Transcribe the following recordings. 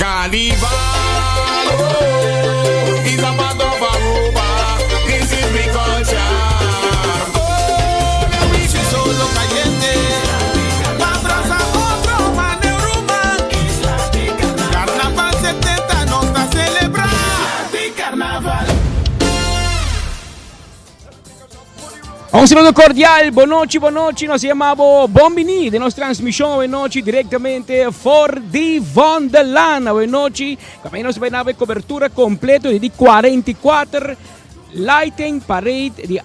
Carnival oh, is a part of Aruba. This is we culture. Oh, la wishi solo caliente. Pa brasa otro man Aruba. Carnaval 70 nos ta celebra. Carnaval. Un saludo cordial, bon nochi, bon nochi, nos yama bo bon bini den nos transmisión awe nochi directamente for di Vondelaan. Awe nochi, también nos bai nabe cobertura completo di 44 Lighting Parade di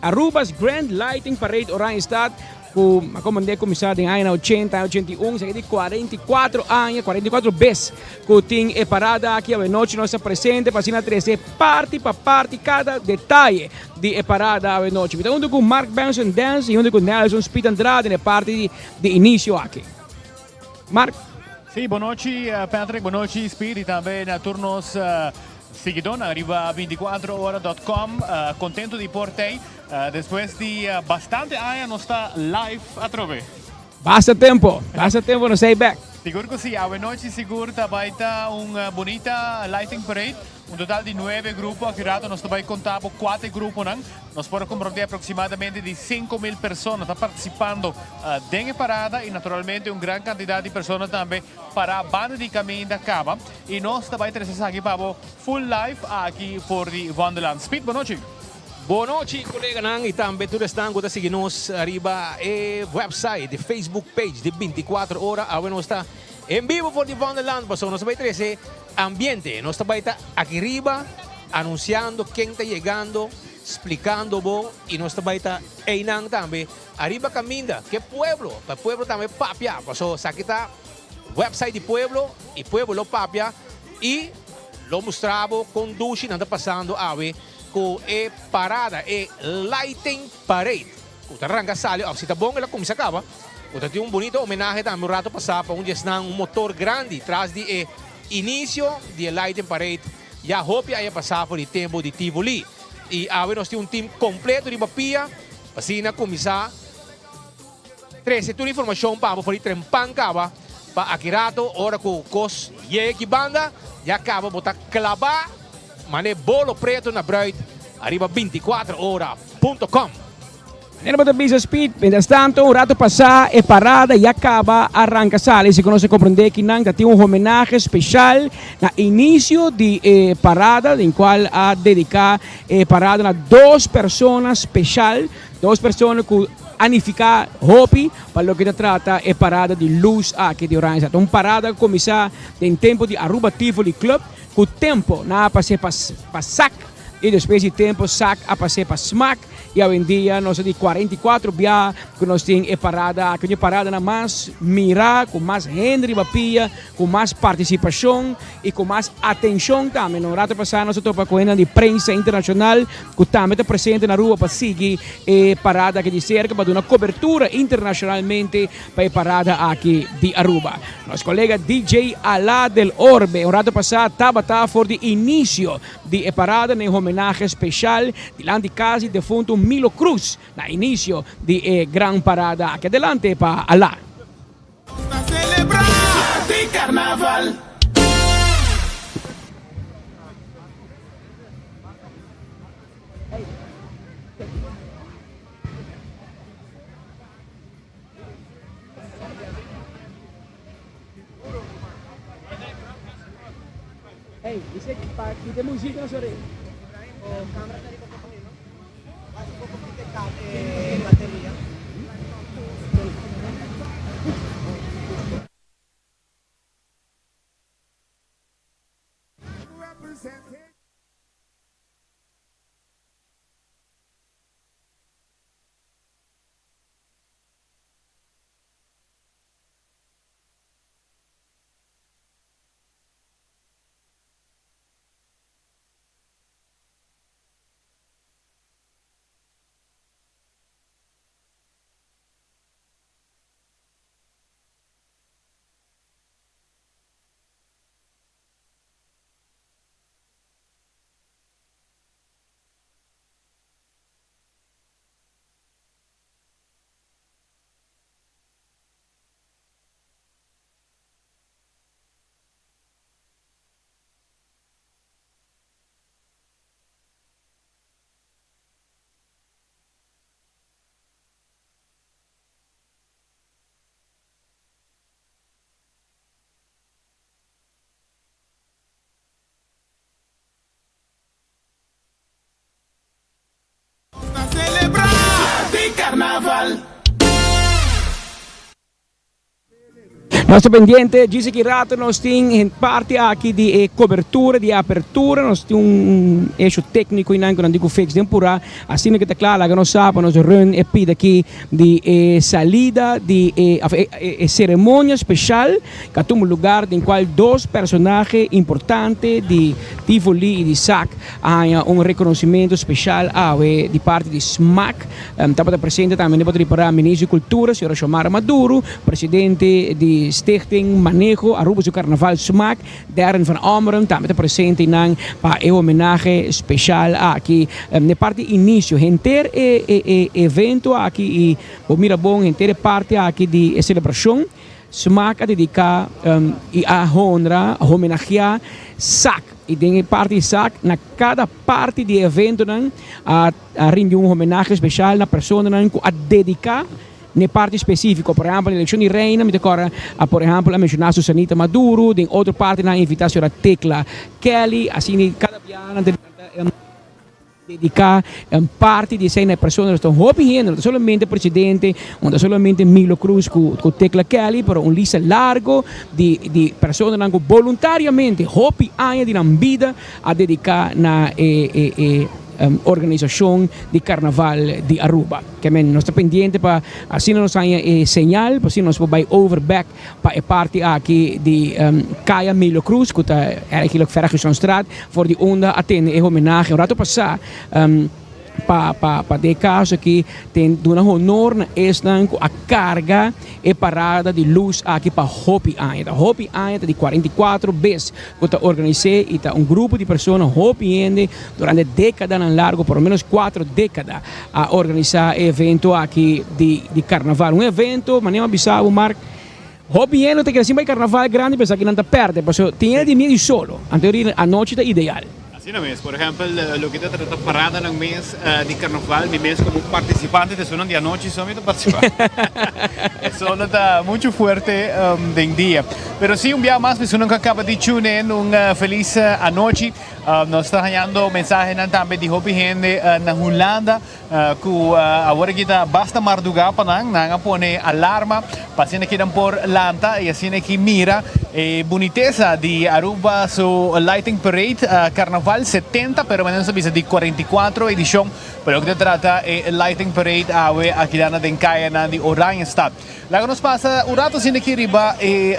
Aruba's Grand Lighting Parade Oranjestad. Ku a komand'é kuminsá den añanan ochenta, aña 81, esaki di 44 aña, 44 bes ku tin e parada aki. Awenochi nos ta presente pa asina trese parti pa parti kada detaye di e parada awenochi. Mi ta huntu ku Mark Benson Dance i huntu ku Nelson Speed Andrade den e parti di inisio aki. Mark. Sí, bonochi Patrick, bonochi Speed i tambe na tur nos siguidónan riba 24ora dot com. Kontentu di por tei. Despues di bastante aña nos ta live atrobe. Basta tempo, basta tempo nos ei bek. Sigur ku si, awenochi sigur ta bai ta un bunita lighting parade. Un total di nuebe grupo, aki rato nos ta bai konta bo kua ta e gruponan. Nos por a komprondé aproksimadamente di 5000 persona ta partisipando den e parada i naturalmente un gran kantidat di persona tambe pará banda di kaminda kaba. I nos ta bai trese esaki pa bo full live aki for di Wonderland. Speed, bonochi. Bonochi koleganan y tambe tur esnan cu ta sigui nos riba e website di Facebook page di 24 ora. Awe nos ta en bibo for di Wonderland pasobra nos ta bay trece ambiente. Nos ta bay ta aki riba anunciando ken ta yegando, splicando bo y nos ta bay ta eynan tambe ariba caminda ke pueblo, pa pueblo tambe papia pasobra esaki ta website di pueblo y pueblo lo papia y lo mustra bo con dushi nan ta pasando awe. Ku e parada, e lighting parade, ku ta ranka sali òf si ta bon el a kuminsá kaba, ku ta tin un bunito homenahe tambe un rato pasá pa un di esnan, un motor grandi tras di e inisio di e lighting parade ya hopi aña pasá for di tempu di Tivoli. I awe nos tin un tim kompleto riba pia pa asina kuminsá trese tur informashon pa bo for di trempan kaba pa aki rato ora ku kos yega aki banda ya kaba bo ta klabá Mane bolo preto na bruid ariba 24 ora punto com. Manera bo ta bisa Speed, mientras tanto un rato pasá e parada ya caba a ranca sali. Si cu nos a comprende ki nan ta tin un homenahe special na inicio di e parada den cual a dedica e parada na dos persona special, dos persona cu a nifica hopi pa loke ta trata e parada di luz aki di Oranjestad. Ta un parada cu cuminsa den tempo di Aruba Tivoli Club. Ku tempo nan a pas'é pa pa sak i despues di tempo sak a pas'é pa smak i awendia nos ta di 44 bia ku nos tin e parada aki. Un e paradanan mas mirá, ku mas hende riba pia, ku mas partisipashon i ku mas atenshon tambe. No rato pasá nos a topa ku hendenan di prensa internashonal ku tambe ta presente na Aruba pa sigui e parada aki di serka pa duna kobertura internashonalmente pa e parada aki di Aruba. Nos colega DJ Alá del Orbe un rato pasá tabata for di inicio di e parada na e homenahe special dilanti cas di defunto Milo Cruz na inicio di e gran parada aki. Adelante pa Alá. Nos ta celebra di carnaval. Hey, dice pa kita música sorry. Nos ta pendiente, djis aki rato nos tin e parti aki di e cobertura, di e apertura, nos tin un hecho tecnico einan cu nan tin cu fix den pura, asina cu ta cla laga nos sa pa nos run e pida aki di e salida di e of e e ceremonia special cu a tuma lugar den cual dos personahe importante di Tivoli y di sac a haña un reconocimento special awe di parti di smac. Tabata presente tambe den por Ministro di Cultura, señora Xiomara Maduro, presidente di Stichting Maneho Aruba su Carnaval Smaak, Darren van Ommeren tambe ta presente nan pa e homenahe special aki. Den parti inicio henter e e evento aki y bo mira bon henter e parti aki di e celebracion Smaak a dedica y a honra, a homenahea sac y den e parti di sac na cada parti di e eventonan a A rindi un homenahe special na personanan cu a dedica n'e parti specifico. Por ehempel, na eleccion di reina, mi ta corda a por ehempel a menciona Susanita Maduro, den otro parti nan a invita señora Tecla Kelly, asina cada biaha nan ta dedica un parti di esey na e personanan. Ta hopi hende, no ta solamente presidente, no ta solamente Milo Cruz cu Tecla Kelly, pero un lista largo di personanan cu boluntariamente hopi aña di nan bida a dedica na e organisacion di Carnaval di Aruba. Ke men nos ta pendiente pa asina nos haña e señal pa asina nos por bay over bek pa e parti aki di Caya Milo Cruz cu ta eigenlijk Fergusonstraat for di unda a tene e homenahe un rato pasa. Pa pa pa den e kaso aki ten duna honor na esnan ku a karga e parada di lus aki pa hopi aña. Ta hopi aña, ta di 44 bes ku ta organis'é i ta un grupo di persona, hopi hende durante dekadanan largu, por lo menos kuater dekada a organisá e evento aki di di karnaval. Un evento, manera mi a bisa bo Mark, hopi hende ta kere sin bai karnaval grandi pero esaki nan ta pèrdè pasobra tin hende di miedu solo, anto anochi ta ideal. Asina mes, por ehempel, loke ta trata paradanan mes di carnaval, mi mes como participante ta esunnan di anochi so mi ta participa. Eso no ta mucho fuerte den dia. Pero si un bia mas mi esunnan cu a caba di tune in un feliz anochi. Nos ta hañando mensahenan tambe di hopi hende na Hulanda cu awor aki ta basta marduga pa nan. Nan a pone alarma pa asina ki nan por lanta y asina ki mira e bunitesa di Aruba su Lighting Parade Carnaval 70, pero manera nos a bisa di 44 edicion, pero loke ta trata e Lighting Parade awe akidana den cayanan di Oranjestad. Laga nos pasa un rato asina aki riba e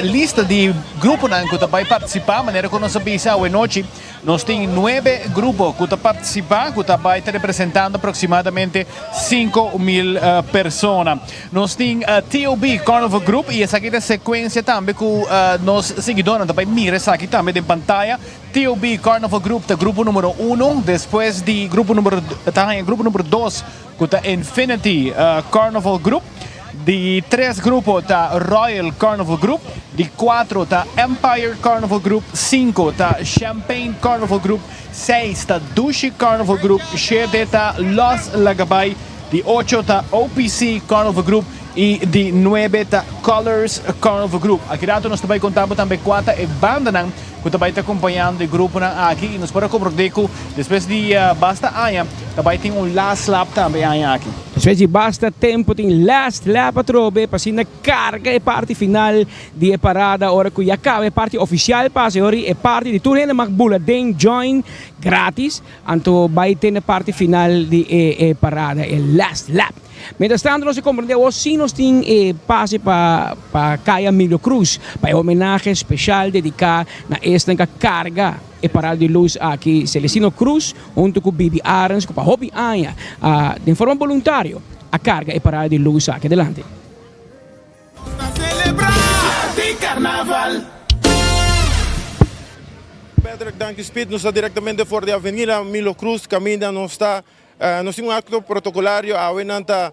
lista di gruponan cu ta bay participa, manera cu nos a bisa awe nochi. Nos tin nuebe grupo cu ta participa cu ta bay ta representando aproximadamente 5000 persona. Nos tin TOB Carnival Group y esaki ta secuencia tambe cu nos siguidornan ta bay mira esaki tambe den pantaya. TOB Carnival Group ta grupo numero uno, despues di grupo numero ta haya grupo numero dos cu ta Infinity Carnival Group. Di tres grupo ta Royal Carnival Group, di cuatro ta Empire Carnival Group, cinco ta Champagne Carnival Group, seis ta Dushi Carnival Group, shete ta Los Lagabay, di ocho ta OPC Carnival Group y di nuebe ta Colors Carnival Group. Aki rato nos ta bay conta bo tambe cua ta e bandanan cu ta bay ta acompañando e gruponan aki y nos por a comprende cu despues di basta aña ta bay tin un last lap tambe e aña aki. Despues di basta tempo tin last lap atrobe pa asina carga e parti final di e parada ora cu ya caba e parti oficial pasa e ora e parti di tur hende mag bula den join gratis anto bay tene parti final di e parada e last lap. Mientras tanto nos a comprende awor si nos tin e pase pa pa Caya Emilio Cruz pa e homenahe special dedica na esnan cu a carga e parada di luz aki Celestino Cruz hunto cu Bibi Arends cu pa hopi aña a den forma boluntario a carga e parada di luz aki adelante. Nos ta celebra di carnaval. Patrick, danki Speed. Nos ta directamente for di Avenida Milo Cruz caminda nos ta Nos tin un acto protocolario awe nan ta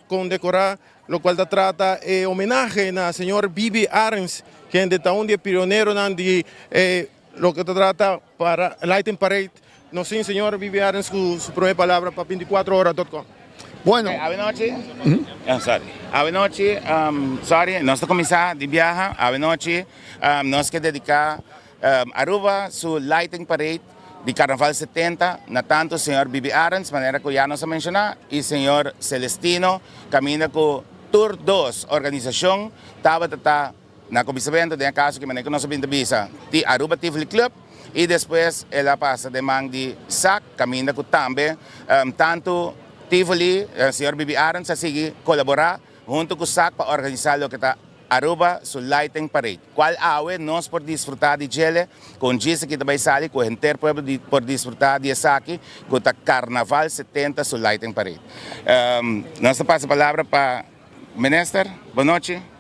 condecora locual ta trata e homenahe na señor Bibi Arends kende ta un di e pioneronan di e loke ta trata para Lighting Parade. Nos tin señor Bibi Arends cu su prome palabra pa 24 ora dot com. Bueno. Awe nochi, sorry, awe nochi, sorry, nos ta cuminsa di biaha, awe nochi nos ke dedica Aruba su Lighting Parade di Carnaval 70 na tanto señor Bibi Arends, manera cu ya nos a menciona, y señor Celestino, caminda cu tur dos organisacion tabata ta. Na kuminsamentu den e kaso ki manera ku nos a bin ta bisa di Aruba Tivoli Club i despues el a pasa den man di sac kaminda ku tambe tantu Tivoli, señor Bibi Arends a sigui kolaborá huntu ku sac pa organisá loke ta Aruba su Lighting Parade, kual awe nos por disfrutá di djele ku un djis aki ta bai sali ku henter pueblo di por disfrutá di esaki ku ta Carnaval 70 su Lighting Parade. Nos ta pasa palabra pa Minister, bonochi.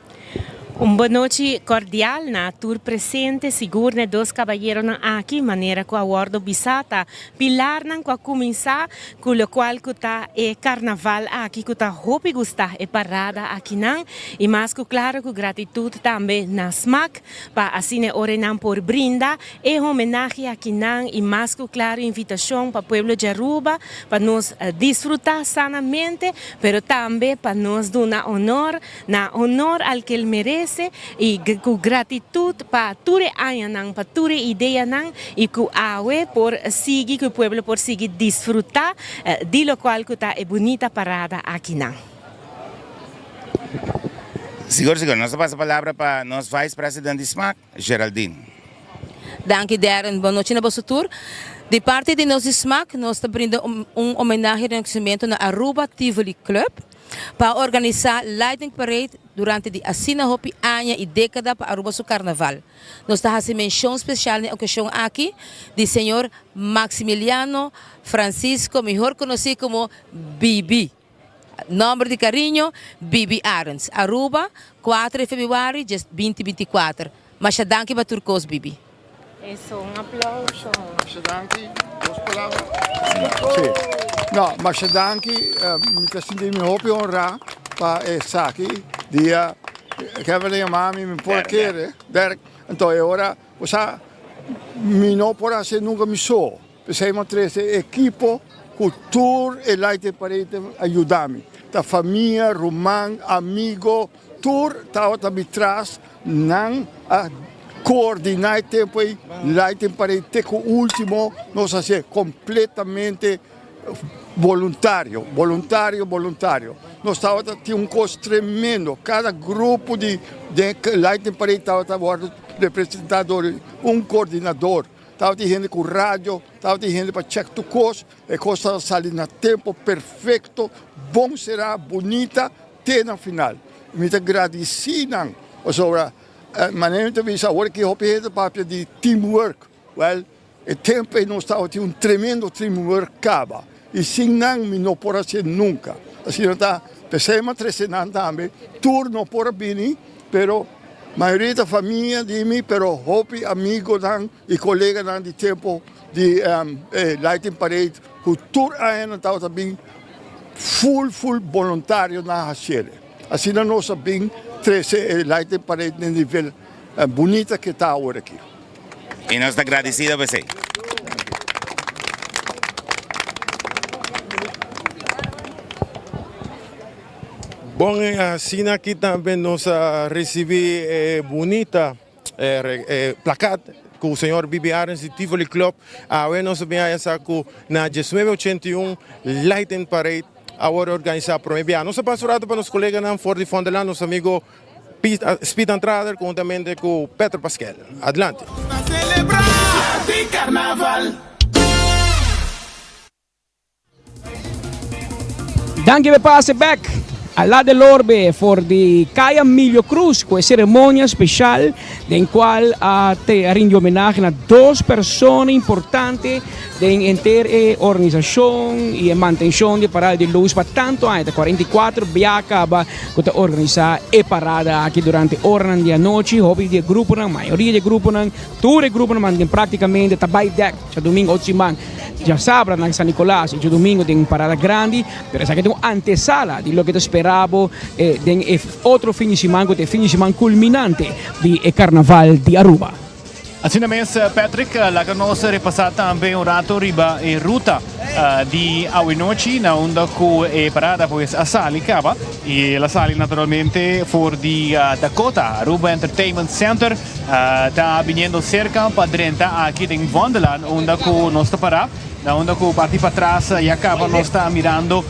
Un bonochi cordial na tur presente, sigur na e dos caballeronan aki, manera cu a wordo bisa ta pilarnan cu a cuminsa cu locual cu ta e carnaval aki cu ta hopi gusta e parada akinan y mas cu claro cu gratitud tambe na smaak pa asina e ora nan por brinda e homenahe akinan y mas cu claro invitacion pa pueblo di Aruba pa nos disfruta sanamente pero tambe pa nos duna honor na honor al ke el merece y cu gratitud pa tur e añanan, pa tur e ideanan y cu awe por sigui, cu e pueblo por sigui disfruta di locual cu ta e bunita parada akinan. Sigur sigur, nos ta pasa palabra pa nos Vice President di smaak, Geraldine. Danki Darren, bon nochi na boso tur. Di parti di nos di smaak nos ta brinda un homenahe y reconocimiento na Aruba Tivoli Club. Pa organisá Lightning Parade durante di asina hopi aña i dékada pa Aruba su karnaval. Nos ta hasi menshon spesial na e okashon aki di señor Maximiliano Francisco mihor konosí komo Bibi, nòmber di kariño Bibi Arends, Aruba, kuater di febrüari djes binti 24. Masha danki pa tur kos Bibi. Eso, un aplauso. Masha danki, dos palabra. Sí. No, masha danki, mi ta sinti mi hopi honrá pa esaki. Dia Kevin a yama mi, mi por kere, Derek, anto e ora, bo sa, mi no por hasi nunka mi so. P'esei mi a trese e ekipo ku tur e Light Parade a yuda mi. Ta famia, ruman, amigo. Tur tabata mi tras, nan a coordina e tempo ey, lighting parade te cu ultimo, nos a hacié completamente voluntario, voluntario, voluntario. Nos tabata tin un cos tremendo, cada grupo di den lighting parade tabata wordo representa door un coordinador, tabatin hende cu radio, tabatin hende pa check tur cos, e cos tabata sali na tempo perfecto, bon cera, bunita. Te na final. Mi ta gradisí nan pasobra manera mi ta bisa awor aki hopi hende ta papia di teamwork. Wèl, e tempu ei nos tabatin un tremendo teamwork kaba i sin nan mi no por hasié nunka. Asina ta, p'esei mi a trese nan tambe. Tur no por a bini, pero mayoria ta famia di mi, pero hopi amigonan i koleganan di tempu di e Lighting Parade ku tur aña nan tabata bin Full full boluntario nan haciele. Asina nos a bin trece e Lighting Parade na e nivel bunita ke ta awor aki. Y nos ta gradicido pa esey. Bon asina aki tambe nos a ricibi e bunita. E plakat ku señor Bibi Arends di Tivoli Club awe nos a bin haya sa ku na diesnuebe ochenta i un Lighting Parade a wòrdu organisá promé bia. Nos a pasa un ratu pa nos koleganan for di Vondelland, nos amigo Piet Antrader konhuntamente ku Petro Paskel. Adelante. Ta selebrá di karnaval. Danki be pase bek a La del Orbe for di Kaya Milio Cruz ku e seremonia speshal den kual a te a rindi homenahe na dos persona importante den henter e organisashon i e mantenshon di e parada di lus pa tantu aña. Ta 44 bia kaba ku ta organisá e parada aki durante oranan di anochi. Hopi di e gruponan, mayoria di e gruponan, tur e gruponan manten praktikamente ta bai dèk djadumingu otro siman. Djasabra na San Nicolas y djadumingo den parada grandi, pero esaki ta un antesala di loke ta spera bo den e otro fin di siman cu ta e fin di siman culminante di e Carnaval di Aruba. Asina mes Patrick, laga nos repasa tambe un rato riba e ruta di awenochi na unda cu e parada pues a sali caba y el a sali naturalmente for di Dakota Aruba Entertainment Center. Ta biniendo cerca pa drenta aki den Vondelaan unda cu nos ta para. Na unda cu parti patras ya caba nos ta mirando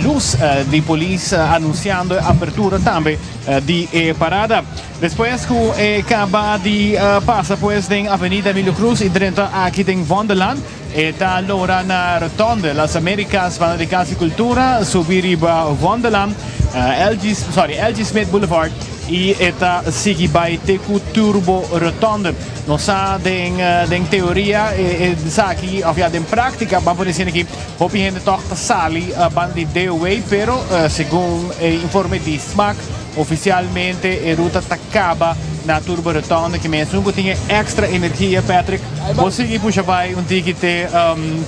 luz di polis anunciando e apertura tambe di e parada. Despues cu e caba di pasa pues den Avenida Emilio Cruz y drenta aki den Vondellaan, e ta lora na Rotonde Las Americas banda di Cas di Cultura, subi riba Vondellaan, LG, sorry, LG Smith Boulevard y e ta sigui bay te cu Turbo Rotonde. Nos sa den den teoria e esaki of ya den practica ban por diciendo aki hopi hende toch ta sali banda di DOW pero segun e informe di smac oficialmente e ruta ta caba na Turbo Rotonde ki men esun cu tin e extra energia Patrick bo sigui pusha bay un tiki te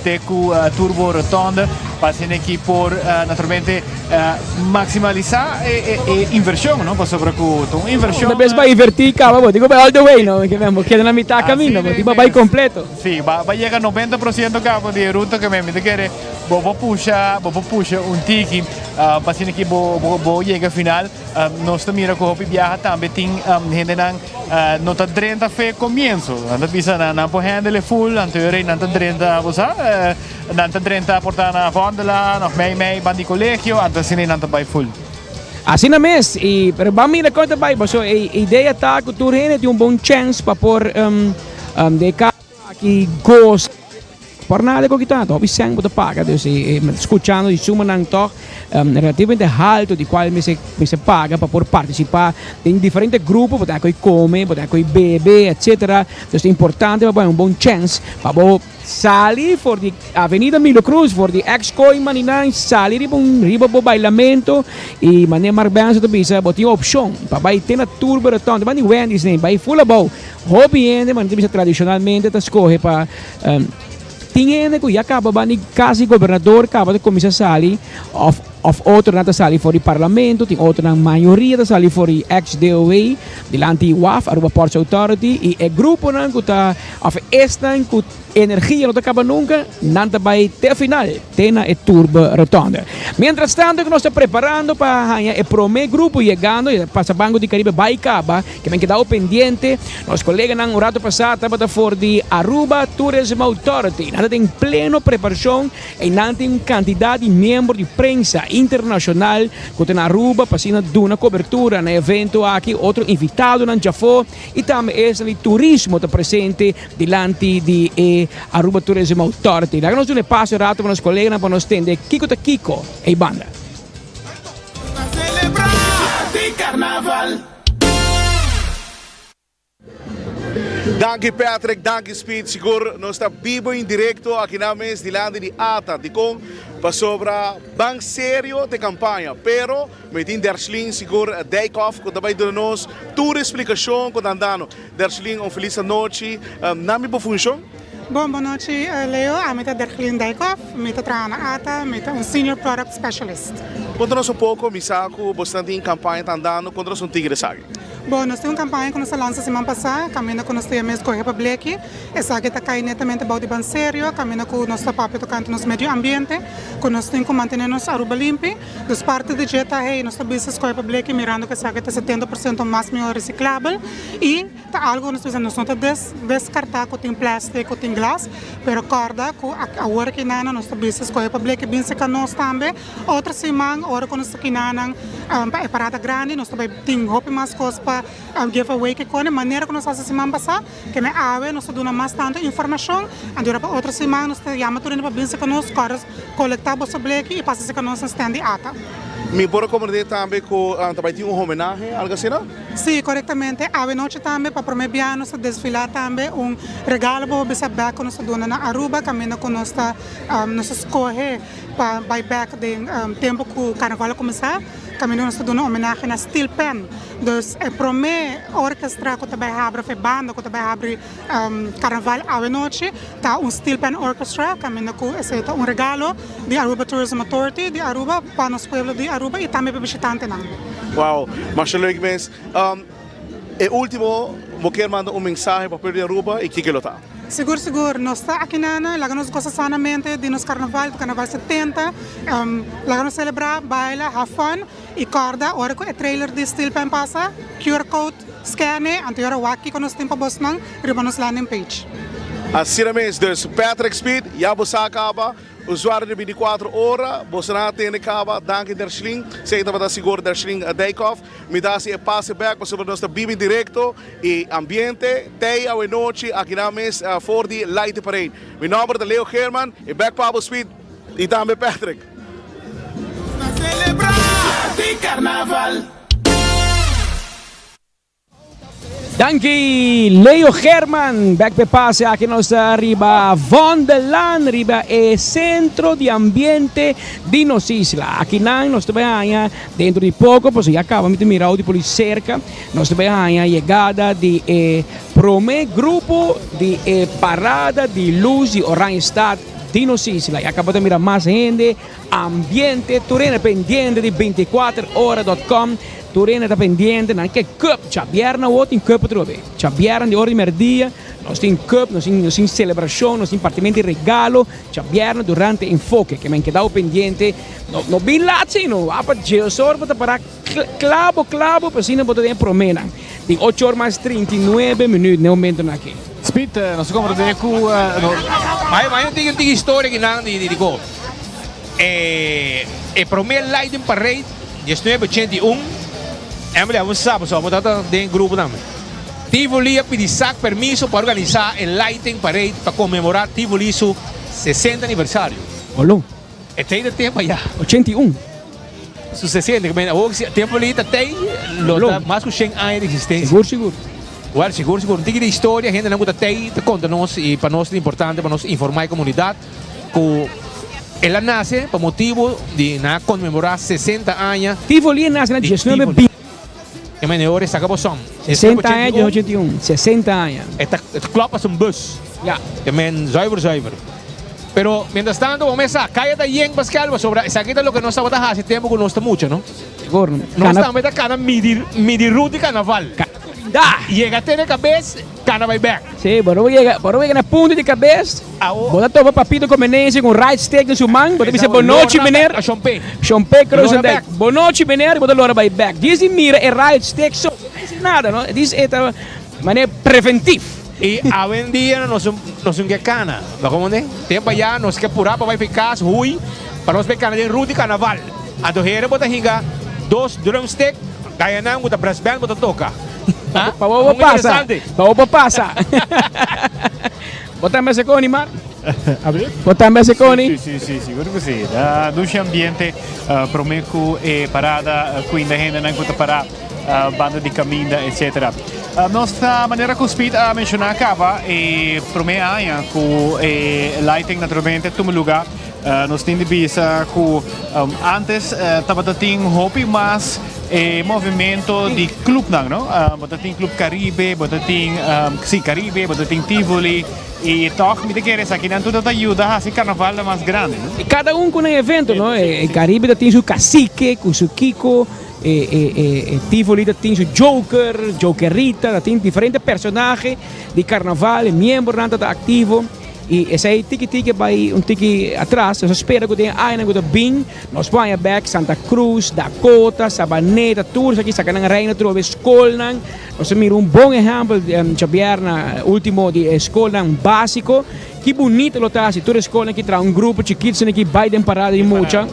te cu Turbo Rotonde pa asina aki por naturalmente Maximalisa e inversion, no? Pasobra cu ta un inversion. Una bes ba inverti caba bo tin cu bay all the way, no? Ke men bo keda na mitad caminda, bo tin pa bay completo. Si, ba ba yega 90% caba di e ruta ke men mi ta kere bo por pusha, bo por pusha un tiki pa asina ki bo bo yega final. Nos ta mira cu hopi biaha tambe tin hendenan no ta drenta fe comienzo. Nan ta bisa nan nan por handle e full, anto e rei nan ta drenta, bo sa? Nan ta drenta por ta na Vondelaan of mei mei ban di colegio, anto asina nan ta bai full. Asina mes, y pero ban mira con ta bai, paso e idea ta cu tur hende tin un bon chance pa por de e caso aki goza. Por nada cu kita, hopi cent bo ta paga, dus e scuchando di sumanan toch relativamente halto di cual mester mester paga pa por participa den diferente grupo, bo ta cu come, bo ta cu bebe, etcetera. Dus ta importante pa bo haña un bon chance pa bo. Sali for di Avenida Milo Cruz, for di ex Kooiman y nan sali riba un riba bo bailamento y manera Mark Benson ta bisa bo tin opcion pa bay te na Turbo Rotonde, ban di Wendy's nen, bay full abou. Hopi hende manera ta bisa tradicionalmente ta scoge pa tin hende cu ya caba ban di cas di gobernador caba ta cuminsa sali of of otronan ta sali for di parlamento, tin otronan mayoria ta sali for di ex DOW dilanti waf, Aruba Ports Authority y e gruponan cu ta Of esnan ku energia no ta kaba nunka, nan ta bai te final, te na e Turbe Rotonde. Mientras tanto ku nos ta preparando pa haña e promé grupo yegando, e pasa Banco di Caribe bai kaba, ke men kedao pendiente. Nos koleganan un rato pasá tabata for di Aruba Tourism Authority. Nan ta den pleno preparashon i nan tin un kantidat di miembro di prensa internashonal ku ta na Aruba pa asina duna kobertura na e evento aki. Otro invitadonan djafó. Y tambe esnan di turismo ta presente dilanti di e Aruba Tourism Authority. Laga nos duna e paso e rato pa nos coleganan pa nos tende kico ta kico ey banda. Danki Patrick, danki Speed, sigur nos ta bibo en directo aki nan mes dilanti di ata. Dikon? Pasobra ban serio te campaña, pero Mi tin Derslin sigur Dijkhoff ku ta bai duna nos tur e splikashon ku nan dano. Derslin un felis anochi. Nan mi bo funshon? Bon bonochi Leo, ami ta Derslin Dijkhoff, mi ta traha na ata, mi ta un Senior Product Specialist. Konta nos un poko, mi sa ku bosnan tin kampaña ta andando, konta nos un tiki di esaki. Bon, nos tin un kampaña ku nos a lansa siman pasá, kaminda ku nos ta yama Eskohe pa Bleki. Esaki ta kai netamente bou di Banserio, kaminda ku nos ta papia tokante nos medio ambiente, ku nos tin ku mantené nos Aruba limpi. Dus parti di dje ta hey, nos ta bisa skohe pa bleki mirando ku esaki ta 70% mas mihó resiklabel i ta algu ku nos ta bisa nos no ta deskartá ku tin plèstik ku tin glas, pero kòrda ku awor kinanan nos ta bisa skohe pa bleki bin seka nos tambe. Otro siman ora ku nos ta kinanan pa e parada grandi nos ta bai tin hopi mas kos pa give away ke kone manera ku nos hasi siman pasá. Keme awe nos ta duna mas tantu informashon, anto ora pa otro siman nos ta yama tur hende pa bin seka nos, kòrda kolektá boso bleki i pasa seka nos na stand di ata. Mi por a komprendé tambe ku ta bai tin un homenahe, algu asina? Sí, korektamente. Awe nochi tambe pa promé bia nos ta desfilá tambe un regalo pa bo bisa bèk ku nos ta duna na Aruba, kaminda ku nos ta nos ta skohe pa bai bèk den tempu ku karnaval a kuminsá. Kaminda nos ta duna homenahe na Steel Pan. Dus e promé orkestra ku ta bai habri òf e banda ku ta bai habri karnaval awe nochi ta un Steel Pan Orchestra. Kaminda ku esei ta un regalo di Aruba Tourism Authority di Aruba pa nos pueblo di Aruba i tambe pa bishitantenan. Wow, masha leuk mes. E ultimo, bo kier manda un mensahe pa pueblo di Aruba i kiko lo ta? Sigur sigur, nos ta aki nana, laga nos gosa sanamente di nos karnaval, karnaval 70, laga nos selebrá, baila, have fun i kòrda ora ku e trailer di Steel Pan pasa, QR code scan e, anto yora wak kiko nos tin pa bosnan riba nos landing page. Asina mes, dus Patrick Speed, ya bo sa caba, usuario di 24 ora, boso nan a tende caba, danki Dershlin, esey tabata sigur Dershlin Dijkhoff, mi ta haci e pase bek pasobra nos ta biba en directo y ambiente, tey awenochi aki nan mes for di Light Parade. Mi nomber ta Leo Geerman y bek pa bo Speed y tambe Patrick. Ta celebra di carnaval. Danki Leo German. Bek p'e pase aki nos ta riba Vondellaan, riba e centro di ambiente di nos isla. Aki nan nos ta bai haña dentro di poco, pasobra ya caba mi ta mira auto di polis cerca, nos ta bai haña yegada di e prome grupo di e parada di luz di Oranjestad di nos isla. Ya caba ta mira mas hende, ambiente, tur hende pendiente di 24 ora dot com. Tur hende ta pendiente, nan ke cup. Djabièrnè awor tin cup atrobe. Djabièrnè di ora di mèrdia nos tin cup, nos tin nos tin selebrashon, nos tin partimento di regalo. Djabièrnè durante enfoke. Ke men keda bo pendiente. No no bin lat si no. Wak pa djeosor bo ta pará klabo klabo pa asina bo ta den e proménan. Tin ocho or mas 39 minüt na e momentonan aki. Speed, nos a komprendé ku no. Mai mai un tiki un tiki historia kinan di di ko. E e promé lighting parade diesnuebe ochenta i un, Emily a sa pasobra bo tabata den e grupo tambe. Tivoli a pidi sac permiso pa organisa e lighting parade pa conmemora Tivoli su 60 aniversario. Olo. E tey ta tempo aya. 81. Su 60, ke men awor si Tivoli ta tey lo ta mas ku shen aña di existencia. Sigur sigur. Well sigur sigur. Un tiki di historia hendenan ku ta tey ta konta nos i pa nos ta importante pa nos informa e komunidat. Ku el a nase pa motibu di nan a konmemorá 60 aña. Tivoli a nase na diesnuebe bin. E manera e saka bo som. 60 aña, 1981, 60 aña. E ta klòp as un bus. Ya. E men zuiver zuiver. Pero mientras tanto bo mes sa, kaya ta yen Pascal pasobra esaki ta loke nos tabata hasi tempu ku nos ta mucha no. Sigur. Nos tambe ta kana midi midi rut di karnaval. Kana kuminda. Yega te na kabes. Cana bay bek. Sí, bo no yega, bo no yega na punto di cabes. Bo ta topa Papito Comenense cu un right stick den su man. Bo ta bisa bonochi meneer. Shompe. Shompe Kruisendijk. Bonochi meneer, bo ta lora bay bek. Djis di mira e right stick so, no dici nada no. Djis e ta manera preventif. Y awendia nos nos un ke cana. Bo comprende? Tempo aya nos ke pura pa bay fi cas huy pa nos bay cana den ruta di carnaval. Anto heren bo ta hinga dos drumstick, gayanan bo ta brass band bo ta toca. Pa bo bo pasa. Pa bo bo pasa. Bo tambe hace coni, Mark? Bo tambe hace coni? Si, si, si, sigur cu si. Da dushi ambiente prome cu e parada cuinda hendenan cu ta para banda di caminda, etc. Nos ta manera cu Speed a menciona caba e prome aña cu e lighting naturalmente tuma luga. Nos tin di bisa cu antes tabata tin hopi mas E movimento di clubnan, no? Bo ta tin Club Caribe, bo ta tin, sí, Caribe, bo ta tin Tivoli, y toch mi ta kere esakinan tur ta yuda haci carnaval mas grandi, no? Y cada un cu nan evento, no? E Caribe ta tin su cacique cu su Kiko, e e e Tivoli ta tin su Joker, Jokerita, ta tin diferente personahe di carnaval, e miembronan ta ta activo. Y esey tiki tiki a bay un tiki atras, nos a spera cu den e añanan cu ta bin nos por haña bek Santa Cruz, Dakota, Sabaneta, tur esaki saca nan reina atrobe scolnan. Nos a mira un bon ehempel djabièrna ultimo di e scolnan basico. Ki bunito lo ta si tur e scolnan ki traha un grupo chikito asina ki bay den parada di mucha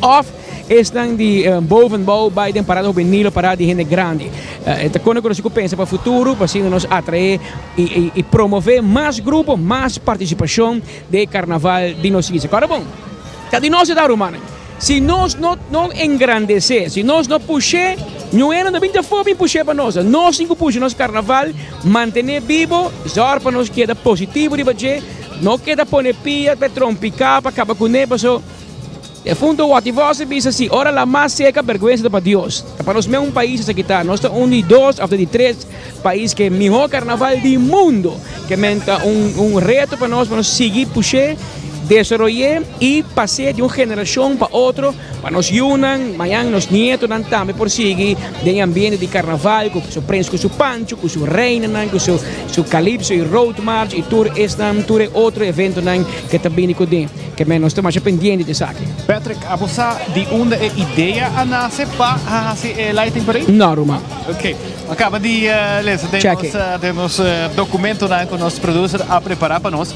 of Esnan di bovenbouw bai den parada hubenil o parada di hende grandi. E ta kone ku nos ku pensa pa futuro pa asina nos atraé i promové mas grupo, mas partisipashon den e karnaval di nos isla. Kòrda bon, ta di nos e ta rumannan. Si nos no no engrandesé, si nos no push'é, niun hende no ta bin ta afó bin push'é pa nos. Nos tin ku pusha nos karnaval, mantené bibo, zòrg pa nos keda positivo riba dje, no keda pone pia pa e trompiká pa kaba kuné paso. E punto wòrdi vòs a bisa si ora la mas seka bèrgwensa ta pa Dios. Ta pa nos mes un pais esaki ta. Nos ta un di dos òf ta di tres pais ke mihó karnaval di mundo. Ke men ta un un reto pa nos pa nos sigui push'é, desaroy'é i pas'é di un generashon pa otro pa nos yunan, mañan nos nietonan tambe por sigui den e ambiente di karnaval ku su prens ku su pancho, ku su reinanan, ku su su kalipso i roadmarch i tur esnan tur e otro eventonan ke ta bini kuné. Ke men nos ta masha pendiente di esaki. Patrick, abo sa di unda e idea a nace pa a haci e lighting parade? No, ruman. Ok. A caba di lesa den nos den nos documentonan cu nos producer a prepara pa nos.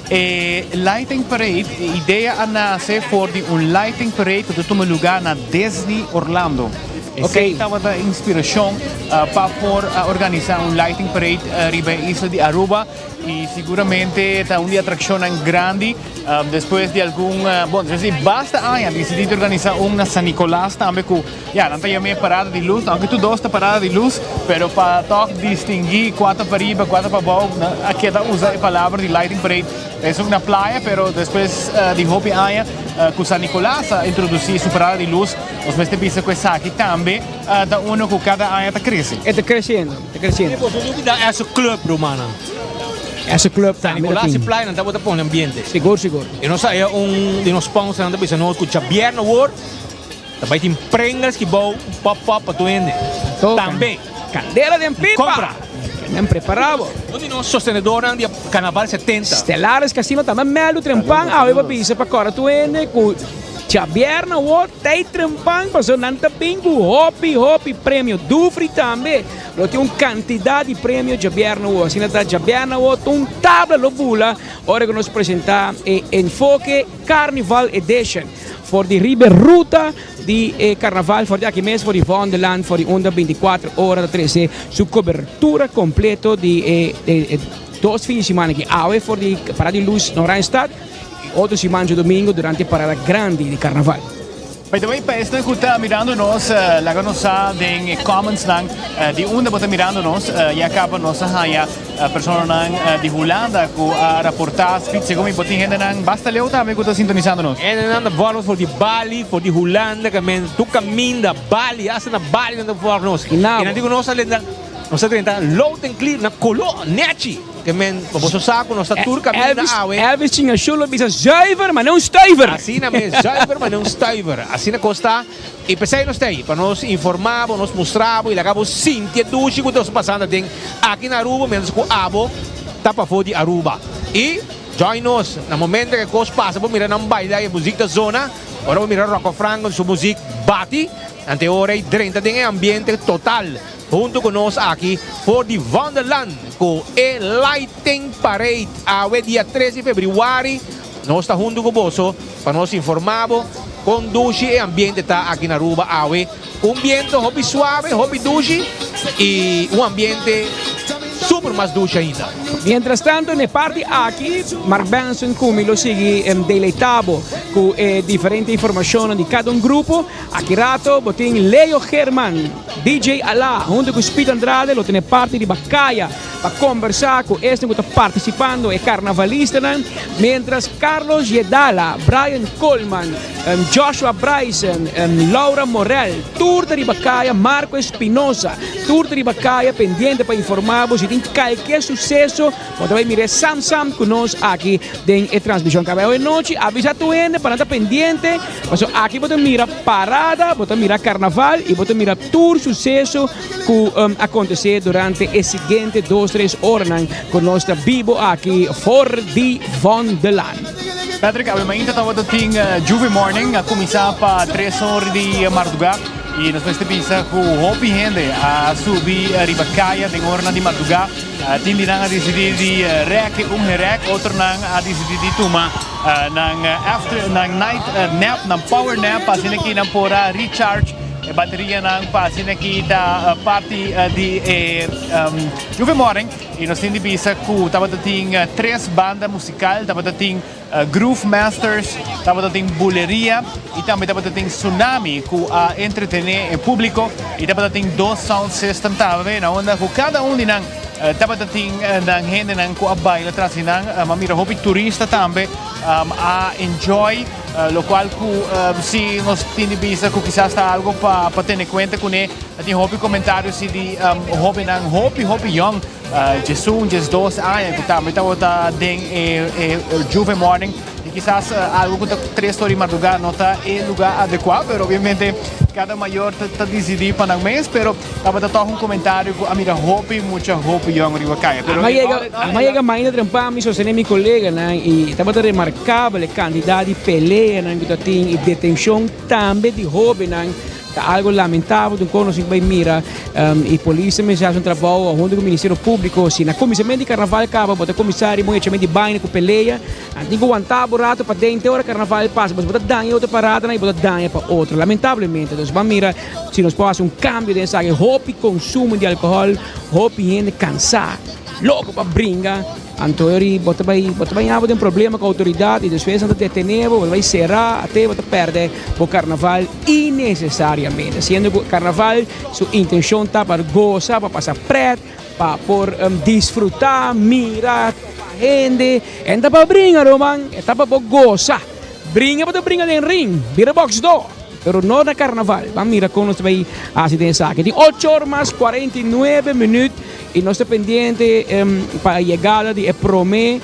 E lighting parade, e idea a nace for di un lighting parade cu ta tuma luga na Disney Orlando. Esey tabata e inspiracion pa por a organisa un lighting parade riba e isla di Aruba y siguramente ta un di atraccionnan grandi. Despues di algun, bon, despues di basta aña dicidi di organisa un na San Nicolas tambe cu Ya, nan ta yama e parada di lus, aunke tur dos ta parada di lus, pero pa tòg distinguí kua ta pariba, kua ta pabou, nan a keda usa e palabra di lighting parade. Esun na playa, pero despues di hopi aña ku San Nicolas a introdusí su parada di lus, nos mester bisa ku esaki tambe ta uno ku kada aña ta krese. E ta kresiendo, ta kresiendo. E boso no bida Esso Club, rumannan. Esso Club San tambe ta Nicolas i tin. playa nan tabata pone ambiente. Sigur, sigur. I nos haya un di nos sponsornan ta bisa nos ku djabièrnè awor. Ta bai tin Pringles ki bou pop pop pa tur hende. Tambe. Candela den pipa! Compra! Nan prepara bo. Un di nos sostenedornan di Carnaval 70. Stellaris Casino tambe mèldu trempan awe pa bisa pa kòrda tur hende ku djabièrnè awor tei trempan pasobra nan ta bin ku hopi hopi premio. Dufri tambe lo tin un kantidat di premio djabièrnè awor. Asina ta djabièrnè awor tur un tabla lo bula ora ku nos presentá e Enfoke Carnival Edition. For di riba e ruta di e carnaval for di aki mes for di Vondelland for di unda 24 ora ta trece su cobertura completo di e e dos fin di siman aki awe for di Parada di Luz na Oranjestad y otro siman djadomingo durante e parada grandi di carnaval. By the way, pa esnan cu ta mirando nos, laga nos sa den e comments nan di unda bo ta mirando nos. Ya caba nos a haya Personanan di Hulanda ku a raportá Speed segun mi bo tin hendenan basta leu tambe ku ta sintonisando nos. Hendenan ta vòrg nos for di Bali, for di Hulanda ke men tur kaminda Bali, asta na Bali nan ta vòrg nos. I nan di ku nos a lenta, nos a drenta loud and clear na koló nèchi ke men pa boso sa ku nos ta tur kaminda awe. Elvis Chingashu lo bisa zuiver ma no un stuiver. Asina mes, zuiver ma no un stuiver. Asina kos ta. I p'esei nos ta ei, pa nos informá bo, nos mustra bo i laga bo sinti e dushi ku nos ta pasando aden aki na Aruba miéntras ku abo ta pafó di Aruba. I join nos na momento ku e kos pasa, bo mira nan baila i e muzik ta zona, ora bo mira Rocco Franco su muzik bati, ante e ora ei drenta den e ambiente total huntu ku nos aki for di Wonderland ku e Lighting Parade awe dia tres di febrüari. Nos ta huntu ku boso pa nos informá bo kon dushi e ambiente ta aki na Aruba awe. Un biento hopi suave, hopi dushi i un ambiente super mas dushi ainda. Mientras tanto n'e parti aki Mark Benson ku mi lo sigui deleitá bo ku e diferente informashonnan di kada un grupo. Aki rato bo tin Leo Geerman, DJ Ala huntu ku Speed Andrade lo tene parti riba kaya. Pa kombersá ku esnan ku ta partisipando, e karnavalistanan, miéntras Carlos Yedala, Brian Koolman, Joshua Bryson, Laura Morel, tur ta riba kaya, Marco Espinosa, tur ta riba kaya pendiente pa informá bo si tin kalke suseso, bo ta bai mira e sam sam ku nos aki den e transmishon. Kaba awe nochi avisá tur hende pa nan ta pendiente, pasobra aki bo ta mira parada, bo ta mira karnaval i bo ta mira tur suseso. Ku a kontesé durante e siguiente dos tres oranan ku nos ta bibo aki for di Vondelaan. Patrick, awe mainta tabata tin Juve Morning, a kuminsá pa tres or di mardugá i nos mester bisa ku hopi hende a subi riba kaya den oranan di mardugá. Tin di nan a disidí di rèk un herèk, otronan a disidí di tuma nan after nan night nap, nan power nap pa asina ki nan por a recharge. E baterianan pa asina aki ta parti di e Juve Morning y nos tin di bisa cu tabata tin tres banda musical, tabata tin Groove Masters, tabata tin Buleria y tambe tabata tin Tsunami cu a entretene e publico y tabata tin dos sound system tambe na unda cu cada un di nan tabata tin nan hendenan cu a baila tras di nan. M'a mira hopi turista tambe a enjoy. Locual cu si nos tin di bisa cu kisas ta algo pa pa tene cuenta cune. Ta tin hopi comentario si di hobennan hopi hopi young, djesun, djesdos aña cu tambe tabata den e e Juve Morning. Y kisas algo cu ta tres ora di marduga no ta e lugar adecua, pero obviamente. Cada mayor ta ta dicidi pa nan mes, pero tabata toch un comentario cu a mira hopi mucha hopi yong riba caya. Pero Ama yega, ama yega mainta trempa mi sostene mi coleganan y tabata remarcabel e cantidad di peleanan cu ta tin y detencion tambe di hobennan. Ta algo lamentabel dun con nos tin cu bay mira y polis ta mester haci un trabao hunto cu Ministerio Publico. Si na cuminsament di carnaval caba bo ta cuminsa riba un hechament di baina cu pelea. Nan tin ku wantá bo rato paden te ora karnaval pasa, pasobra bo ta daña e otro paradanan i bo ta daña pa otro, lamentablemente. Entonces ban mira si nos por hasi un kambio den esaki. Hopi konsumo di alkohòl, hopi hende kansá, loko pa bringa. Anto eri bo ta bai bo ta bai haña bo den problema ku outoridat i despues nan ta detené bo, bo ta bai será, ate bo ta pèrdè bo karnaval inesesariamente. Siendo ku karnaval su intenshon ta pa gosa, pa pasa prèt. Pa por disfruta, mira, topa hende. E no ta pa bringa ruman, e ta pa bo gosa. Bringa bo ta bringa den ring, bira boxdor, pero no na carnaval. Ban mira con nos ta bay haci den esaki. Tin ocho or mas 49 minuut y nos ta pendiente pa e yegada di e prome.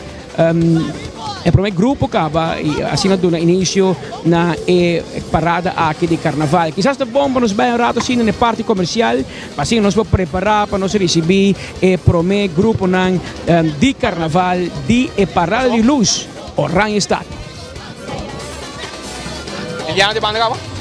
E prome grupo caba y asina duna inicio na e parada aki di carnaval. Kisas ta bon pa nos bay un rato asina na e parti comercial pa asina nos por prepara pa nos ricibi e prome gruponan di carnaval di e parada di luz Oranjestad. Liliana di banda caba.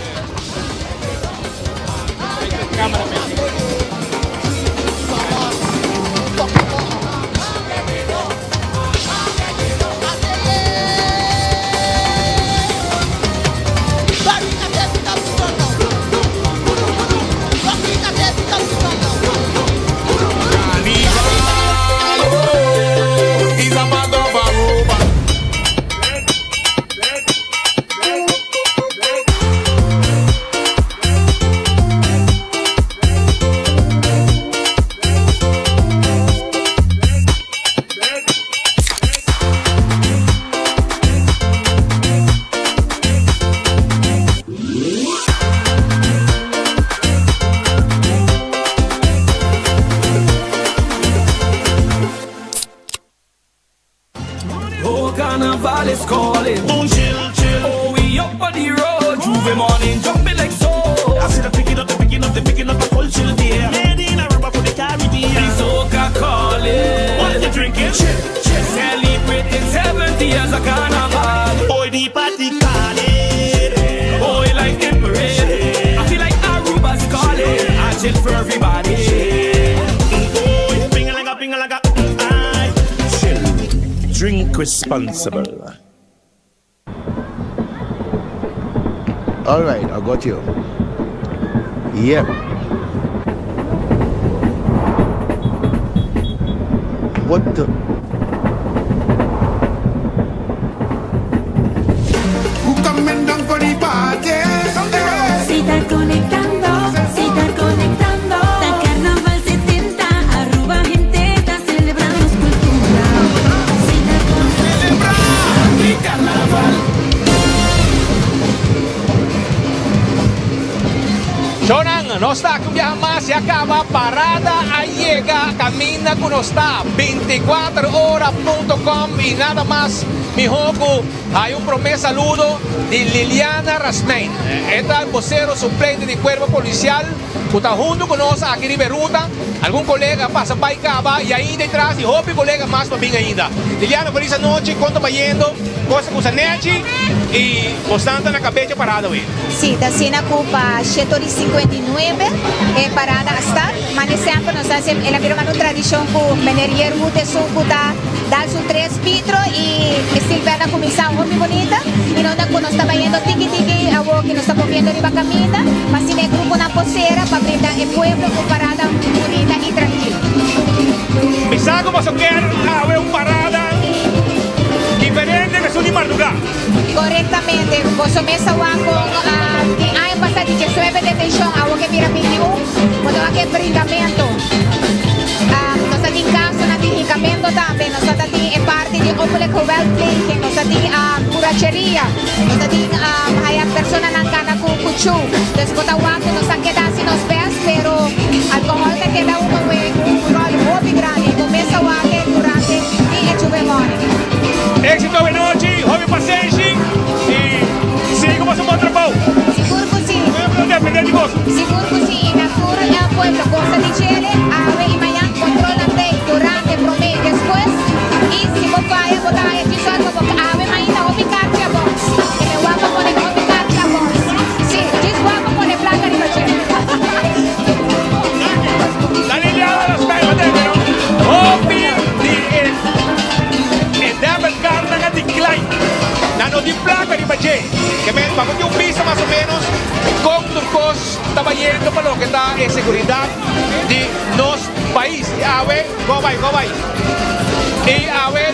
Drink responsible. All right, I got you. Yep. What the? Si ta conectando, si ta conectando. Ta Carnaval 70, Aruba hende ta celebra nos cultura. Si ta Shownan, nos ta aki un biaha mas y a caba Parada a yega caminda cu nos ta 24 ora punto com y nada mas miho cu Hay un prome saludo di Liliana Rasmijn. E ta e bosero suplente di Cuerpo Policial cu ta hunto cu nos aki riba e ruta. Algun colega a pasa bay caba y ainda e tras di hopi colega mas pa bin ainda. Liliana feliz anochi, con ta bayendo? Cos ta cusa nechi y bosnan ta na cabecha parada awe. Si, ta asina cu pa shete ora y 59 e parada a start. Mane semper nos ta haci, el a bira mane un tradicion cu meneer Yerwood esun cu ta dal su tres pitro y e steel band a cuminsa hopi bunita y nos ta cu nos ta bayendo tiki tiki awor cu nos ta moviendo riba caminda pa asina e gruponan por cera pa brinda e pueblo un parada bunita y trankil. Mi sa cu boso kier awe un parada diferente cu esun di marduga. Corectamente, boso mes a wak con di aña pasa di diesnuebe detencion awor ke bira 21, bo ta wak e brindamento. Nos ta tin casonan di hincamento tambe, nos ta tin e parti di openlijk geweldpleging, nos ta tin buracheria, nos ta tin haya personanan cana cu cuchu. Dus bo ta wak cu nos a keda haci nos best, pero alcohol ta keda un un rol hopi grandi. Bo mes a wak e durante di e Juve Morning. Éxito awe nochi, hopi pasenshi y sigui cu boso bon trabou. Sigur cu si. Pueblo depende di boso.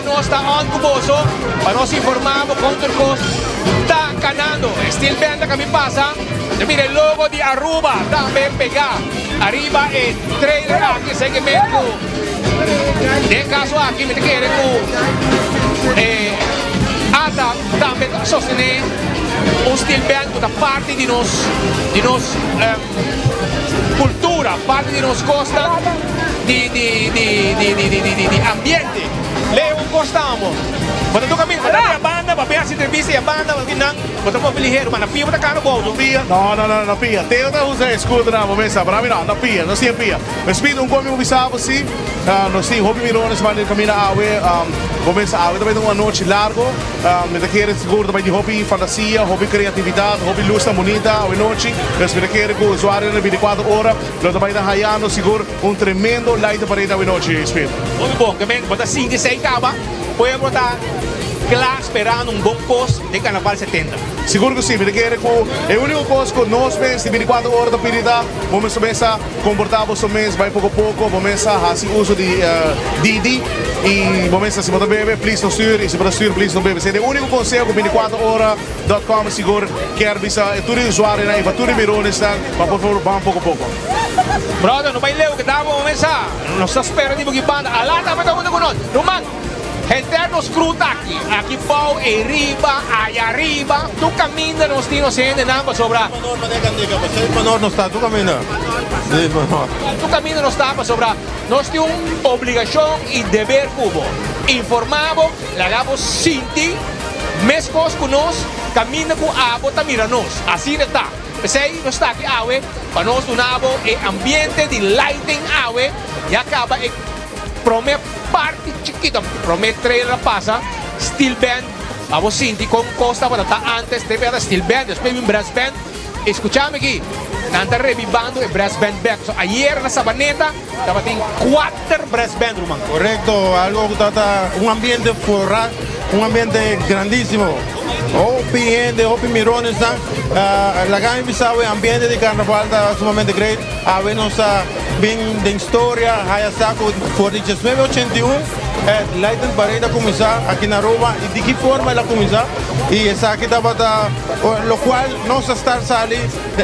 nos ta on ku boso pa nos informá bo kon tur kos ta kanando. E steel band ta kami pasa. Ta mira e logo di Aruba tambe pegá ariba e trailer aki. Esei ke men ku den kaso aki mi ta kere ku e ata tambe ta sostené un steel band ku ta parti di nos di nos Cultura, parti di nos cosnan di di di di di di di di ambiente. Leo un cos tamo. Bo ta toca mi, bo ta bira banda, bo a bin haci entrevista y a banda, bo nan, bo ta movi ligero, ma na pia bo ta cana bo auto. Pia? No, no, no, na pia. Teo ta usa e scooter na bo mesa, pero ami no, na pia, nos tin pia. Mi spit un con mi bo bisa bo si, nos tin hopi mirones manda den camina awe, bo mesa awe ta bay ta un anochi largo. Mi ta kere sigur ta bai di hopi fantasia, hopi kreatividat, hopi lusnan bunita awenochi. Dus mi ta kere ku usuarionan di bintikuater ora lo ta bai ta hayando sigur un tremendo light parade awenochi, Speed. Hopi bon, ke men bo ta sinti esei kaba, pueblo ta kla sperando un bon kos den Karnaval 70. Sigur ku si, mi ta kere ku e uniko kos ku nos mes di bintikuater ora ta pidi ta bo mes mesa Komportá boso mes bai poko poko, bo mes a hasi uso di Didi i bo mes a si bo ta bebe please no stuur i si bo ta stuur please no bebe. Esei ta e úniko konseho ku 24 ora dot com sigur kier bisa e tur e usuarionan i pa tur e mironesnan pa por favor ban poko poko. Brother no bai leu ke ta bo mes a nos ta spera di bo ki banda ala tambe ta hunto ku nos ruman henter nos crew ta aki aki bou ei riba aya riba tur kaminda nos tin nos hendenan pasobra. Tur kaminda nos ta pasobra nos tin un obligashon i deber ku bo informá bo, laga bo sinti meskos ku nos kaminda ku abo ta mira nos. Asina ta. P'esei nos ta aki awe pa nos duna bo e ambiente di lighting awe. Ya kaba e prome parti chikito, prome trailer a pasa, steel band. Pa bo sinti kon kos tabata ta antes, te bera steel band, despues bin brass band. Escuchami aki, nan ta rebibando e brass band bek. So ayer na Sabaneta tabatin kuater brass band, ruman. Korekto, algo ku tabata un ambiente forá, un ambiente grandísimo. Hopi hende, hopi mironesnan. Laga mi bisa awe ambiente di karnaval ta sumamente great. Awe nos ta bin den storia haya sa ku for di diesnuebe ochenta i un, E Lighten Parade a kuminsá aki na Aruba i di ki forma el a kuminsá i esaki tabata lokual nos a start sali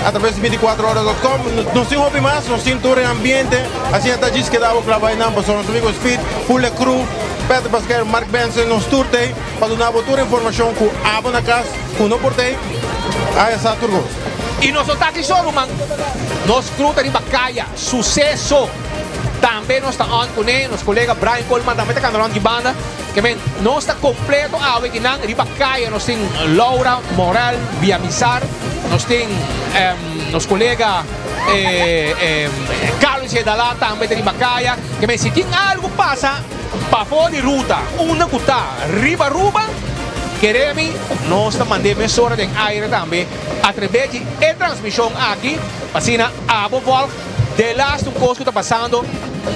atraves di bintikuater ora dot com. Nos tin hopi mas, nos tin tur e ambiente, asina ta djis keda bo klaba einan pasobra nos amigo Speed, Hule Crew, Patrick Pasquer, Mark Benson, nos tur t'ei pa duna bo tur informashon ku abo na kas ku no por t'ei a hesa tur kos. I nos no ta aki so ruman, nos crew ta riba kaya, suseso. Tambe nos ta on kuné, nos kolega Brian Coleman tambe ta kanda rònt di banda. Ke men, nos ta kompleto awe kinan riba kaya. Nos tin Laura Morel Villamizar, nos tin nos kolega Carlos Yedalá tambe ta riba kaya. Ke men, si tin algu pasa pafó di ruta unda ku ta riba Aruba, kere mi nos ta mand'é mesora den aire tambe atrabes di e transmishon aki pa asina abo vòlg. Delas un kos ku ta pasando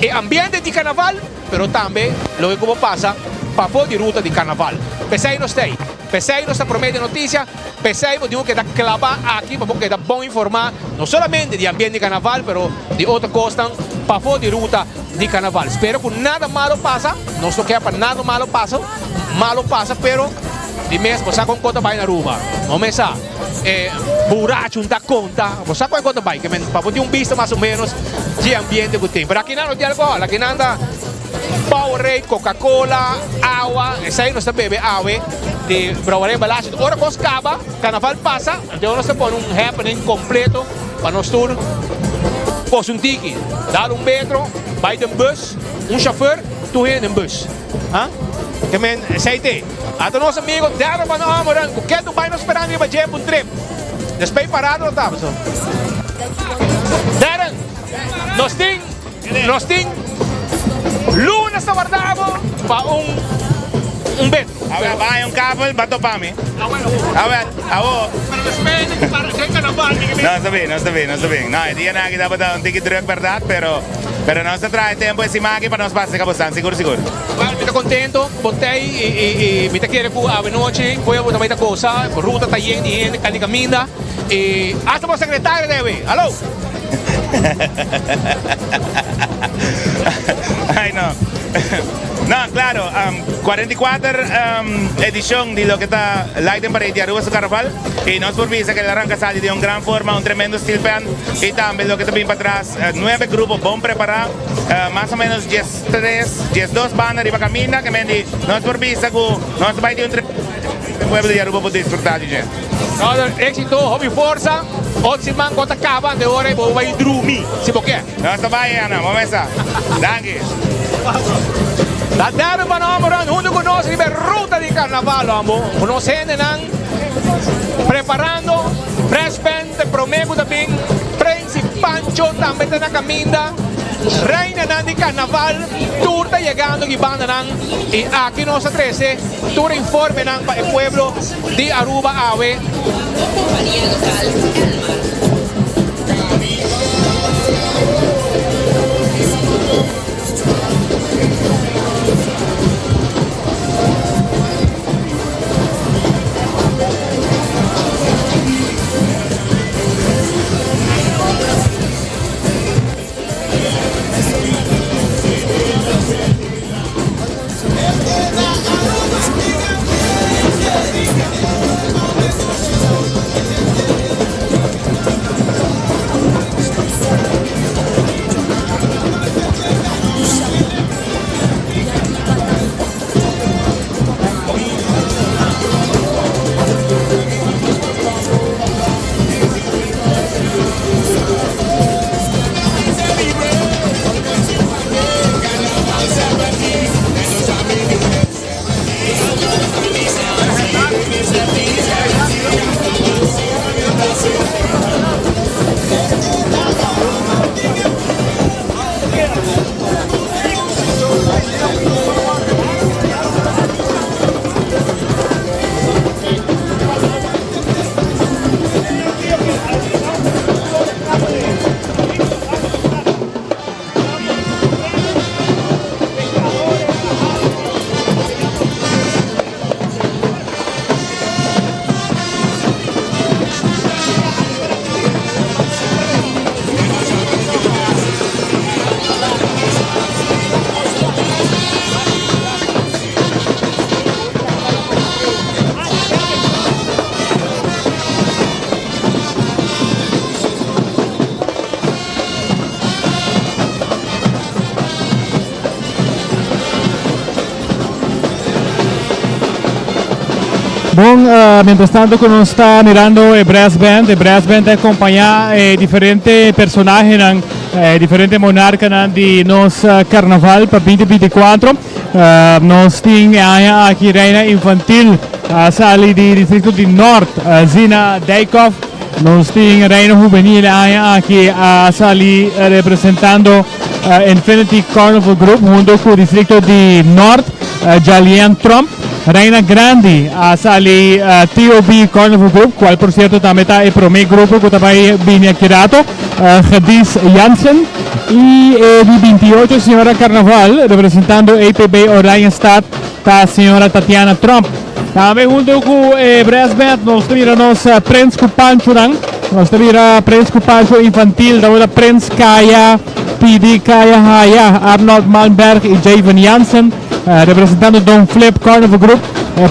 e ambiente di karnaval, pero tambe loke ku bo pasa pafó di ruta di karnaval. P'esei nos ta ei, p'esei nos ta promé den notisia, p'esei bo tin ku keda klabá aki pa bo keda bon informá no solamente di ambiente di karnaval, pero di otro kosnan pafó di ruta di karnaval. Spero ku nada malo pasa, nos no ke pa nada malo pasa, malo pasa, pero di mes bo sa kon kon ta bai na Aruba, no mesa. E buracho ta konta. Bo sa kua kos ta bai. Pa bo tin un bista mas o menos dje ambiente ku tin. Pero akinan no tin alkohòl. Akinan ta Powerade, Coca-Cola, awa. Esei nos ta bebe awe di Brouwerij Balashi. Ora kos kaba, karnaval pasa, anto nos ta pone un happening kompleto pa nos tur kos un tiki. Dal un metro, bai den bus, un shofùr, tur hende den bus. Ha? Ke men esei te. Ata nos amigo Darren van Ommeren ku ke Dubai nos sperando riba dje pa un trip. Despey parado lo tabata so. Darren, nos tin, nos tin lunes ta warda bo pa un un bet. Awel, bai un kabel, ba topa mi. Awel, awo. Pero despues di para den carnaval mi. Nos ta bin, nos ta bin, nos ta bin. No, e dianan aki tabata un tiki druk berdad, pero pero nos ta traha e tempo e siman aki pa nos pasa Kabostan, sigur sigur. Well, mi ta contento cu bo t'ey y mi ta kere cu awenochi pueblo ta bay ta goza, ruta ta yen di hende cali caminda y hasta bo secretario ta ewe. Hallo! Ay no. No, claro, 44 edicion di loke ta Lighting Parade di Aruba su Carnaval y nos por bisa cu el a ranca sali den un gran forma, un tremendo steel pan y tambe loke ta bin patras nuebe grupo bon prepara, mas o menos 13, 12 banda riba caminda que men di nos por bisa cu nos ta bay tin un tremendo e pueblo di Aruba por disfruta di dje. Brother, exito, hopi forsa. Otro siman cu ta caba ante ora y bo bay drumi, si bo ke. Nos ta bay Ana, bo mesa. Danki. Ta Darren van Ommeren hunto cu nos riba e ruta di carnaval, hombo. Cu nos hendenan preparando. Fresh Band ta e prome cu ta bin. Prins y Pancho tambe ta na caminda. Reinanan di carnaval tur ta yegando ki bandanan. Y aki nos ta trece tur informenan pa e pueblo di Aruba awe. Bon, mientras tanto cu nos ta mirando e brass band, e brass band ta acompaña e diferente personahenan, e diferente monarcanan di nos carnaval pa binti binti cuatro. Nos tin e aña aki Reina Infantil a sali di distrito di Noord, Zina Dijkhoff. Nos tin Reina Hubenil e aña aki a sali representando Infinity Carnival Group hunto cu distrito di Noord, Jalien Tromp. Reina Grandi a sali TOB Carnival Group, cual por cierto tambe ta e prome grupo cu ta bay bini aki rato, Gedies Jansen. Y e di 28 señora Carnaval, representando APB Oranjestad, ta señora Tatiana Tromp. Tambe hunto cu e brass band nos ta mira nos Prins cu Panchonan. Nos ta mira Prins cu Pancho infantil, ta Prins Kaya, Pidi Kaya Haya, Arnold Malmberg y Javen Jansen. Representando Don Flip Carnival Group,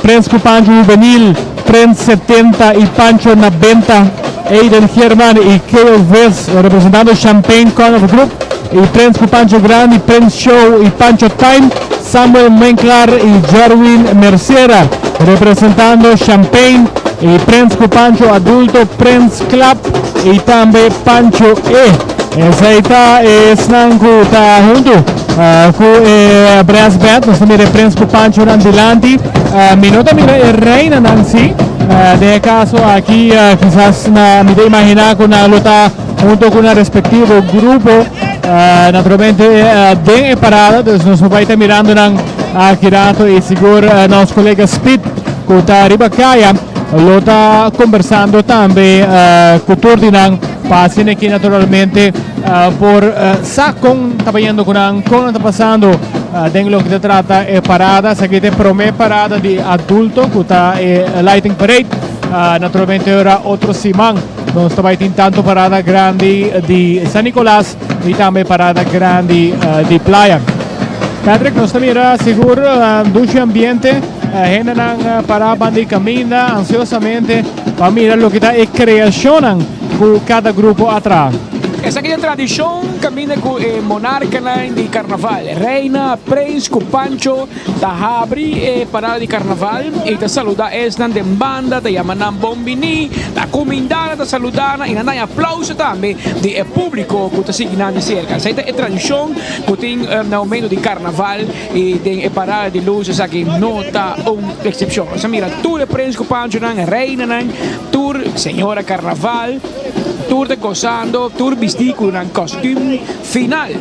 Prins cu Pancho Juvenil, Prins 70 y Pancho na Benta, Aiden Geerman y Kale Vis representando Champagne Carnival Group y Prins cu Pancho Grandi, Prins Show y Pancho Time, Samuel Menklar y Jerwin Mercera representando Champagne y Prins cu Pancho Adulto, Prins Club y tambe Pancho E. Esei ta esnan ku ta huntu ku e brass band. Nos ta mira e prins ku panchonan dilanti. Mi no ta mira e reinanan si. Den e kaso aki kisas na mi ta imaginá ku nan lo ta huntu ku nan respektivo grupo. Naturalmente den e parada. Dus nos lo bai ta mirando nan aki rato i sigur nos kolega Speed ku ta riba kaya lo ta kombersando tambe ku tur di nan. Pa asina ki naturalmente por sa kon ta bayendo ku nan, kon nan ta pasando den loke ta trata e parada. Esaki ta e prome parada di adulto ku ta e Lighting Parade. Naturalmente ora otro siman nos ta bai tin tanto parada grandi di San Nicolas y tambe parada grandi di Playa. Patrick, nos ta mira sigur dushi ambiente, hendenan para banda di caminda ansiosamente pa mira loke ta e creacionnan cu cada grupo a traha. Esaki ta tradicion caminda cu e monarcanan di carnaval, reina, prins cu pancho ta habri e parada di carnaval y ta saluda esnan den banda, ta yama nan bon bini, ta cuminda nan, ta saluda nan y nan daña aplauso tambe di e publico cu ta sigui nan di cerca. Esaki ta e tradicion cu tin na momento di carnaval y den e parada di luz esaki no ta un excepcion. Nos a mira tur e prins cu panchonan, reinanan, tur señora carnaval, tur ta gozando, tur bisti cu nan costuum final.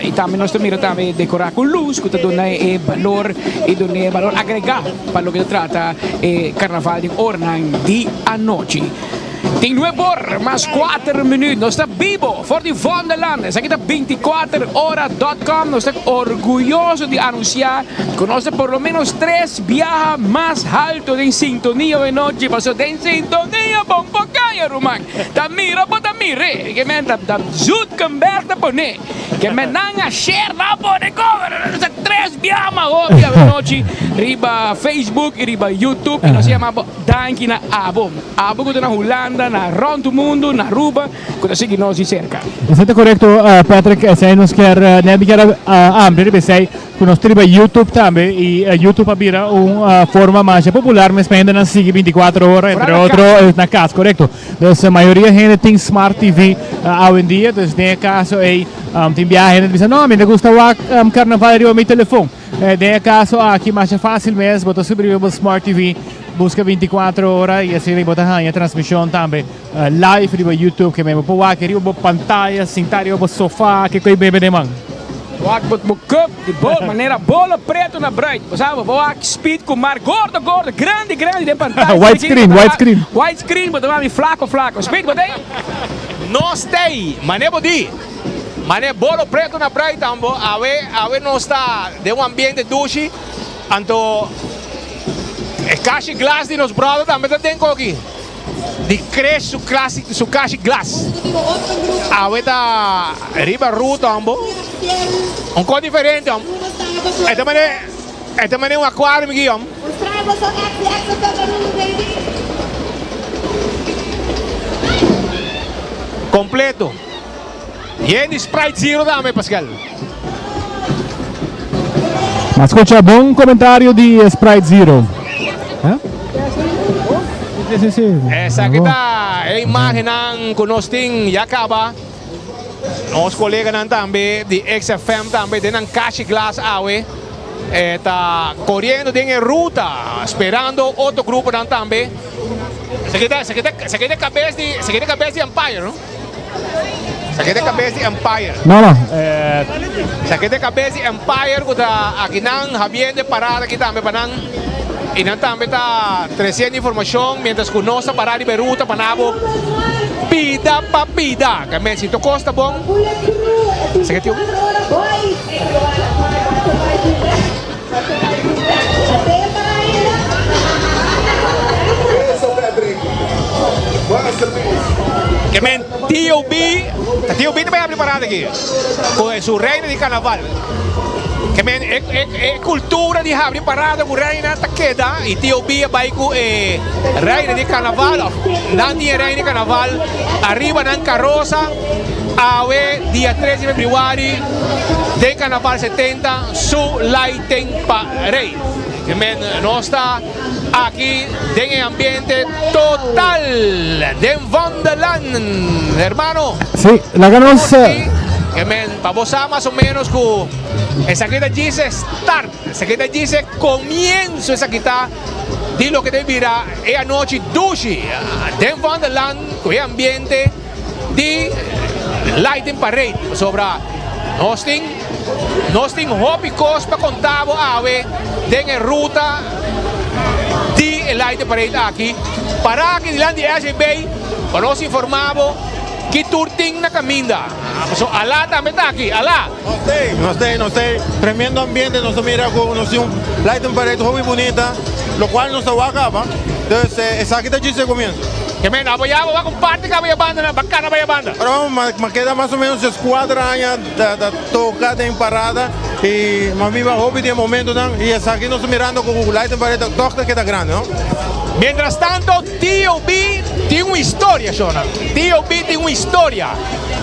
Y tambe nos ta mira tambe decora cu luz cu ta duna e balor y duna e balor agrega pa loke ta trata e carnaval den oranan di anochi. Tin nuebor mas kuater minuut. Nos ta bibo for di Vondelland. Esaki ta 24 ora dot com. Nos ta orguyoso di anuncia cu nos ta por lo menos tres biaha mas halto den sintonia hoy nochi. Pasobra den sintonia bon por caya ruman. Ta mira bo ta mire. Ke men ta Zuckerberg ta pone. Ke men nan a share nan a pone cover. Nos ta tres biaha mas hopi awe nochi riba Facebook y riba YouTube. Y nos a yama bo. Danki na abo. Abo ku ta na Hulanda, na rònt mundu, na Aruba, ku ta sigui nos di serka. Esei ta korekto Patrick, esei nos kier net mi kier a amplia riba esei ku nos ta riba YouTube tambe i YouTube a bira un forma masha popular mes pa hendenan sigui bintikuater ora entre otro na kas korekto. Dus mayoria hende tin smart TV awendia dus den e kaso ei tin biaha hende ta bisa no mi ta gusta wak karnaval riba mi telefon. Den e kaso aki masha fásil mes, bo ta subi riba bo Smart TV, buska 24 ora i asina bo ta haña transmishon tambe live riba YouTube ke men bo por wak riba bo pantaya sintá riba bo sofá ke koe bebe den man. Wak bo bo cup di bo manera bolo preto na bruid. Bo sa bo por wak speed ku mar gordo gordo grandi grandi den pantaya. Wide screen, wide screen. Wide screen bo ta wak mi flako flako. Speed bo ta ei? Nos t'ei, mane bo di. Mane bolo preto na bruid ambo awe awe nos ta den un ambiente dushi anto e kashi glas di nos brother tambe ta den koki di Chris su klasi su kashi glas awe ta riba ruta ambo un kos diferente om e ta mane e ta mane un aquarium aki om. Completo. Yen di Sprite Zero tambe, Pascal. Ma scucha bon comentario di Sprite Zero. Eh? Sí, sí, sí. Esaki ta e imagennan ku nos tin ya kaba. Nos koleganan tambe di XFM tambe den nan kashi glas awe eh, ta koriendo den e ruta, sperando otro gruponan tambe. Esaki ta, esaki ta, esaki ta kabes di, esaki ta kabes di Empire, no? Esaki ta kabes di Empire. No, no. Esaki ta kabes di Empire ku ta akinan habiendo e parada aki tambe pa nan. I nan tambe ta tresiendo informashon mientras ku nos ta pará riba e ruta pa nan bo pida pa pida. Ke men si tur kos ta bon. Esaki tin un. Ke men TOB, ta TOB ta bai habri parada aki ku su reina di karnaval. Ke men e e kultura di habri parada ku reina ta keda i TOB a bai ku e reina di karnaval òf nan tin e reina di karnaval ariba nan karosa awe dia tres di febrüari den karnaval 70. Su lighting parade. Men nos ta aki den e ambiente total den Wonderland, hermano. Sí, laga nos. Men, pa bo sa mas o menos ku esaki ta djis e start, esaki ta djis e comienzo, esaki ta di loke ta bira e anochi dushi den Wonderland ku e ambiente. di Lighting Parade pasobra nos tin nos tin hopi kos pa konta bo awe den e ruta di e Lighting Parade aki. Para aki dilanti di SJB pa nos informa bo ki tur tin na kaminda. Pasobra Alá tambe ta aki, Alá! Nos tei, nos tei, nos tei. Tremendo ambiente, nos ta mira ku nos tin un Lighting Parade hopi bunita, lokual nos ta wak kaba. Dus esaki ta djis e komienso. Ke men, abo ya bo a comparti caba e banda nan, bacana bay e banda. Pero m'a keda mas o menos 14 aña ta toca den parada y m'a biba hopi di e momentonan y esaki nos ta mirando cu Light and Parade toch ta keda grandi no. Mientras tanto TOB tin un historia shona, TOB tin un historia.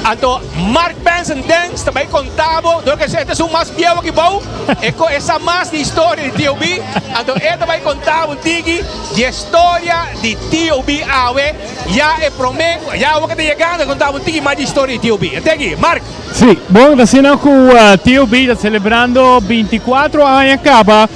Anto Mark Benson Dance ta bay conta bo, dor cu e ta esun mas bieu aki bou, e co e sa mas di historia di TOB, anto e ta bay conta bo un tiki di e storia di TOB awe, ya e prome, ya awe cu ta yegando, e conta bo un tiki mas di historia di TOB. Ate aki, Mark. Si, bon, ta asina cu TOB ta celebrando binticuatro aña caba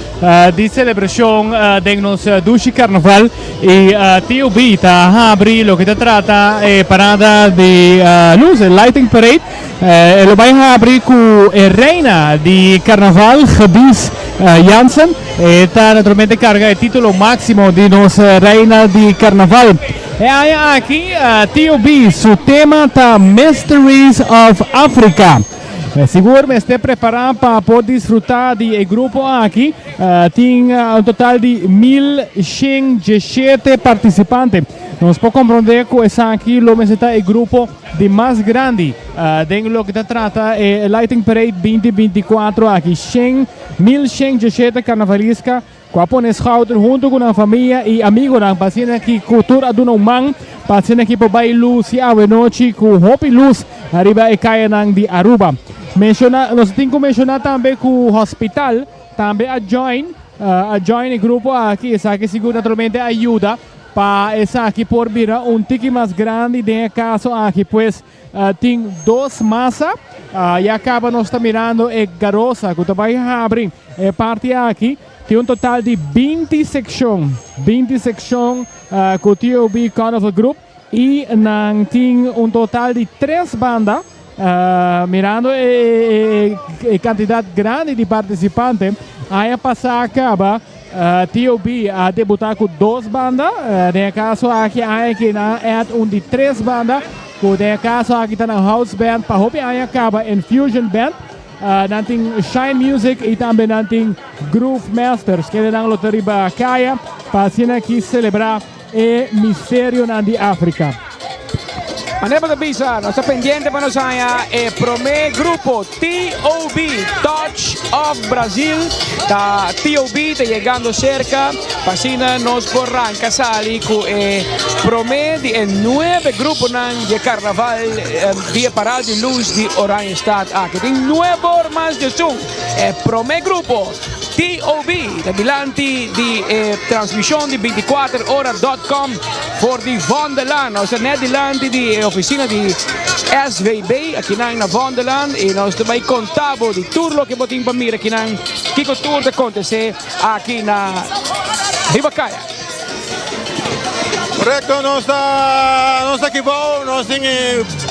di celebracion den nos dushi carnaval y TOB ta habri loke ta trata e parada di luz, e lighting parade. E lo bay habri cu e reina di carnaval, Gedies Jansen. E ta naturalmente carga e titulo maximo di nos reina di carnaval. E aña aki TOB su tema ta Mysteries of Africa. Sigur mester prepara pa por disfruta di e grupo aki. Tin un total di 1117 participante. Nos por comprende cu esaki lo mester ta e grupo di mas grandi den loke ta trata e Lighting Parade 2024 aki. 1117 carnavalisca Ku a pone schouder huntu ku nan famia i amigonan pa asina ki ku tur a duna un man pa asina ki por bai lus i awe nochi ku hopi lus riba e kayanan di Aruba. Menshona nos tin ku menshona tambe ku hospital tambe a join a join e grupo aki esaki sigur naturalmente a yuda pa esaki por bira un tiki mas grandi den e kaso aki pues Tin dos masa. Ya caba nos ta mirando e garosa cu ta bay habri e parti aki. Tin un total di 20 seccion. 20 seccion cu TOB Carnival Group y nan tin un total di tres banda. Mirando e cantidad grandi di participante, aña pasa caba TOB a debuta cu dos banda. Den e caso aki aña aki nan a add un di tres banda. Ku den e kaso aki ta nan house band pa hopi aña kaba Infusion Band. Nan tin Shine Music i tambe nan tin Groove Masters kende nan lo ta riba kaya pa asina aki selebrá e misterionan di Afrika. Manera bo ta bisa, nos ta pendiente pa nos haña e promé grupo TOB, Touch of Brazil. Ta TOB ta yegando serka pa asina nos por ranka sali ku e promé di e nuebe gruponan di e karnaval di e Parada di Lus di Oranjestad aki. Tin nuebe or mas di esun. E promé grupo TOB ta dilanti di e transmishon di 24 ora dot com for di Vondelaan. Nos ta net dilanti di e ofisina di SVB akinan na Vondelaan y nos ta bay conta bo di tur loke bo tin pa mira akinan, kico tur ta acontece aki na riba caya. Correcto, nos ta nos ta aki bou, nos tin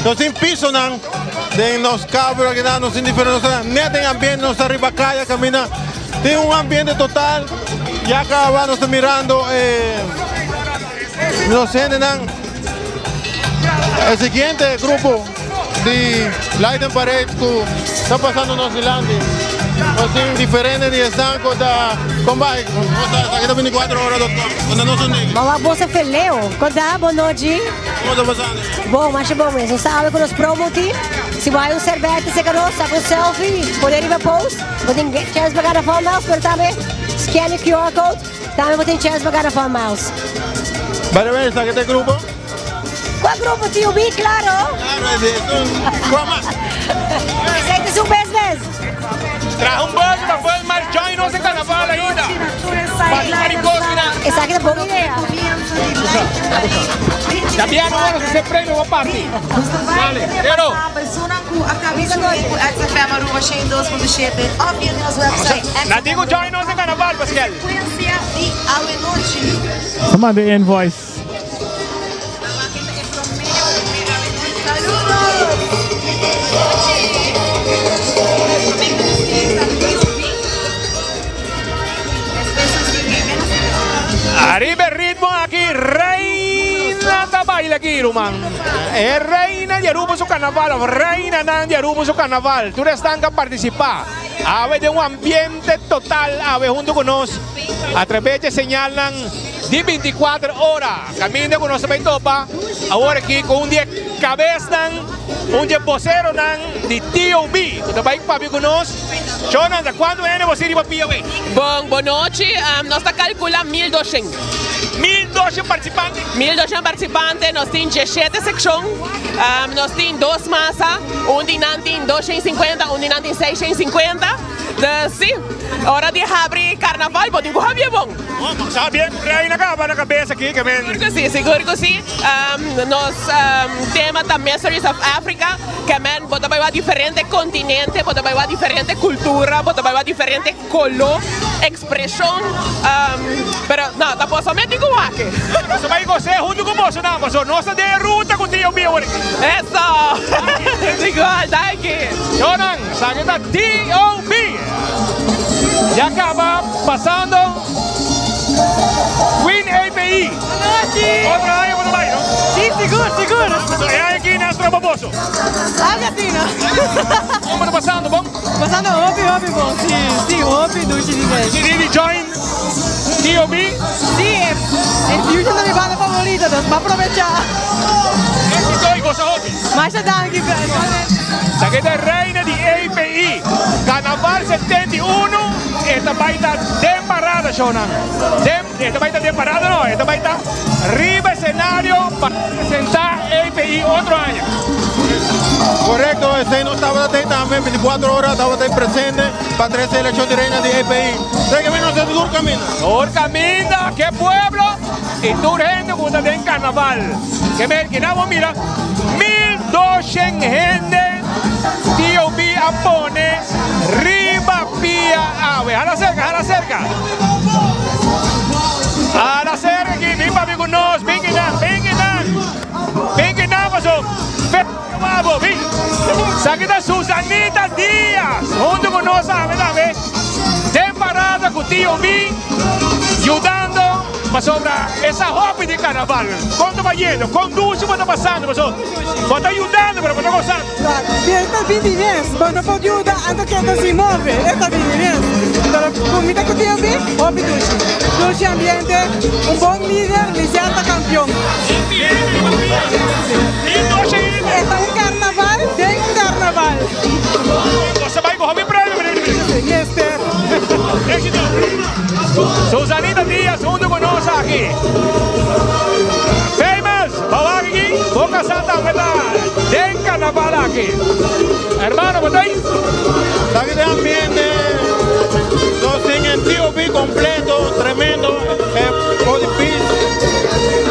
nos tin pisonan den nos cabro akinan, nos tin diferente, nos ta net den ambiente, nos ta riba caya caminda, tin un ambiente total, ya caba nos ta mirando e nos hendenan. E siguiente grupo di Light and Parade ku ta pasando nos dilanti. Nos tin diferente di esnan ku ta kon bai. Nos ta esaki ta 24 ora dot com. Konta nos un ding. Mama bo sa feleo. Konta bo nochi. Komo ta pasando? Bon, masha bon mes. Nos ta awe ku nos promo team. Si bo hay un serbete serka nos, saka un selfie, pone riba post. Bo tin chance pa gana fun miles, pero tambe scan e QR code. Tambe bo tin chance pa gana Fun Miles. By the way, esaki ta e grupo? Kua grupo? Tio B, claro. Claro, ese es un kua mas? Esei ta su bes bes. Traha un bus pa Fun Miles join nos den carnaval ainda. Pasa un par di cos mira. Esaki ta bon idea. Dabiano ora su ser premio pa parti. Dale, pero. Na digo join nos den carnaval, Pascal. Ta manda e invoice. Ariba e ritmo aki Reina ta baila aki ruman. E reina di Aruba su carnaval of reinanan di Aruba su carnaval. Tur esnan ka participa awe den un ambiente total awe hunto cu nos a traves di e señalnan. Di 24 ora, kaminda ku nos ta bai topa awor aki ku un di e kabesnan, un di e boseronan di TOB ku ta bai papia ku nos. Shona, ta kuantu hende bo si riba pia wei? Bon, bon nochi. Nos ta kalkula 1200. 1200 partisipante? 1200 partisipante, nos tin diesshete sekshon, nos tin dos masa, un di nan tin 250, un di nan tin 650. Dus si, ora di habri karnaval bo tin ku habia bon. Sa bien ku reina kaba na kabes aki ke men. Sigur ku si, sigur ku si. Nos tema ta Mysteries of Africa, ke men bo ta bai wak diferente kontinente, bo ta bai wak diferente kultura, bo ta bai wak diferente koló, ekspreshon, pero no, ta boso mes tin ku wak. Nos ta bai gos'é huntu ku boso nan, pasobra nos ta den e ruta ku Tio Bio awor aki. Eso! Sigur, danki. Yonan, esaki ta TOB. Ya caba pasando Queen API. Otro aña bo ta bay no? Si, sigur, sigur. So e aña aki nan stroba boso? Algo así no. Como ta pasando bon? Pasando hopi hopi bon, si, si, hopi dushi di mes. Dicidi di join TOB? Si, e Fusion ta mi banda favorito, dus m'a probecha. Exito y goza hopi. Masha danki. Esaki ta e reina di API. Carnaval 71 e ta bai ta den parada shownan. Den e ta bai ta den parada no, e ta bai ta riba escenario pa presenta API otro aña. Correcto, esey nos tabata tey tambe 24 ora tabata tey presente pa trece eleccion di reina di API. Esey caminda nos ta tur caminda. Tur caminda ke pueblo y tur hende cu ta den carnaval. Ke men kina bo mira 1200 hende TOB a pone riba pia awe. Hala cerca, hala cerca. Hala cerca aki, bin papia cu nos, bin kinan, bin kinan. Bin kinan paso fe wabo, bin. Esaki ta Susanita Diaz hunto cu nos awe tambe den parada cu TOB yudando. Pasobra e sa hopi di carnaval. Con ta bayendo, con dushi bo ta pasando, pasobra bo ta yudando pero bo ta gozando. Bien ta bini mes, bo no por yuda anto keda sin move, e ta bini mes. Pero cu mi ta cu TOB, hopi dushi. Dushi ambiente, un bon lider, Lisian ta campeon. E ta un carnaval den un carnaval. Bo sa bay cu hopi premio, meneer. Mester. Exito. Susanita Diaz hunto cu nos aki. Famous, bo wak aki, bo casa tambe ta den carnaval aki. Hermano, bo ta ahi? Esaki ta e ambiente, nos tin e TOB completo, tremendo, e body piece,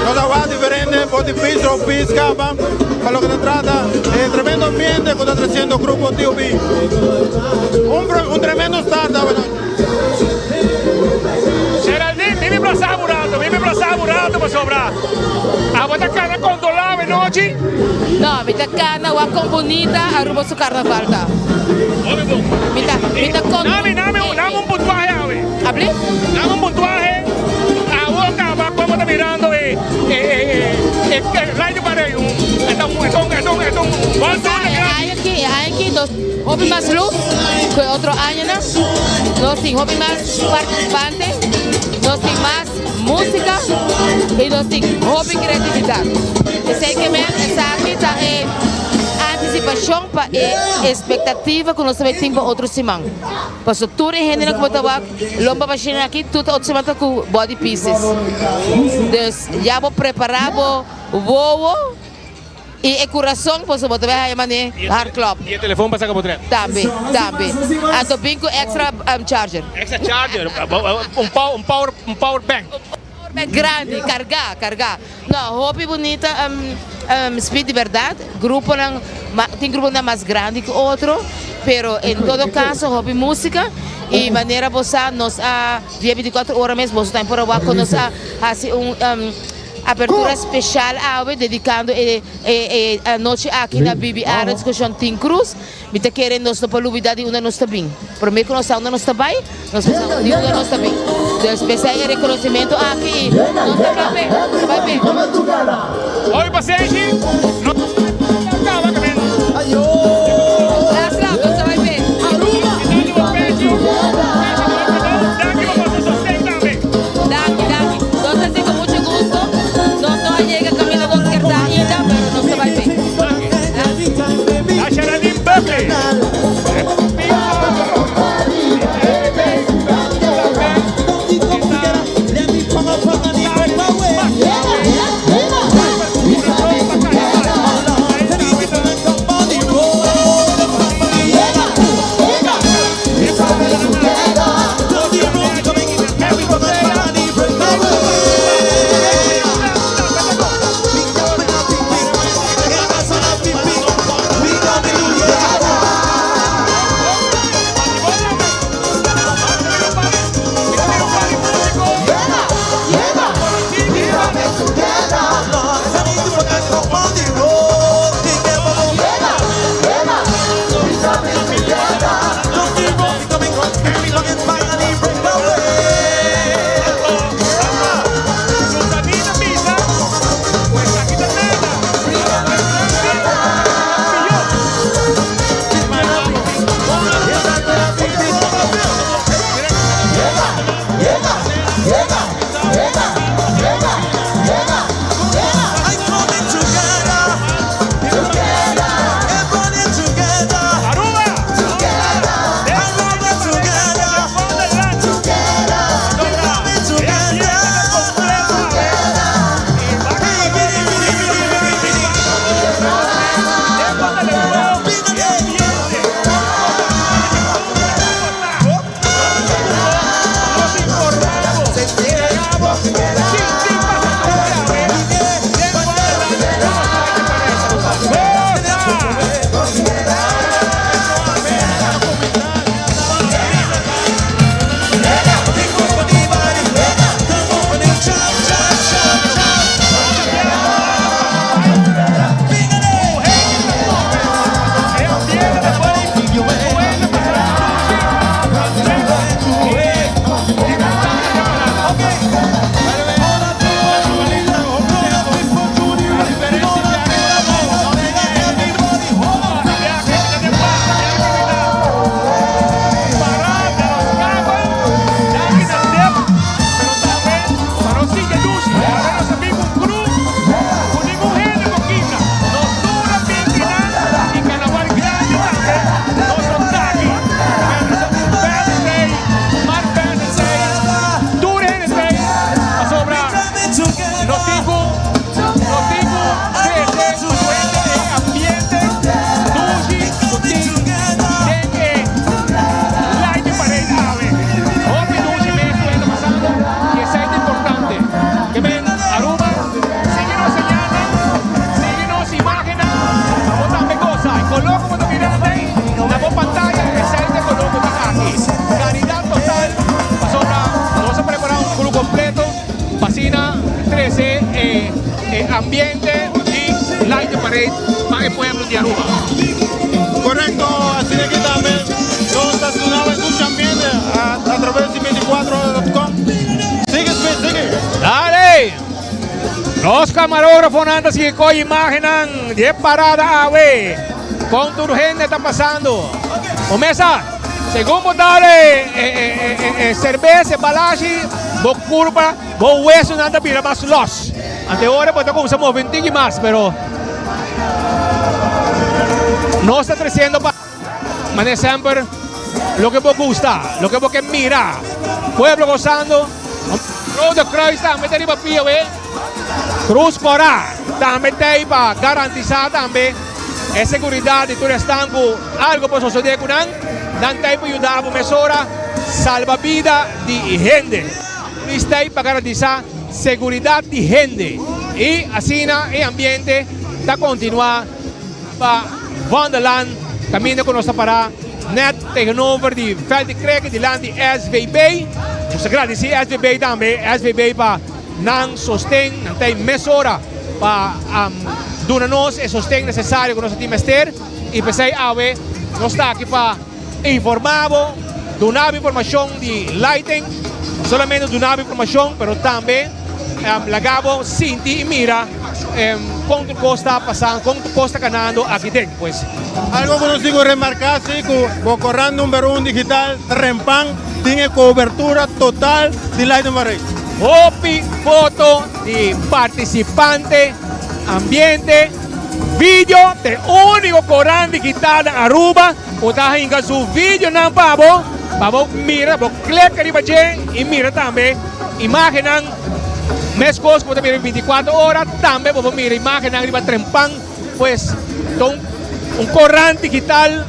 nos a wak diferente body piece, rope piece caba, pa loke ta trata e tremendo ambiente cu ta treciendo grupo TOB. Un tremendo start awe nochi. Geraldine, mi mi brasa bo rato, mi mi brasa bo rato pasobra abo ta kana controla awe nochi. No, mi ta kana wak con bunita Aruba su carnaval ta. Hopi bon. Mi ta, mi ta con. Nami, nami, nami un puntuahe awe. Abli? Nami un puntuahe. Awo caba como ta mirando e e e e e light di parey un e ta un e ta un e ta un e ta un bon Sa, e aña aki, e aña aki nos hopi mas luz cu e otro añanan. Nos tin hopi mas participante, nos tin mas musica y nos tin hopi creatividad. Esey ke men esaki ta e anticipacion pa e expectativa cu nos ta bay tin pa otro siman. Pasobra tur e hendenan cu bo ta wak lomba bashina aki tur ta otro siman ta cu body pieces. Dus ya bo prepara bo wowo. I e kurason pasobra bo ta bai haya man'é hardklop. I e telefon pa saka bo tren. Tambe, tambe. Anto bin ku extra charger. Extra charger, un power, un power, un power bank. Un power bank grandi, kargá, kargá. No, hopi bunita speed di bèrdat. Gruponan, tin gruponan mas grandi ku otro, pero en todo kaso hopi músika. I manera bo sa nos a dia 24 ora mes boso tambe por a wak ku nos a hasi un. Apertura special awe dedicando e e anochi aki na Bibi Arends cu Shontin Cruz. Mi ta kere nos no por lubida di unda nos ta bin. Prome cu nos sa unda nos ta bay, nos por sa di unda nos ta bin. Dus p'esey e reconocimento aki y nos ta cla p'e. Ta bay p'e. Hopi pasenshi, nos ta caba caminda. Last lap, nos ta bay p'e. Danki bo pechi, pechi di otro bou, danki bo pa su sosten tambe. Danki, danki. Nos ta sigui. Ambiente di Light the Parade pa e pueblo di Aruba. Correcto, asina aki tambe nos ta dunaba e dushi ambiente a traves di 24ora.com. Sigui Smith, sigui! Dale! Nos camarografonan ta sigui coge imagennan di e parada awe. Con tur hende ta pasando. Bo mesa, segun bo dale e cerbes, e balashi, bo curpa. Bo wesonan ta bira mas los. Ante ora bo ta kumsa move un tiki mas, pero nos ta treciendo pa mane semper loke bo gusta, loke bo ke mira. Pueblo gozando. Rode Kruis tambe ta riba pia we. Cruz Cora tambe ta ei pa garantisa tambe e seguridad di tur esnan cu algo por sosode cu nan. Nan ta ei pa yuda bo mesora salba bida di hende. Polis ta ei pa garantisa seguridat di hende i asina e ambiente ta kontinuá pa Wonderland kaminda ku nos ta pará nèt tegenover di vèlt di kreke dilanti SVB. Nos ta gradisí SVB tambe, SVB pa nan sosten, nan ta ei mesora pa duna nos e sosten nesesario ku nos a tin mester i p'esei awe nos ta aki pa Informá bo, duna bo informashon di lighting, no solamente duna bo informashon pero tambe laga bo sinti i mira kon tur kos ta pasando, kon tur kos ta kanando aki den. Pues. Algo ku nos tin ku remarká si ku bo korant number un digital Trempan tin e kobertura total di Lighting Parade. Hopi foto di partisipante, ambiente, video ta e úniko korant digital na Aruba. Bo ta hinka su videonan pa bo, pa bo mira, bo klek riba dje i mira tambe imagennan meskos ku bo ta mira 24 ora, tambe bo por mira imagennan riba Trempan. Pues ta un un korant digital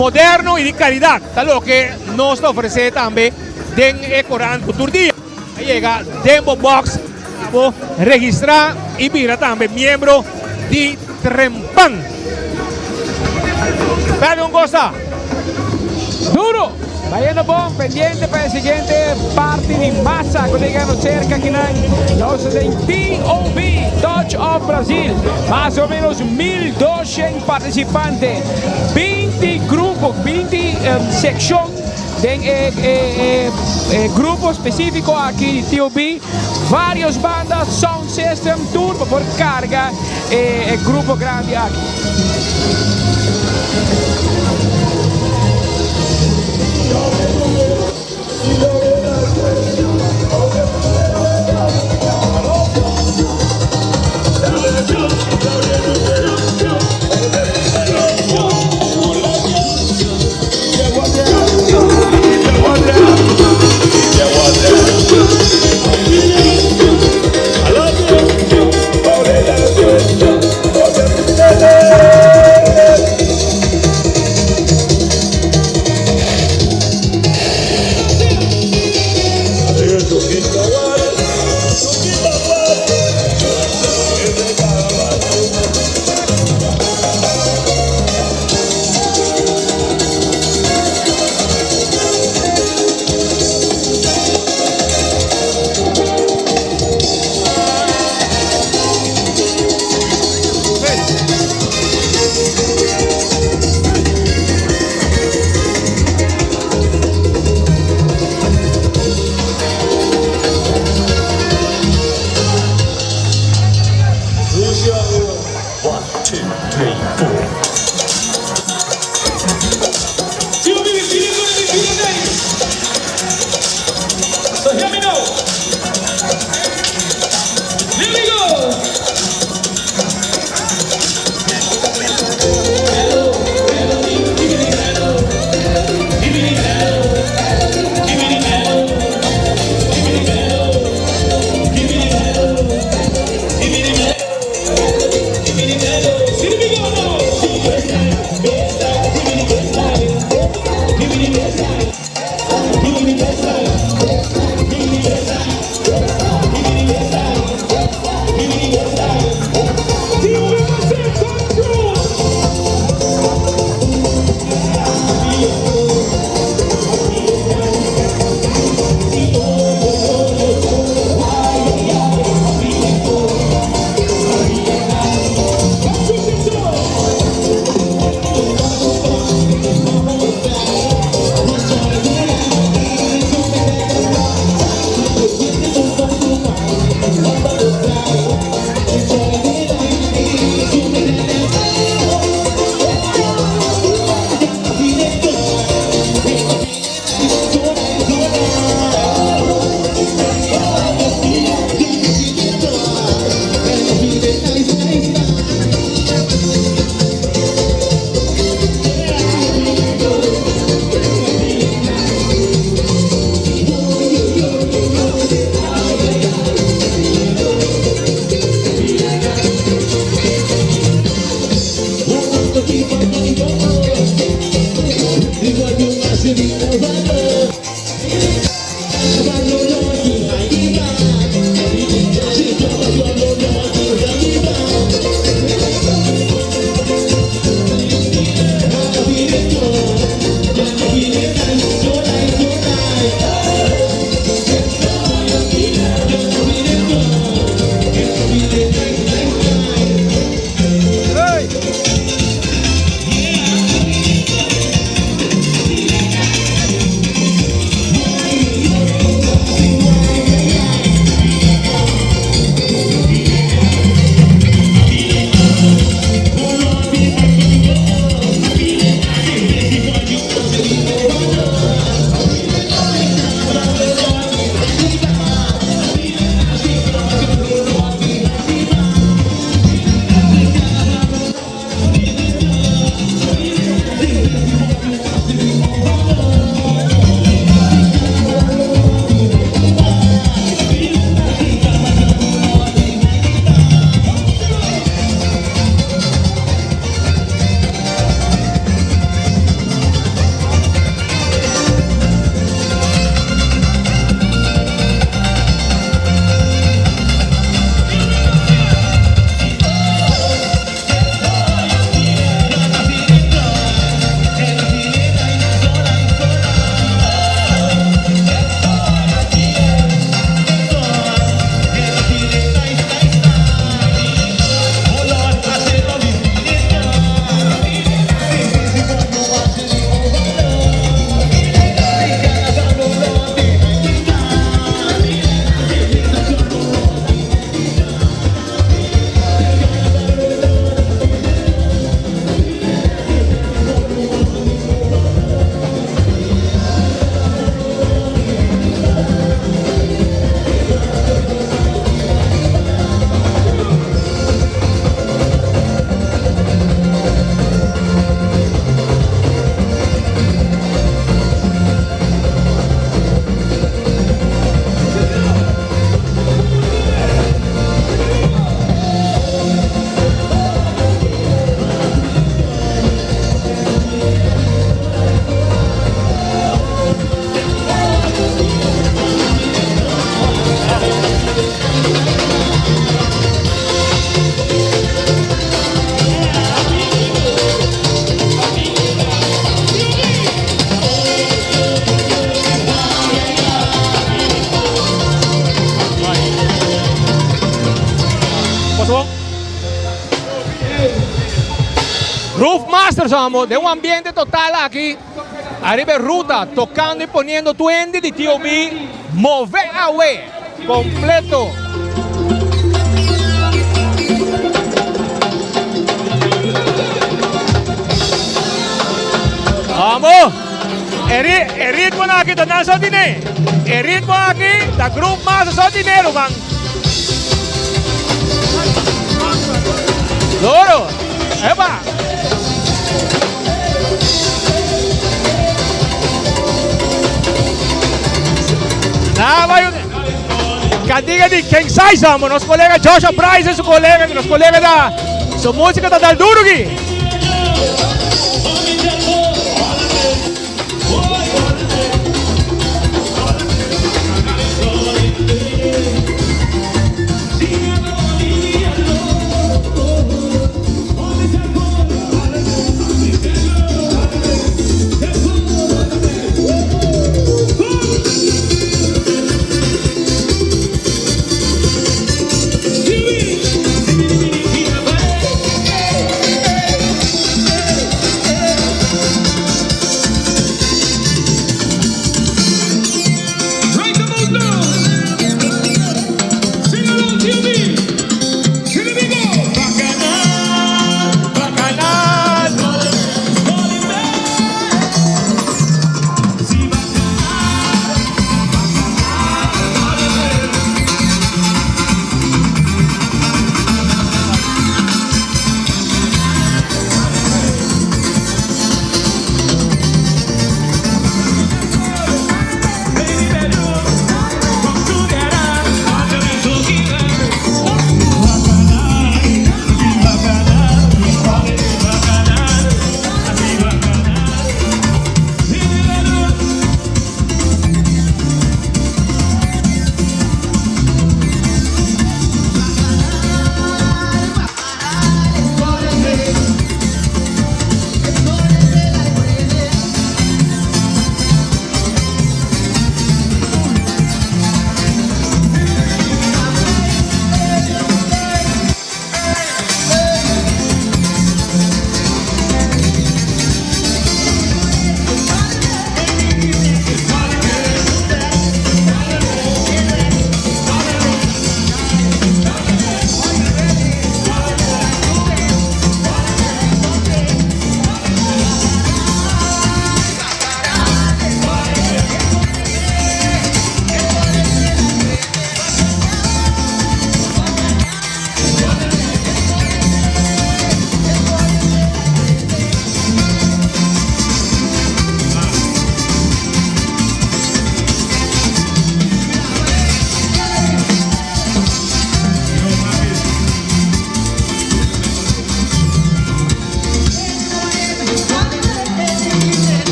moderno i di kalidat ta loke nos ta ofresé tambe den e korant ku tur dia a yega den bo box pa bo registrá i bira tambe miembro di Trempan. Perde un cosa. Duro! Bayendo bon, pendiente pa e siguiente parti di masa cu ta yegando cerca akinan. Nos ta den TOB, Touch of Brazil. Mas o menos 1200 participante, 20 grupo, 20 seccion den e e e grupo specifico aki di TOB. Varios banda, sound system, tur pa por carga e grupo grandi aki. So hear me now. Here we go. Roof Masters amo den un ambiente total aki ariba e ruta tocando y poniendo tuende di TOB move awe completo. Amo! E ritmonan aki ta nan so tine. E ritmo aki ta Groove Master so tine, ruman. Duro. Epa. Na bai un cantiga di King Size, amo. Nos colega Joshua Price su colega, nos colega da su música ta dal duro aquí.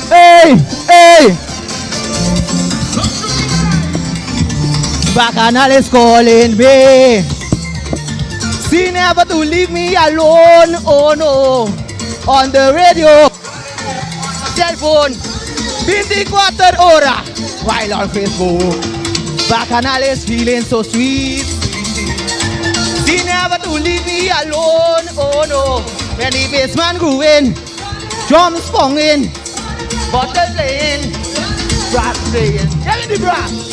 Ey! Ey! Bacchanal is calling me. She never to leave me alone. Oh no. On the radio. Cell phone. 24 ora. While on Facebook. Bacchanal is feeling so sweet. She never to leave me alone. Oh no. When the bassman grooving, drums ponging, bottle playing, brass playing. Get in the brass.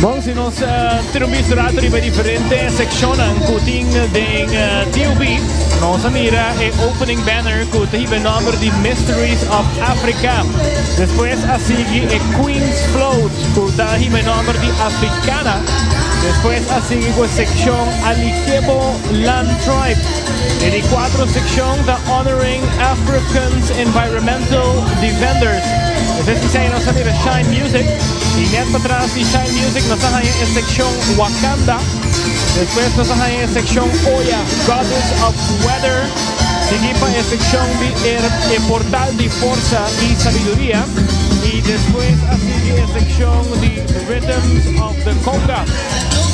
Bon, si nos tira un bista rato riba e diferente seccionnan cu tin den TOB, nos a mira e opening banner cu ta hiba e nomber di Mysteries of Africa. Despues a sigui e Queen's Float cu ta hiba e nomber di Africana. Despues a sigui cu e seccion Alikebo Land Tribe. E di cuatro seccion ta Honoring African's Environmental Defenders. Despues di esey nos a mira Shine Music. Y net patras di Shine Music nos a haña e seccion Wakanda. Despues nos a haña e seccion Oya, Goddess of Weather. Sigui pa e seccion di e Portal di Forsa y Sabiduria. Y despues a sigui e seccion di Rhythms of the Conga.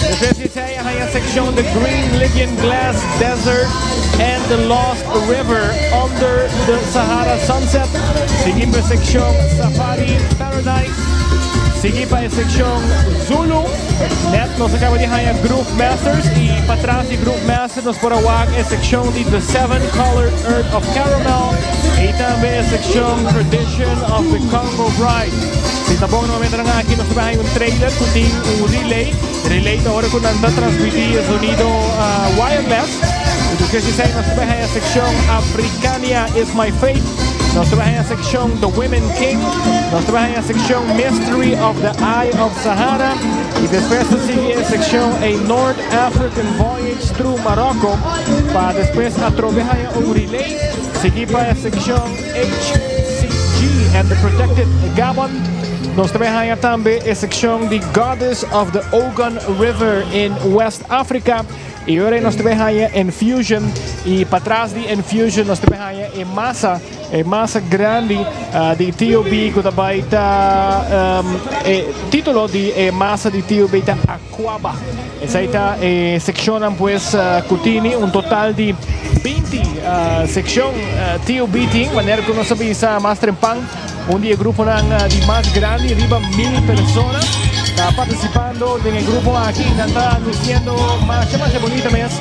Despues di esey a haña seccion The Green Libyan Glass Desert and the Lost River Under the Sahara Sunset. Sigui pa e seccion Safari Paradise. Sigui pa e seccion Zulu. Net nos a caba di haña Groove Masters y patras di Groove Masters nos por a wak e seccion di The Seven Colored Earth of Caramel y tambe e seccion Tradition of the Congo Bride. Si ta bon na momentonan aki nos ta bay haña un trailer cu tin un relay. Relay ta ora cu nan ta transmiti e zonido wireless. Y despues di esey nos ta bay haña seccion Africania is my faith. Nos ta bay haña seccion The Women King. Nos ta bay haña seccion Mystery of the Eye of Sahara. Y despues ta sigui e seccion A North African Voyage Through Morocco. Pa despues atrobe haña un relay. Sigui pa e seccion HCG and the Protected Gabon. Nos ta bay haña tambe e seccion di Goddess of the Ogun River in West Africa. Y ora nos ta bay haña Enfusion y patras di Enfusion nos ta bay haña e masa, e masa grandi di TOB cu ta bay ta e titulo di e masa di TOB ta Aquaba. Esey ta e seccionnan pues cu tini un total di 20 seccion TOB tin, manera cu nos a bisa mas trempan. Un di e gruponan di mas grandi, riba 1000 persona ta participando den e grupo aki. Nan ta luciendo masha masha bonita mes.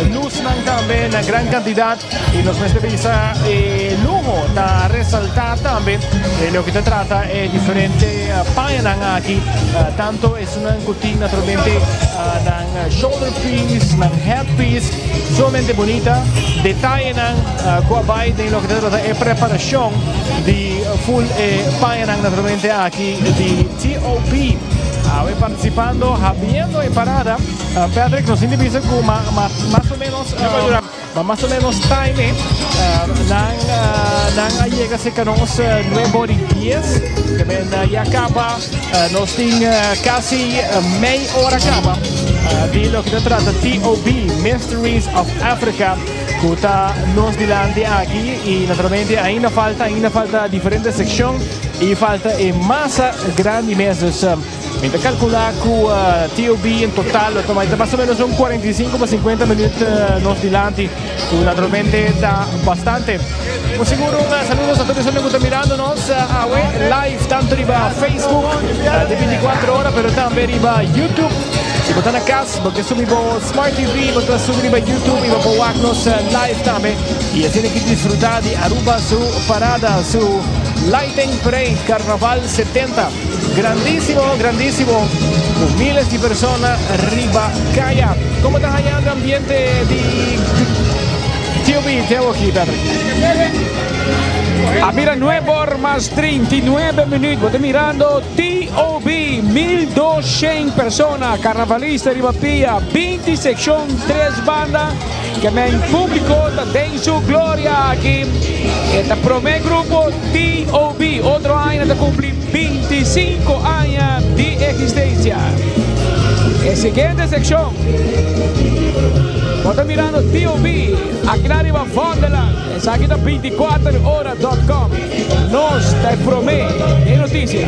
Luznan tambe na gran cantidad y nos mester bisa e luho ta resalta tambe loke ta trata e diferente pañanan aki. Tanto esunnan cu tin naturalmente nan shoulder piece, nan head piece, sumamente bonita. Detayenan cu a bay den loke ta trata e preparacion di full e pañanan naturalmente aki di TOP. Awe participando habiendo e parada. Patrick, nos tin di bisa cu mas o menos ma mas o menos time nan nan a yega cerca nos nuebe ora y dies. Te ya caba nos tin casi mei ora caba di loke ta trata TOB, Mysteries of Africa. Cu ta nos dilanti aki y naturalmente ainda falta, ainda falta diferente seccion y falta e masa grandi mes. Dus mi ta calcula cu TOB en total lo tuma mas o menos un 45 pa 50 minuut nos dilanti, cu naturalmente ta bastante. Por seguro un saludos a tur esun cu ta mirando nos awe live tanto riba Facebook di 24 ora pero tambe riba YouTube. Si bo ta na cas, bo ke subi bo Smart TV, bo ta subi riba YouTube y bo por wak nos live tambe. Y asina ki disfruta di Aruba su parada, su Lighting Parade Carnaval 70. Grandísimo, grandísimo, cu miles di persona riba caya. Como ta hañando ambiente di TOB, Teo aki, Patrick? A mira 9 or mas 39 minuut. Bo ta mirando TOB, 1200 persona, carnavalista riba pia, 20 seccion, 3 banda. Ke men publico ta den su gloria aki. E ta prome grupo TOB. Otro aña ta cumpli 25 aña di existencia. E siguiente seccion. Bo ta mirando TOB aki na riba Vondeland. Esaki ta 24 ora dot com. Nos ta e prome den noticia.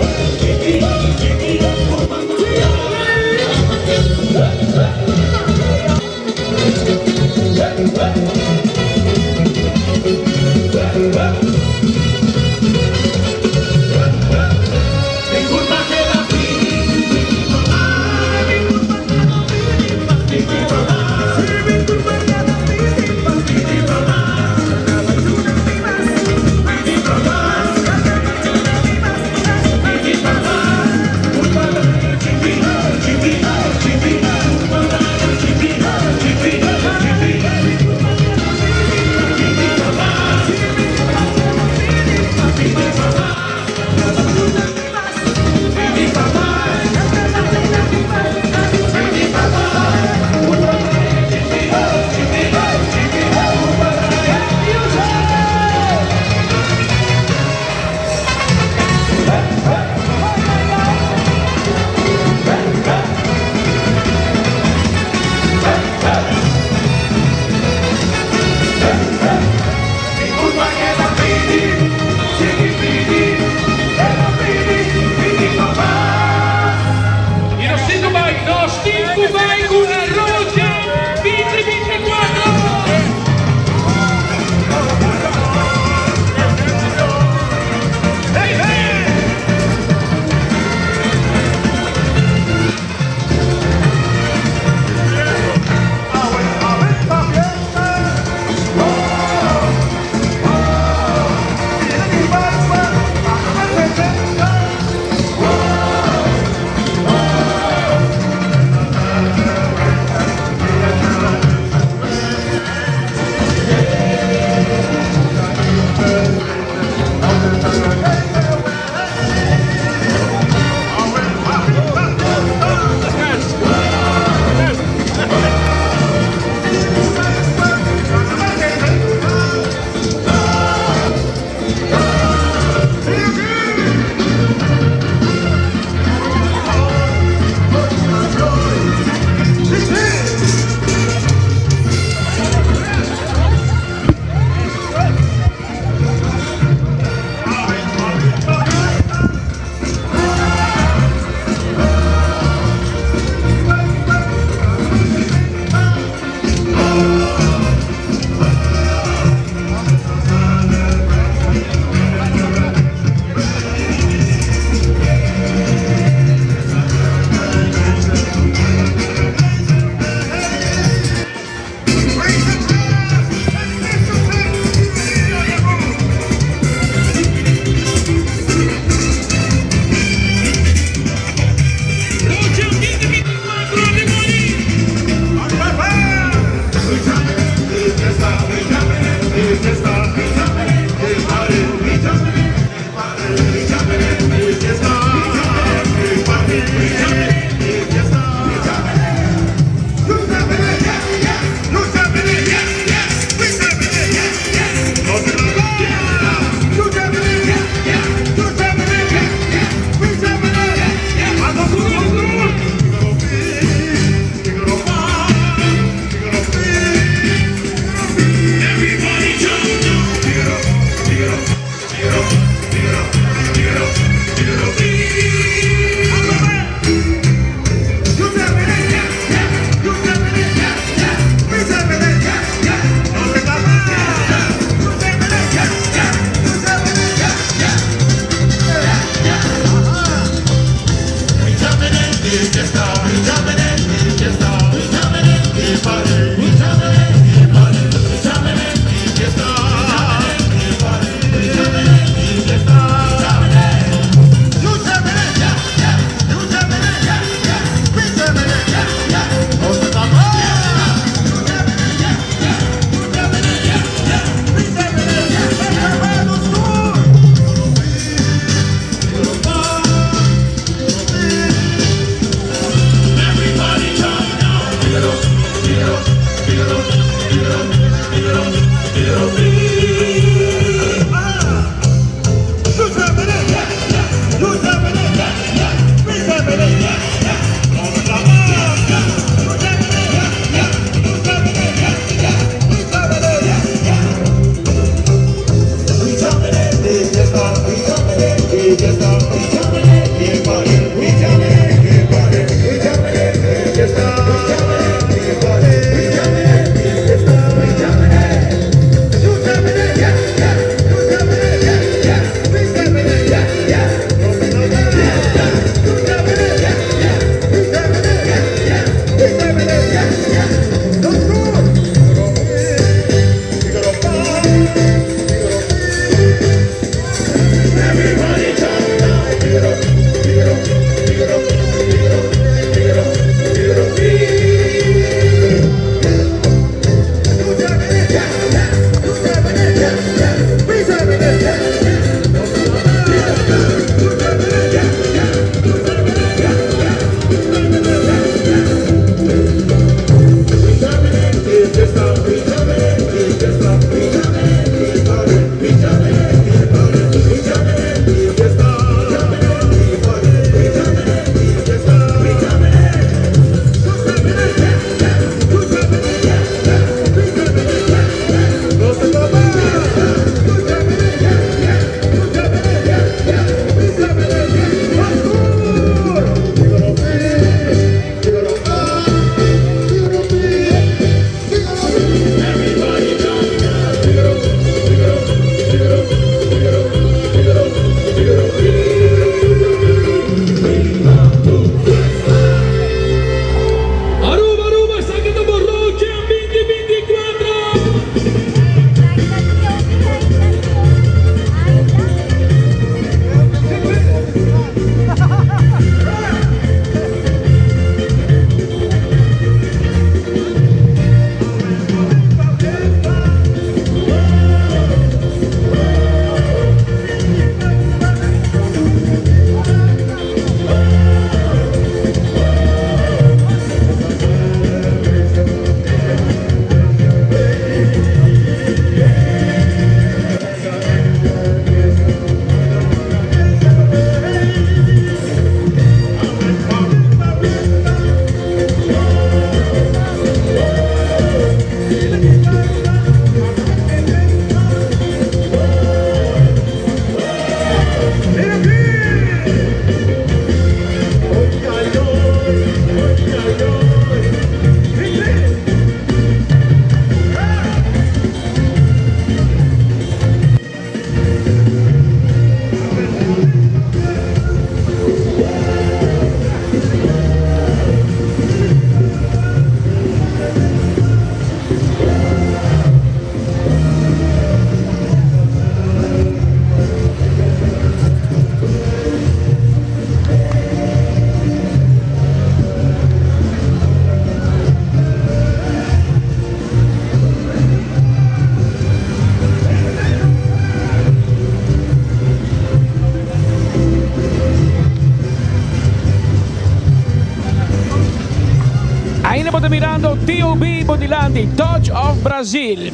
Ainda bo ta mirando TOB bo dilanti, Touch of Brazil.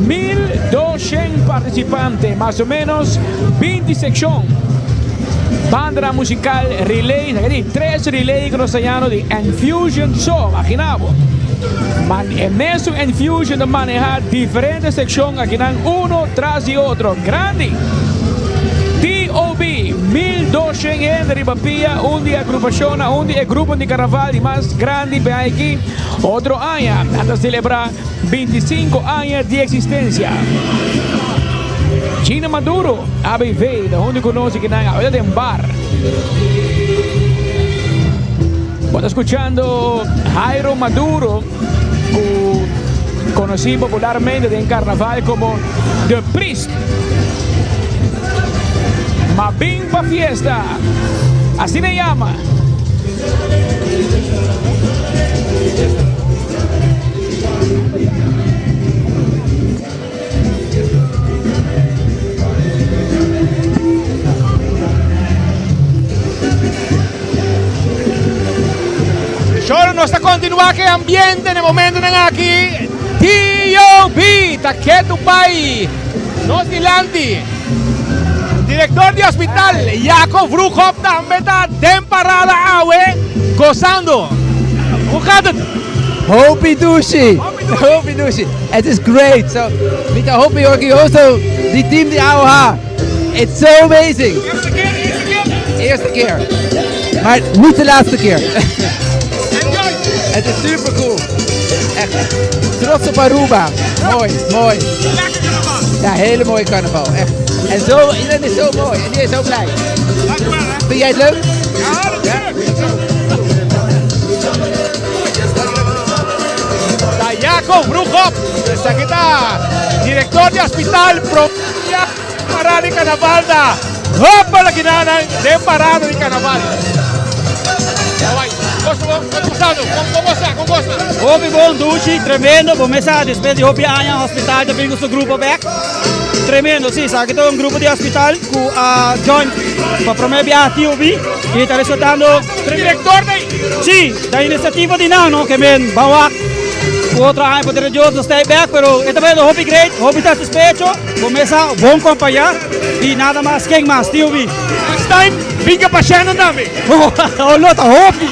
1200 participante, mas o menos 20 seccion. Bandanan musical, relay, sa di tres relay cu nos ta yano di Enfusion so, imagina bo. Man, e mesun Enfusion ta maneha diferente seccion akinan uno tras di otro. Grandi! TOB, 1200 hende riba pia, un di agrupacionnan, un di e gruponan di carnaval di mas grandi pe aki. Otro aña nan ta celebra 25 aña di existencia. Gina Maduro, ABV, ta hunto cu nos aki nan awor ta den bar. Bo ta scuchando Jairo Maduro, cu conoci popularmente den carnaval como The Priest. Ma bin pa fiesta, asina e yama. Shoro nos ta continua cu e ambiente na e momentonan aki. TOB ta ketu bay nos dilanti. Director di hospital Jaco Vroegop tambe ta den parada awe gozando. Hoe gaat het? Hopi dushi! Hopi dushi! Het is great! So, mi ta hopi orguyoso di team di AOH. It's so amazing! Eerste keer, eerste keer? Eerste keer. Maar niet de laatste keer. Enjoy! Het is super cool. Echt trots op Aruba. Mooi, mooi. Lekker carnaval. Ja, hele mooie carnaval. Echt. En zo, iedereen is zo mooi en iedereen is zo blij. Dankjewel hè. Vind jij het leuk? Ja, natuurlijk. Ta Jaco Vroegop, esaki ta director di hospital Provincia Parada di Carnaval ta hopi lakinanan den parada di carnaval. Hopi bon dushi, tremendo, bo mes sa despues di hopi aña hospital ta bin ku su grupo bek. Tremendo, si, esaki ta un grupo di hospital ku a join pa prome biaha TOB i ta resultando tremendo. Director ta ei? Si, ta iniciativa di nan no, ke men ban wak ku otro aña poder Dios nos ta ei bek, pero e ta bayendo hopi great, hopi satisfecho, bo mes sa bon kompaña i nada mas, ken mas, TOB. Next time bin ku pashèntnan tambe. Oh lo ta hopi.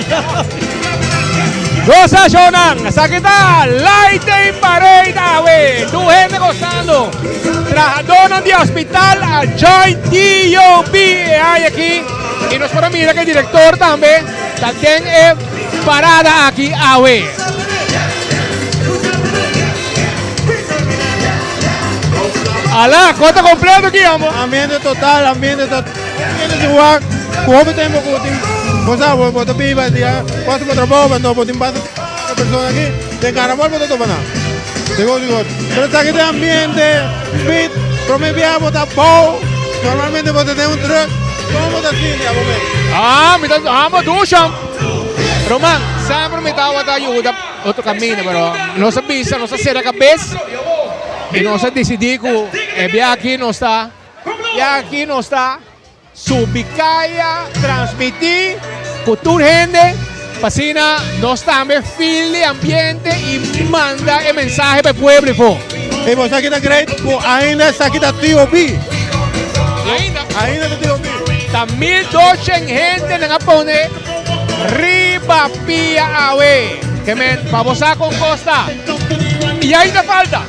Gosa shownan, esaki ta Lighting Parade awe. Tur hende gosando. Trahadornan di hospital a join TOB e aña aki y nos por a mira cu e director tambe ta den e parada aki awe. Ala, kota completo aki amo. Ambiente total, ambiente total. Ambiente di wak, ku hopi tempo ku tin, bo sa, bo bo ta biba dia, pasa bo trabou, anto bo tin basta persona aki, den carnaval bo ta topa nan. Sigur, sigur. Pero esaki ta e ambiente, speed, prome biaha bo ta bou, normalmente bo ta den un truck, komo bo ta sinti abo mes? Ah, mi ta amo dusha. Roman, semper mi tabata yuda otro caminda, pero nos a bisa, nos a cera cabes y nos a dicidi cu e biaha aki nos ta Y aki nos ta subi caya, transmiti cu tur hende, pa asina nos tambe feel e ambiente y manda e mensahe pa e pueblo ifo. Ey bo esaki ta great cu ainda esaki ta TOB. Ainda. Ainda ta TOB. Ta 1200 hende nan a pone riba pia awe. Ke men pa bo sa con cos ta. Y ainda falta.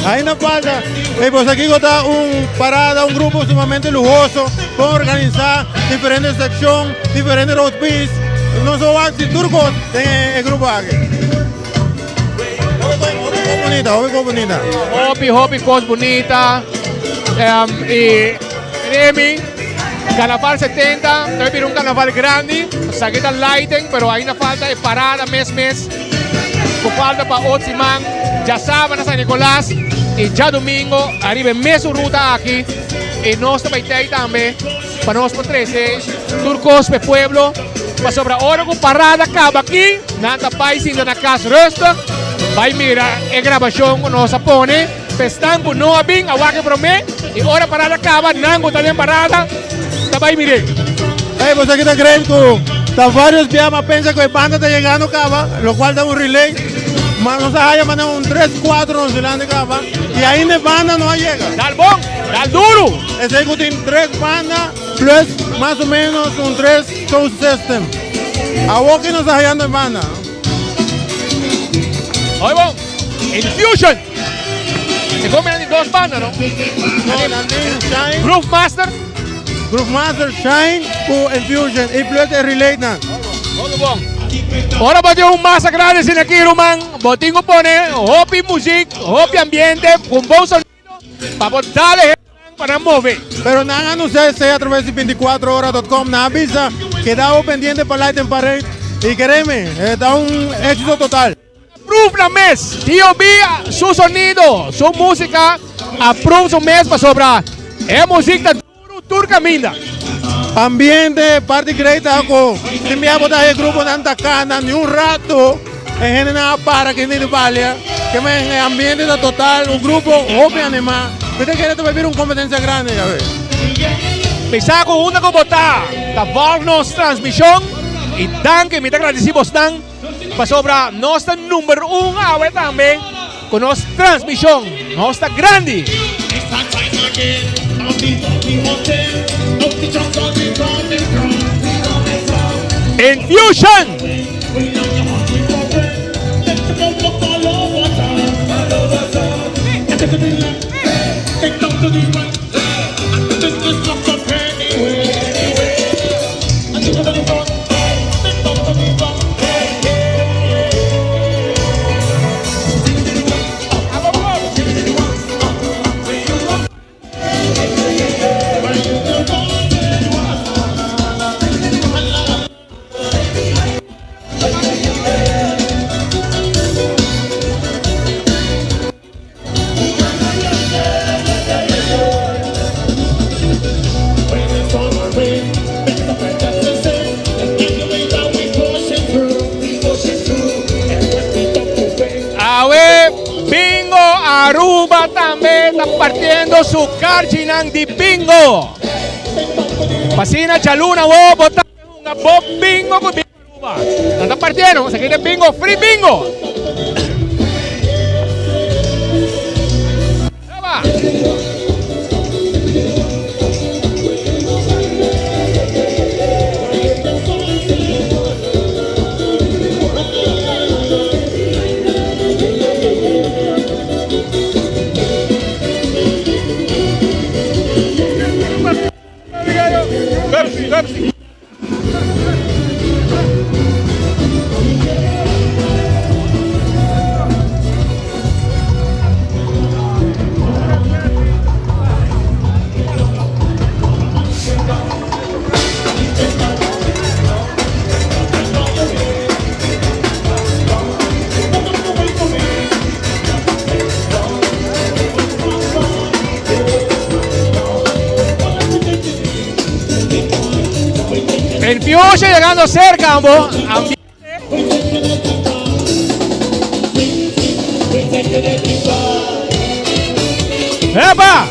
Ainda falta. Ey bo sa kico ta un parada, un grupo sumamente luhoso, bon organisa, diferente seccion, diferente roadpiece. Nos a wak di tur cos den e grupo aki. Hopi cos bunita, hopi cos bunita. Hopi, hopi cos bunita. Y Remy, Carnaval 70, ta bira un carnaval grandi. Esaki ta lighting, pero ainda falta e parada mes mes. Ku falta pa ot siman, djasabra na San Nicolas i djadumingo ariba e mesun ruta aki i nos ta bai tei tambe pa nos por trese tur kos pa e pueblo pasobra ora ku parada kaba aki nan ta bai sinta na kas rustig bai mira e grabashon ku nos a pone pa esnan ku no a bin a wak e prome i ora parada kaba nan ku ta den parada ta bai mir'é. Ey, bo sa ki ta great ku. Ta varios bia m'a pensa ku e banda ta yegando kaba, lokual ta un relay, ma nos a haya manera un tres, kuatro nos dilanti kaba i ainda e banda no a yega. Dal bon, dal duru! Esei ku tin tres banda plus mas o menos un tres sound system. Awoki nos a hayando e banda. Hoy bon, Infusion! E kombinan di dos banda no? No, nan tin Shine. Groove Master. Groove Master, Shine ku Infusion i plus e relay nan. Hopi bon. Ora bo tin un masa grandi asina aki ruman, bo tin ku pone hopi muzik, hopi ambiente ku un bon sonido pa bo dal e hendenan pa nan move. Pero nan a anuncia esey a traves di 24 ora dot com. Nan a bisa, keda bo pendiente pa Light and Parade i kereme, ta un exito total. Approve nan mes. TOB su sonido, su musica approve su mes pasobra e music ta duro tur caminda. Ambiente parti great ta cu tin bia bo ta e gruponan ta cana ni un rato e hendenan a para ki di balia ke men e ambiente ta total un grupo hopi anima mi ta kere ta bay bira un competencia grandi ya ve. Mi sa cu unda cu bo ta ta volg nos transmision y danki mi ta gradici bosnan. Pasobra nos ta number un awe tambe ku nos transmishon. Nos ta grandi! Infusion! Awe Bingo Aruba tambe ta partiendo su karchinan di bingo. P'asina djaluna awo bo ta hunga bo bingo ku Bingo Aruba. Nan ta partiendo, esaki ta bingo, free bingo. El Pioche llegando cerca, ambo. Ambiente. ¡Epa!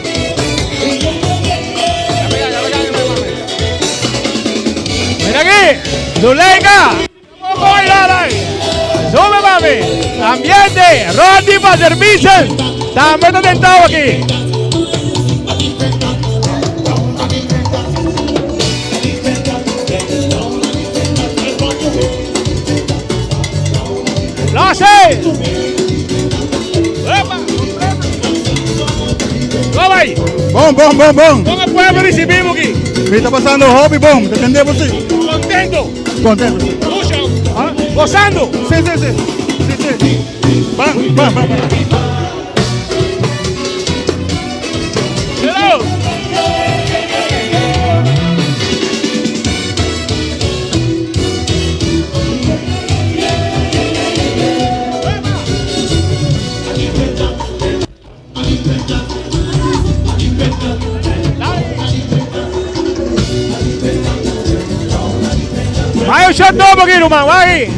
Mira aquí, Zuleika. Sube, mami. Ambiente, Rodney van der Biesen. También está tentado aquí. ¡Lo hace! ¡Epa! ¿Cómo ahí? Bon, bon, bon, bon. ¿Cómo pueblo recibimos aquí? Mi ta pasando hopi bon, te sí. Contento. Contento, sí. Mucho. ¿Ah? Gozando. Sí, sí, sí. Sí, sí. Van, van, van, van. Hello. Vai un shot nobo aki, ruman. Vai aki.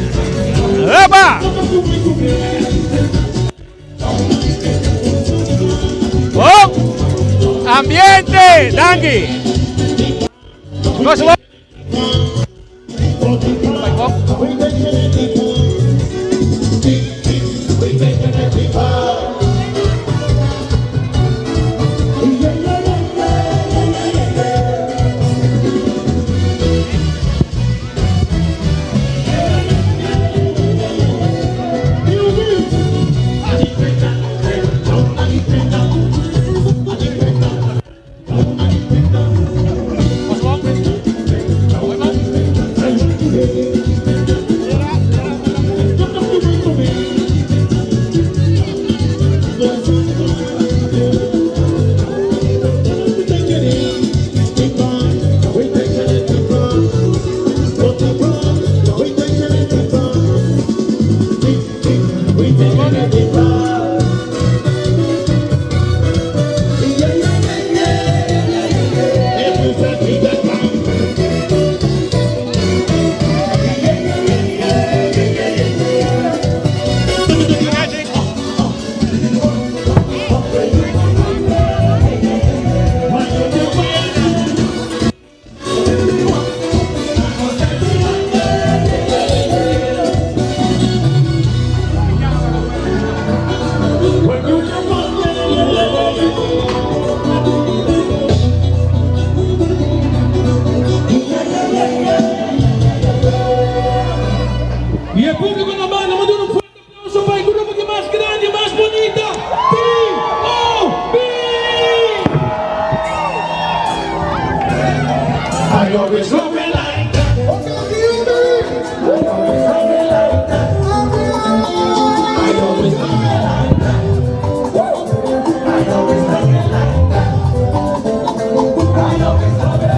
Epa! Oh! Ambiente! Danki. Nos. Y e publico na banda, manda un fuerte aplauso pa e grupo di mas grandi, mas bunita, TOB! I always love it like that. I always love it like that. I always love it like that. I always love it like that. I always love it.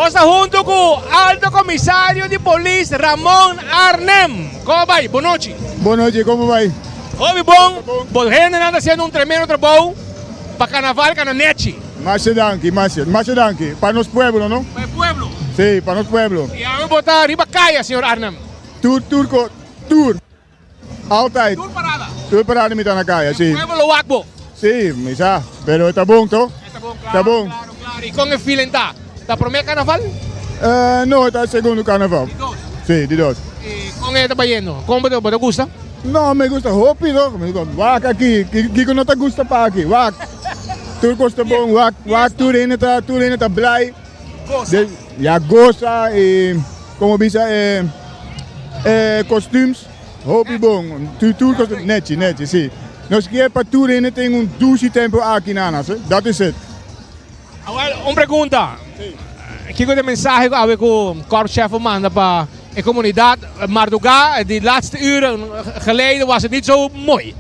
Nos ta hunto cu Alto Comisario di Polis Ramon Arnhem. Como bay? Bon nochi. Bon nochi, como bay? Hopi bon, bo hendenan ta haciendo un tremendo trabou pa carnaval cana nechi. Masha danki, masha, masha danki. Pa nos pueblo, no? Pa e pueblo. Si, pa nos pueblo. Y awe bo ta riba caya, señor Arnhem. Tur, tur co, tur. Altijd. Tur parada. Tur parada mi ta na kaya, si. E pueblo lo wak bo. Si, mi sa. Pero e ta bon to. E ta bon, claro. Ta bon. Claro, claro. Y con e feeling ta? Ta prome carnaval? No, e ta segundo carnaval. Di dos? Si, di dos. Y con e ta bayendo? Con bo ta gusta? No, mi gusta hopi to. Mi gusta wak aki. Kiko no ta gusta pa aki? Wak. Tur cos ta bon. Wak, wak tur hende ta, tur hende ta blij. Goza. Ya goza y como bisa e e costumes hopi bon. Tur tur cos nechi nechi si. Nos kier pa tur hende tin un dushi tempo aki nanas eh. Dat is het. Awel un pregunta. Kiko ta e mensahe ku awe ku korpschef a manda pa e komunidat marduga di laatste uren geleden was het niet zo mooi.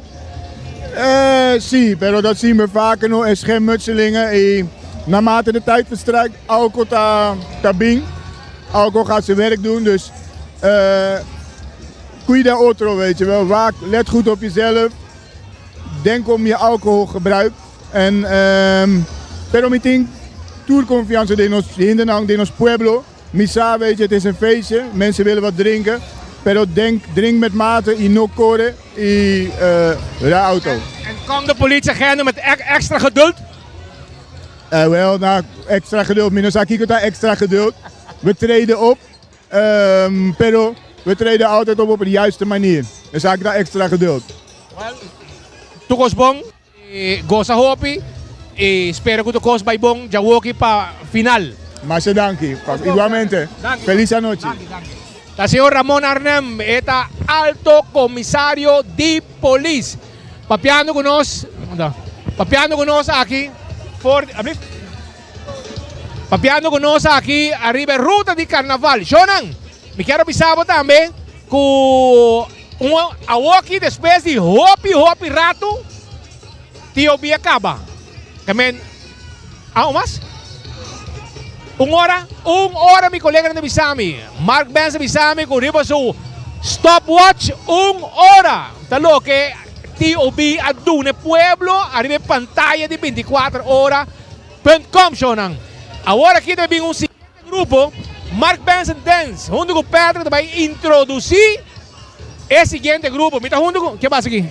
Si, pero dat zien we vaker no, e schermutselingen y naarmate de tijd verstrijkt, alcohol ta, ta bin, alcohol gaat zijn werk doen, dus cuida otro, weet je wel, waak, let goed op jezelf, denk om je alcoholgebruik en pero mi tin tur confianza den nos hendenan, den nos pueblo. Mi sa, weet je, het is een feestje, mensen willen wat drinken, pero denk, drink met mate y no core y rij auto. En komt de politieagenten met extra geduld? Wel, nou, extra geduld, mi no sa kiko ta extra geduld. We treden op, pero we treden altijd op op de juiste manier. Esaki ta extra geduld. Wel, tur cos bon. E gosa hopi y spera cu tur cos bay bon djawoki pa final. Masha danki. Igualmente. Feliz anochi. Ta señor Ramon Arnhem, e ta Alto Comisario di Polis. Papiando cu nos, papiando cu nos aki for di, alblief. Papiando cu nos aki ariba e ruta di Carnaval. Shonan, mi kier a bisa bo tambe cu un awoki despues di hopi hopi rato TOB a caba. Ke men, a un mas? Un ora? Un ora mi coleganan ta bisa mi. Mark Benz ta bisa mi cu riba su stopwatch un ora ta loke TOB a duna e pueblo ariba e pantaya di 24 ora. Punt com shownan. Awor aki ta bin un siguiente grupo, Mark Benson Dance hunto cu Patrick ta bay introduci e siguiente grupo. Mi ta hunto cu, ke pasa aki?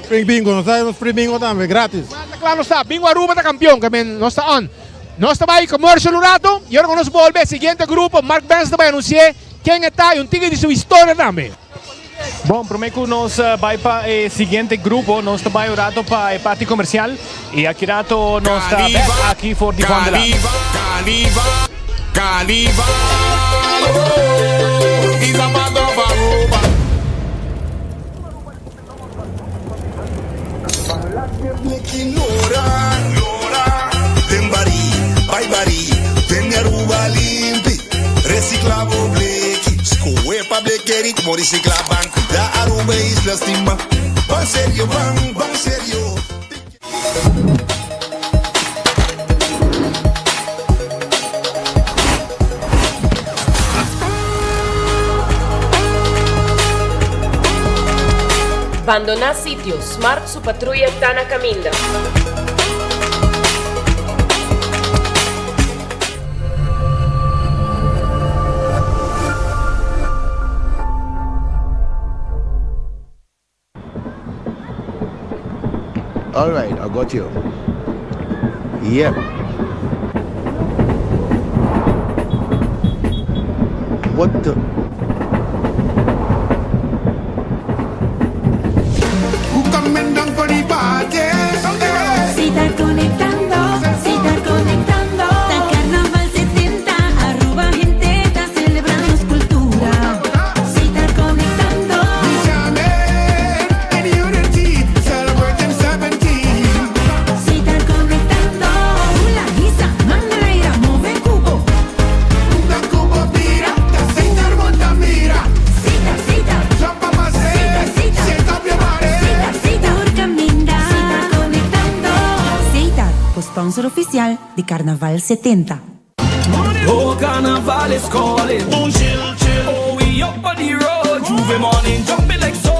Free bingo, nos ta free bingo tambe, gratis. Ta cla nos ta, Bingo Aruba ta campeon, ke men nos ta on. Nos ta bay commercial un rato y ora cu nos bolbe e siguiente grupo, Mark Benson ta bay anuncia ken e ta y un tiki di su historia tambe. Bon, prome ku nos bai pa e siguiente grupo, nos ta bai un rato pa e parti komersial i aki rato nos ta bek aki for di Vondellaan. Bandoná sitio, Smart su patruya ta na kaminda. All right, I got you. Yep. What the? Si ta conectando, si ta conectando. Ta Carnaval 70, Aruba hende ta celebra nos cultura. Si ta conectando. Si ta conectando. Hula, hisa, manda laira, move cubo. Sita, sita. Sita, sita. Sita, sita. Tur caminda. Si ta conectando. Setar, co sponsor oficial di Carnaval 70. Oh, carnival is calling. Oh, chill, chill. Oh, we up on the road. J'ouvert morning, jumping like so.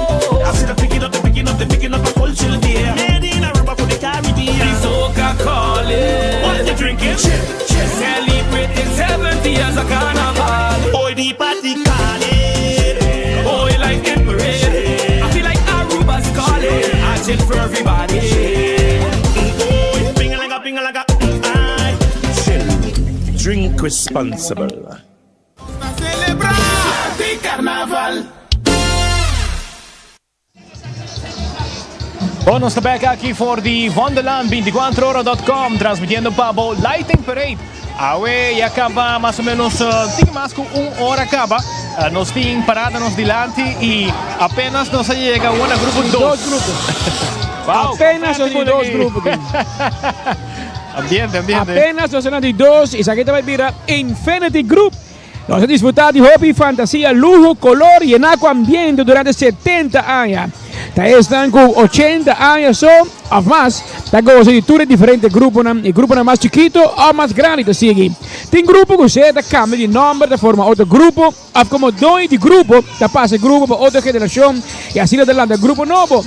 I see the picking up, the picking up, the picking up a full chill there. Made in Aruba for the Caribbean. The soca calling. What you drinking? Chill, chill. Celebrating 70 years of carnival. Oh, the party calling. Oh, you like the parade. I feel like Aruba's calling. I chill for everybody. Oh, ping-a-langa, ping-a-langa, aye. Chill. Drink responsible. Celebra di carnaval. Bon, nos ta bek aki for di Wonderland 24ora.com transmitiendo pa bo Lighting Parade. Awe ya caba mas o menos tin mas cu un ora caba. Nos tin parada nos dilanti y apenas nos a yega na grupo 2. Dos grupo. Wow, Apenas nos tin dos grupo. Ambiente, ambiente. Apenas nos na di dos y esaki ta bay bira Infinity Group. Nos a disfruta di hopi fantasia, luho, color yena cu ambiente durante 70 aña. Ta esnan cu 80 aña so of mas ta goza di tur e diferente gruponan. E gruponan mas chikito of mas grandi ta sigui. Tin grupo cu sea ta cambia di nomber ta forma otro grupo of como doño di grupo ta pasa e grupo pa otro generacion y asina ta lanta grupo nobo.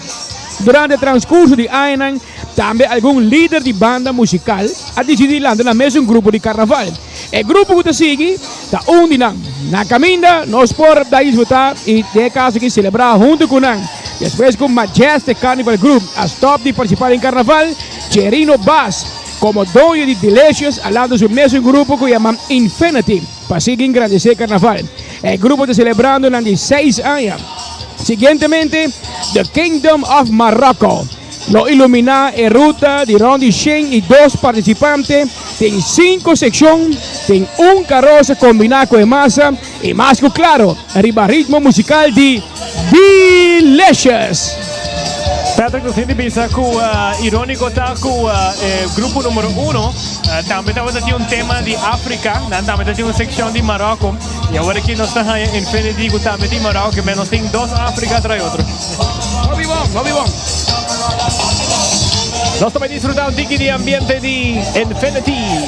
Durante transcurso di añanan tambe algun lider di banda musical a dicidi lanta nan mesun grupo di carnaval. E grupo ku ta sigui ta un di nan. Na kaminda nos por da disfrutá i den e kaso aki selebrá huntu ku nan. Despues ku Majestic Carnival Group a stòp di partisipá den karnaval, Cherino Bass komo doño di Delicious a lanta su mesun grupo ku yama Infinity pa sigui engrandesé karnaval. E grupo ta selebrando nan di seis aña. Siguientemente The Kingdom of Marocco lo iluminá e ruta di rònt di 102 partisipante den sinku sekshon den un karosa kombiná ku e masa i mas ku klaro riba ritmo musikal di Delicious. Patrick nos tin di bisa ku iróniko ta ku e grupo numero uno tambe tabata tin un tema di Afrika, nan tambe ta tin un sekshon di Maròko i awor aki nos ta haña Infinity ku tambe tin Maròko, ke men nos tin dos Afrika tras otro. Hopi bon, hopi bon. Nos ta bai disfruta un tiki di ambiente di Infinity.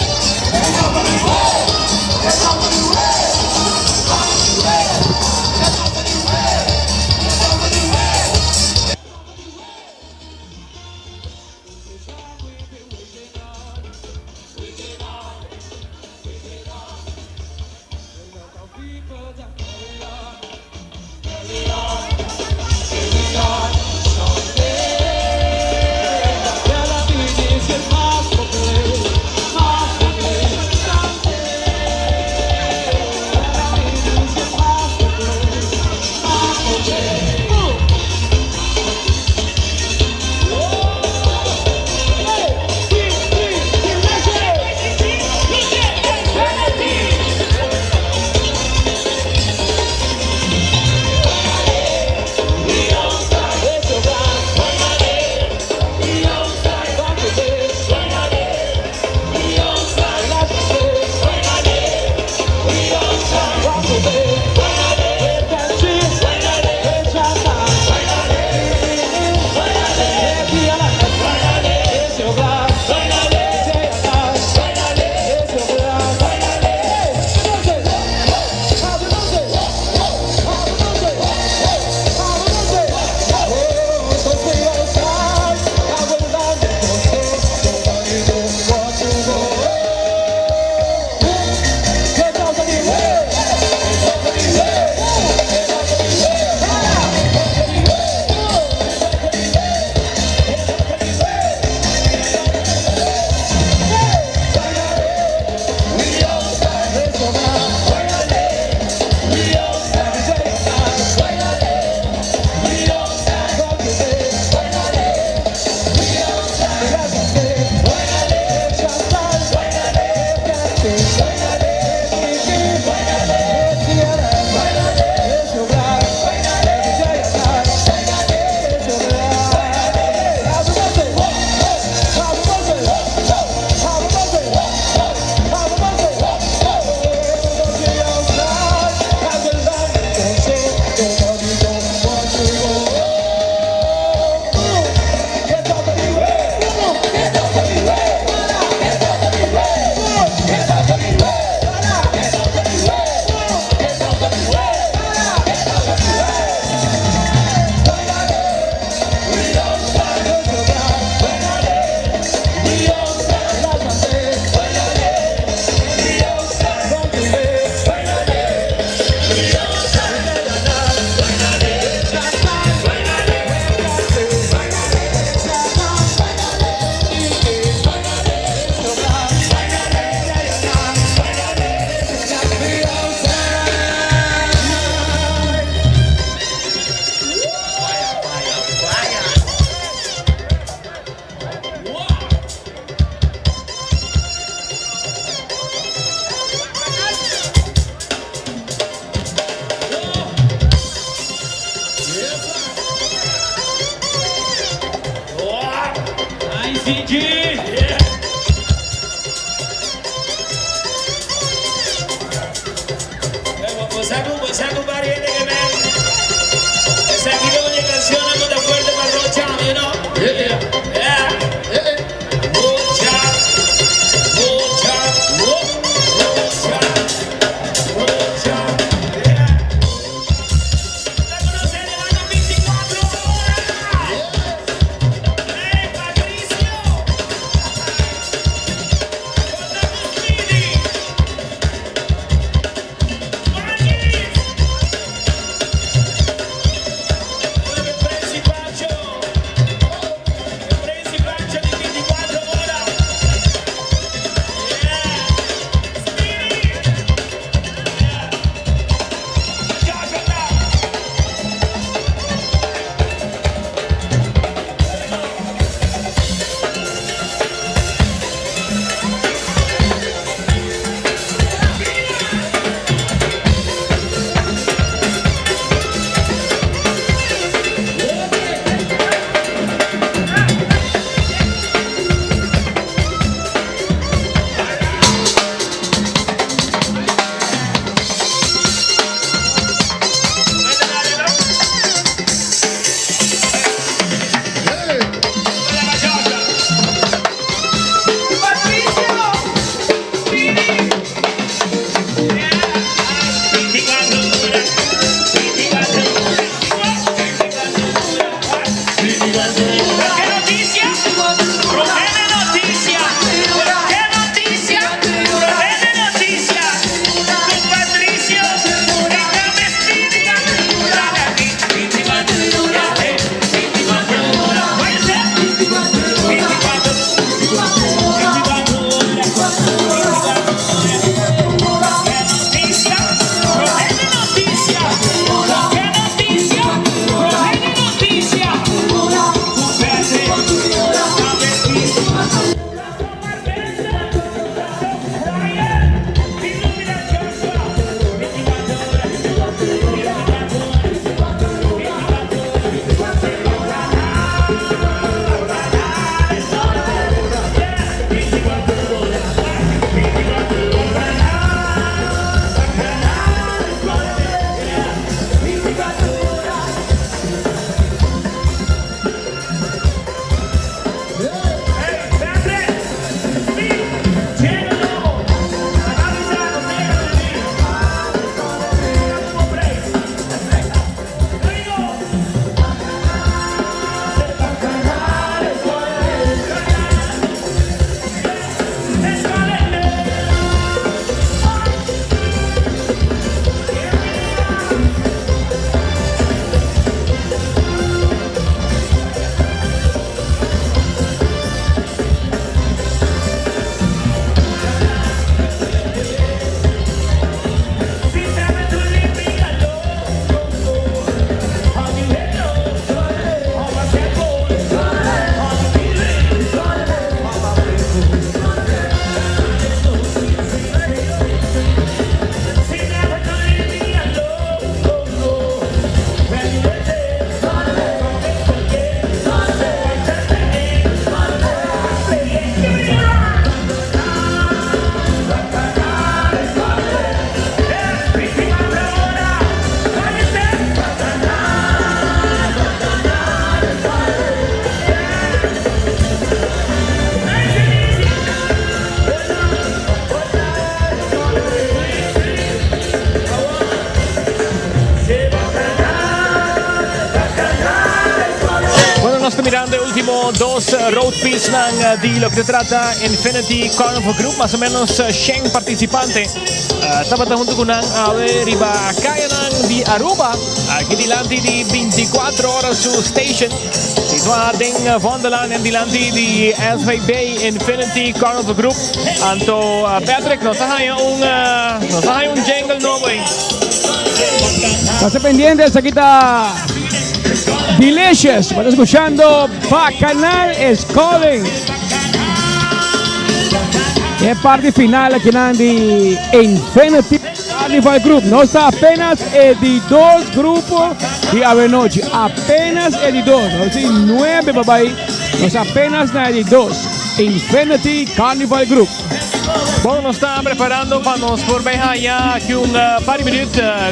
Bueno, nos ta mirando e ultimo dos road piecenan di loke ta trata Infinity Carnival Group. Mas o menos 100 participante tabata hunto cu nan awe riba cayanan di Aruba. Aki dilanti di 24 ora su station. Situa den Vondellaan en dilanti di SVB Infinity Carnival Group. Anto Patrick, nos a haya un, nos a haya un jingle nobo ey. Pasa pendiente, esaki ta Delicious. Bo ta escuchando Bacchanal is Calling. E parti final aki nan di Infinity Carnival Group. Nos ta apenas e di dos grupo di awenochi. Apenas e di dos. Nos tin nuebe pa bai. Nos apenas na e di dos, Infinity Carnival Group. Bon, nos ta preparando pa nos por bay haya aki un par di minuut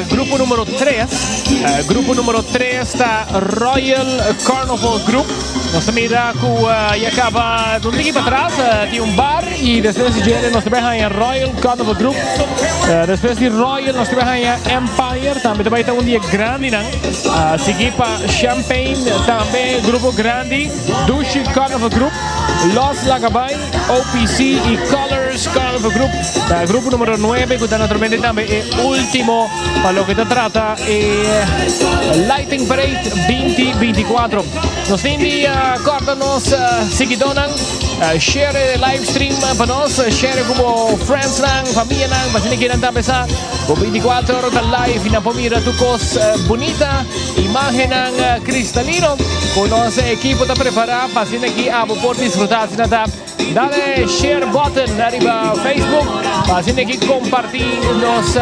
grupo numero 3. Grupo numero 3 ta Royal Carnival Group. Nos ta mira cu ya caba un tiki patras tin un bar y despues di djere nos ta bay haya Royal Carnival Group. Despues di Royal nos ta bay haya Empire, tambe ta bay ta un di e grandinan. Sigui pa Champagne, tambe grupo grandi, Dushi Carnival Group, Los Lagabay, OPC y Colors Carnival Group. Ta grupo numero 9 cu ta naturalmente tambe e ultimo pa loke ta trata e Lighting Parade 2024. Nos tin di corta nos siguidornan share e live stream pa nos, share cu bo friendsnan, famianan, pa asina kinan tambe sa bo 24 ora ta live y nan por mira tur cos bunita, imagennan cristalino cu nos ekipo ta prepara pa asina ki abo por disfruta. Asina ta dale share button ariba Facebook pa asina ki comparti nos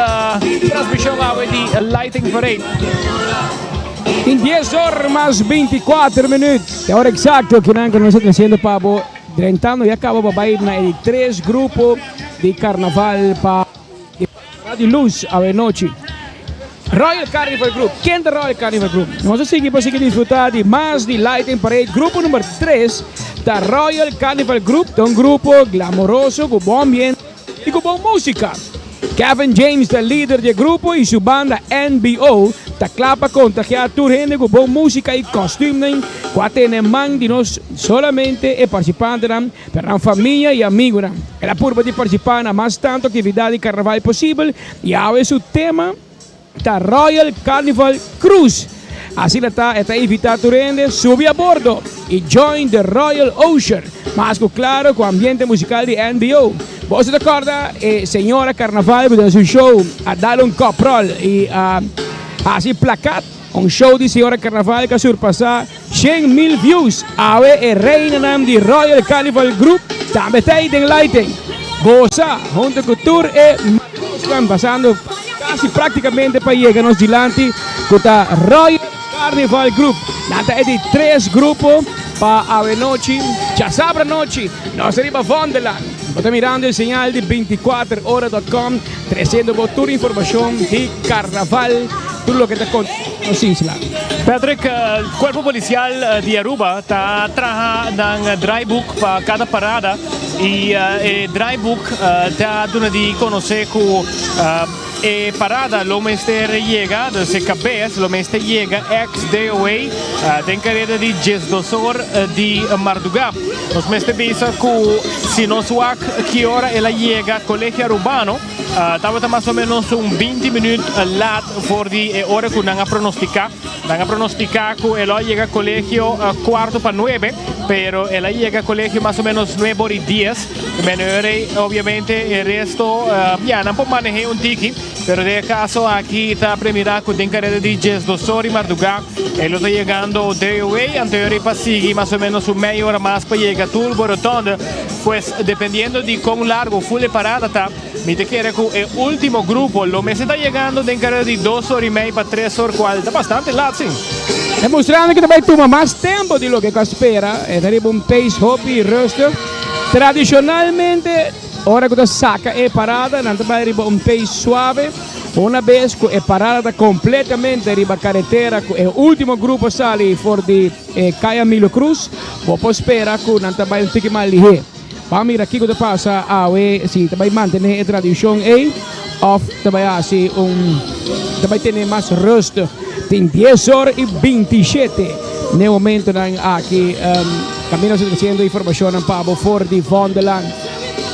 transmision awe di Lighting Parade. Tin dies or mas 24 minuut. E ora exacto cu nan cu nos ta treciendo pa bo drentando ya caba pa bay na e di tres grupo di carnaval pa Radio Luz awe nochi. Royal Carnival Group. Ken ta Royal Carnival Group? Nos a sigui pa sigui disfruta di mas di Lighting Parade. Grupo number tres ta Royal Carnival Group. Ta un grupo glamoroso cu bon ambiente y cu bon musica. Kevin James ta lider di e grupo y su banda NBO ta cla pa contagia tur hende cu bon musica y costuumnan cu a tene man di no solamente e participantenan pero nan famia y amigunan. El a purba di participa na mas tanto actividad di carnaval posibel y awe su tema ta Royal Carnival Cruise. Asina ta e ta invita tur hende subi a bordo y join the Royal Ocean. Mas cu claro cu ambiente musical di NBO. Boso ta corda e señora Carnaval cu den su show a dal un koprol y a haci plakat? Un show di señora Carnaval cu a surpasa 100,000 views. Awe e reinanan di Royal Carnival Group tambe ta ey den lighting. Goza hunto cu tur e matrosnan pasando casi practicamente pa yega nos dilanti cu ta Royal Carnival Group. Nan ta e di tres grupo pa awe nochi, djasabra nochi, nos ta riba Vondeland. Bo ta mirando e señal di 24 ora dot com treciendo bo tur informacion di carnaval, tur loke ta conta nos isla. Patrick, Cuerpo Policial di Aruba ta traha nan draaiboek pa cada parada y e draaiboek ta duna di conoce cu e parada lo mester yega, dus e cabes lo mester yega ex DOA den careda di diesdos or di marduga. Nos mester bisa cu si nos wak ki ora el a yega Colegio Arubano, Tabata mas o menos un binti minuut laat for di e ora cu nan a pronostica. Nan a pronostica cu e lo a yega colegio cuarto pa nuebe, pero el a yega colegio mas o menos nuebe ora y dies. Meneur obviamente e resto ya nan por manehe un tiki, pero den e caso aki ta premira cu den careda di diesdos ora y marduga e lo ta yegando DOA, anto e pa sigui mas o menos un media ora mas pa yega Turbo Rotonde. Pues dependiendo di con largo full e parada ta, mi ta kere cu e ultimo grupo lo mester ta yegando den careda di dos or y mei pa tres or cual ta bastante laat si. E mustrando cu ta bay tuma mas tempo di loke cu a spera. E ta riba un pace hopi rustig. Tradicionalmente ora cu ta saca e parada nan ta bay riba un pace suave. Una bes cu e parada ta completamente riba caretera cu e ultimo grupo sali for di. E Kaya Milo Cruz, bo por spera ku nan ta bai un tiki mas lihé. Ban mira kiko ta pasa awe, si ta bai mantené e tradishon ei òf ta bai hasi un ta bai tene mas rustig. Tin dies or i bintishete n'e momentonan aki. Kaminda nos ta tresiendo informashonnan pa bo for di Vondeland.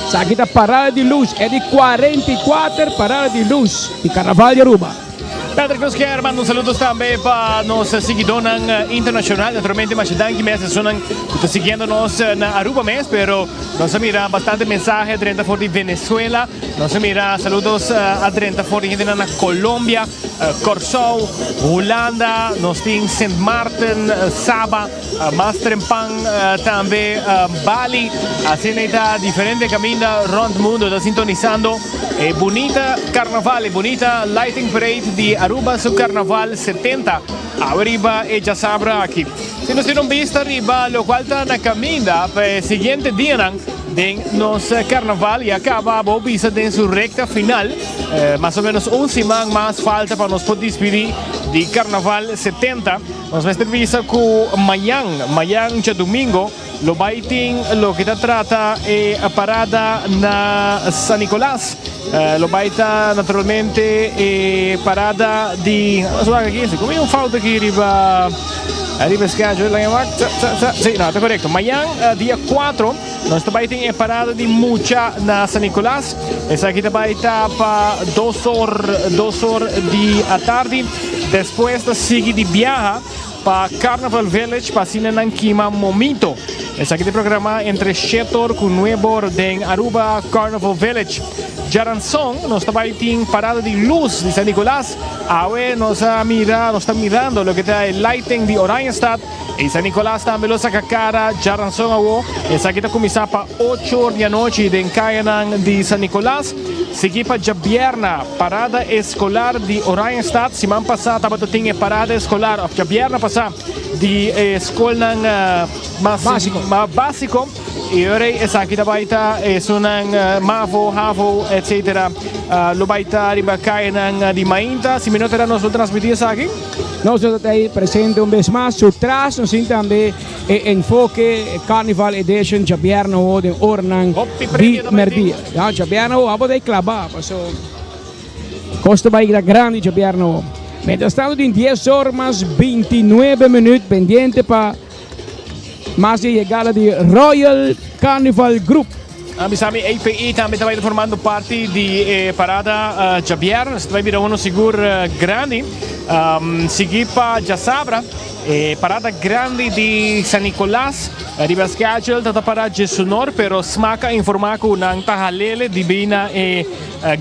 Esaki ta Parada di Lus, e di 44 Parada di Lus di Karnaval di Aruba. Patrick nos kier manda un saludos tambe pa nos siguidónan internacional. Naturalmente masha danki mes esunnan ku ta siguiendo nos na Aruba mes, pero nos a mira bastante mensahe a drenta for di Venezuela. Nos a mira saludos a drenta for di hendenan na Colombia, Kòrsou, Hulanda, nos tin Sint Maarten, Saba, mas trempan tambe Bali. Asina ei ta diferente kaminda rònt mundo ta sintonisando. E bunita carnaval, e bunita lighting parade di Aruba su carnaval 70 awe riba e djasabra aki. Si nos tin un bista riba locual ta na caminda pa e siguiente dianan den nos carnaval y a caba bo bisa den su recta final. Mas o menos un siman mas falta pa nos por dispidi di Carnaval 70. Nos mester bisa cu mañan, mañan djadomingo, lo bay tin loke ta trata e parada na San Nicolas. Lo bay ta naturalmente e parada di, nos wak aki, si como un fout aki riba riba schedule, laga wak, sa sa sa, si, no, ta corecto. Mañan dia 4 nos ta bay tin e parada di mucha na San Nicolas. Esaki ta bay ta pa dos or, dos or di atardi. Despues ta sigui di biaha pa Carnival Village pa asina nan kima momito. Esaki ta programa entre shete or ku nuebe or den Aruba Carnival Village. Djaranson nos ta bai tin parada di luz di San Nicolas. Awe nos a mira, nos ta mirando loke ta e lighting di Oranjestad y San Nicolas tambe lo saca cara djaranson awo. Esaki ta cuminsa pa ocho or di anochi den cayanan di San Nicolas. Sigui pa djabierna, parada eskolar di Oranjestad. Siman pasá tabata tin e parada eskolar, òf djabierna pasá, di e skolnan mas básiko. I ora ei esaki ta bai ta esunnan mavo, havo, etcetera lo bai ta riba kayanan di mainta. Si mi no ta era nos lo transmití esaki. Nos lo ta ei presente un bes mas. Su tras nos tin tambe e Enfoke Carnival Edition djabierna ho den oranan di merdia. Ya djabierna ho abo ta ei klabá paso kos ta bai ta grandi djabierna ho. Mientras tanto tin dies or mas bintinuebe minuut pendiente pa mas di e yegada di Royal Carnival Group. A bisa mi API tambe ta bai ta formando parti di e parada djabièrnè. Ta bai bira uno sigur grandi. Sigui pa djasabra e parada grandi di San Nicolas. Riba schedule ta ta para djesunor pero smaak a informa cu nan ta halele dibí na e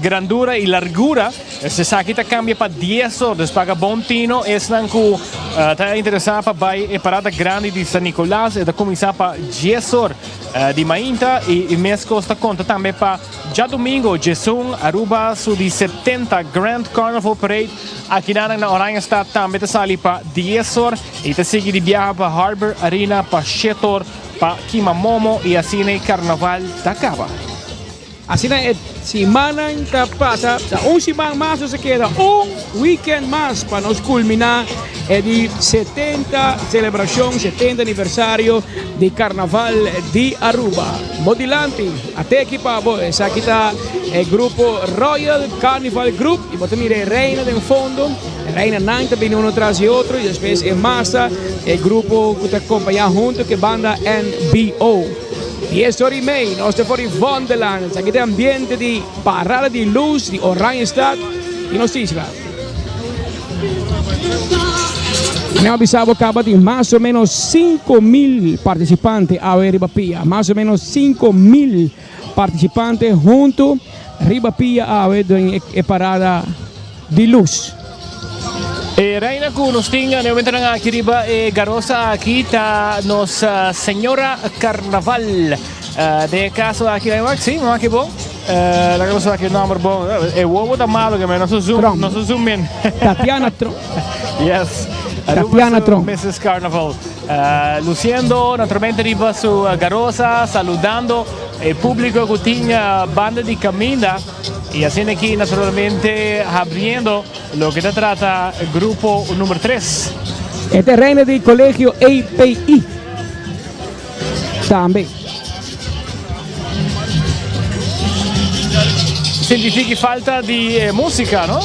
grandura y largura. Esaki ta cambia pa dies or. Dus paga bon tino esnan cu ta interesa pa bai e parada grandi di San Nicolas. E ta cuminsa pa dies or di mainta y mescos ta conta tambe pa djadomingo djesun Aruba su di 70 Grand Carnival Parade akinan na Oranjestad tambe ta sali pa dies or y ta sigui di biaha pa Harbor Arena pa shete or pa kima momo y asina e carnaval ta caba. Asina e simannan ta pasa, ta un siman mas nos a keda, un weekend mas pa nos culmina e di 70 celebracion, 70 aniversario di Carnaval di Aruba. Bo dilanti, ate aki pa bo, esaki ta e grupo Royal Carnival Group y bo ta mira e reina den fondo, e reinanan ta bini uno tras di otro y despues e masa, e grupo cu ta acompaña hunto cu e banda NBO. Dies ora y mei, nos ta for di Vondeland. Esaki ta e ambiente di Parada di Luz di Oranjestad di nos isla. Mi a bisa bo caba di mas o menos 5.000 participante awe riba pia. Mas o menos 5.000 participante hunto riba pia awe den e Parada di Luz. E reina ku nos tin na e momentonan aki riba e garosa aki ta nos Señora Carnaval. Den e kaso aki, laga wak, si, mama ki bon. Laga nos wak e nomber bon. E wowo ta malo ke men, nos a zoom, nos a zoom in. Tatiana Tromp. Yes. Tatiana Tromp. Mrs. Carnaval. Luciendo naturalmente riba su garosa, saludando e publico ku tin banda di kaminda. Y asina aki naturalmente habriendo loke ta trata grupo number 3. E terreno di Colegio API tambe. Sinti falta di musica, no?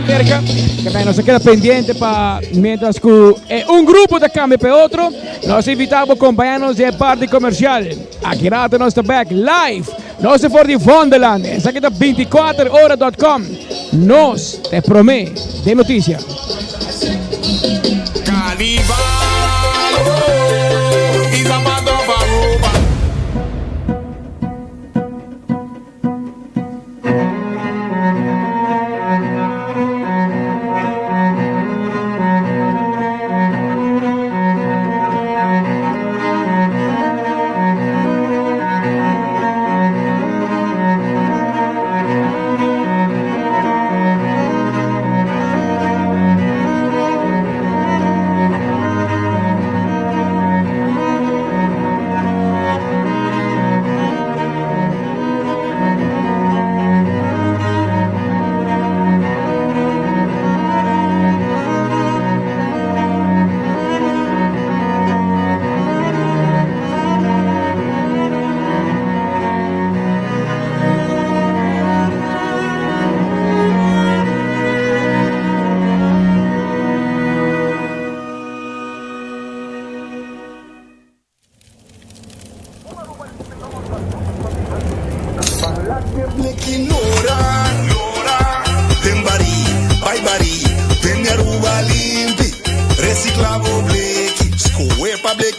Cerca, que nos queda pendiente pa mientras que eh, un grupo ta cambia pa otro, nos invitamos acompañarnos de parte comercial. Aki rato nos ta back live. Nos ta for di Vondelland. Esaki ta 24ora.com. Nos ta prome den noticia.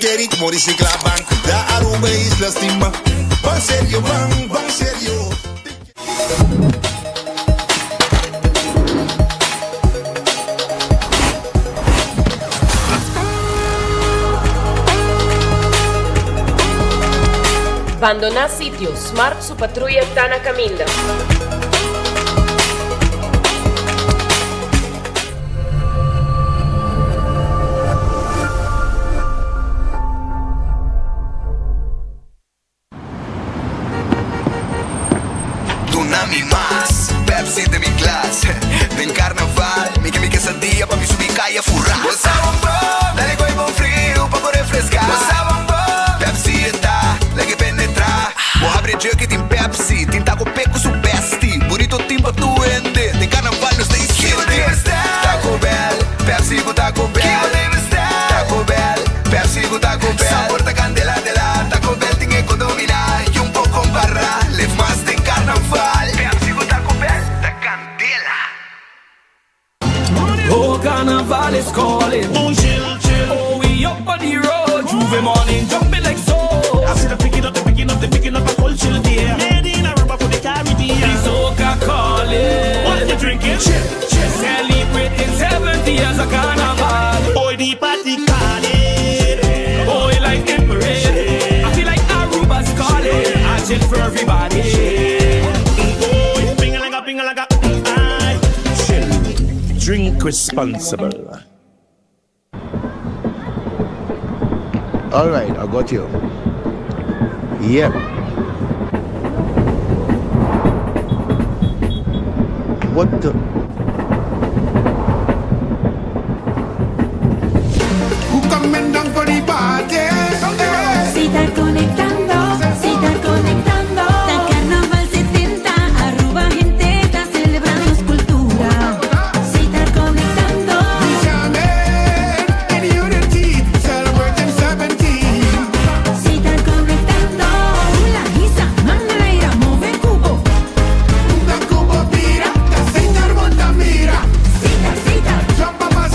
get it Mo recicla ban cuida Aruba e isla stima Ban serio ban, ban serio. Bandoná sitio, Smart su patruya ta na kaminda. Duna mi mas Pepsi den mi glas Den carnaval mi ke mi quesadilla pa mi subi caya fura Bo sa bon bon, dale gooi bon friu pa bo refresca Bo sa bon bon, Pepsi e ta lag'e penetra Bo habri e jug y tin Pepsi Tin taco pe cu su bestie Burrito tin pa tur hende Den carnaval nos ta insiente Taco Bell, Pepsi cu Taco Bell Taco Bell, Pepsi cu Taco Bell Sabor ta candela dela Taco Bell tin e cu domina Y un poco compara Leef mas den carnaval Pepsi cu Taco Bell ta candela. Oh carnaval is calling Oh chill chill Oh we up on the road J'ouvert morning jumping like so I see the picking up the picking up the picking up a cold chill there Made in Aruba for the Caribbean The soca calling What you drinking? Chill chill Celebrating 70 years of carnaval Boy the party calling Oh like in parade I feel like Aruba's calling I chill for everybody Boy pingalaga pingalaga ay Chill. Drink responsible. All right, I got you. Yep. What the? Who coming down for the party? Si ta conectando, si ta conectando. Ta Carnaval 70, Aruba hende ta celebra nos cultura. Si ta conectando. In unity, celebrating 70. Si ta conectando. Hula, hisa, man na laira, move cubo. Unda cubo bira, ta Setar bo ta mira. Setar, Setar. Jump up and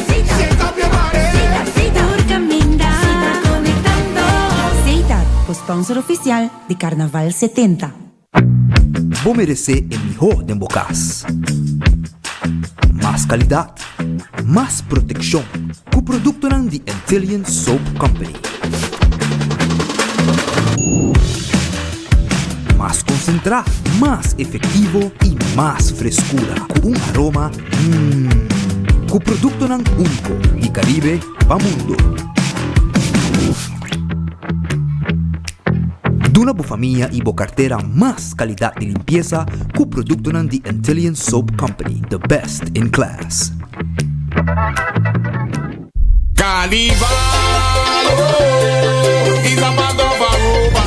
say, shake up your body. Setar, Setar. Tur caminda. Si ta conectando. Setar, sponsor oficial di Carnaval 70. Bo meresé e mihó den bo kas. Mas kalidat, mas protekshon ku produktonan di Antillian Soap Company. Mas konsentrá, mas efektivo i mas freskura ku un aroma mmm ku produktonan úniko di Karibe pa mundo. Duna bo famia i bo kartera mas kalidat di limpiesa ku produktonan di Antillian Soap Company, the best in class. Carnival oh, is a part of Aruba.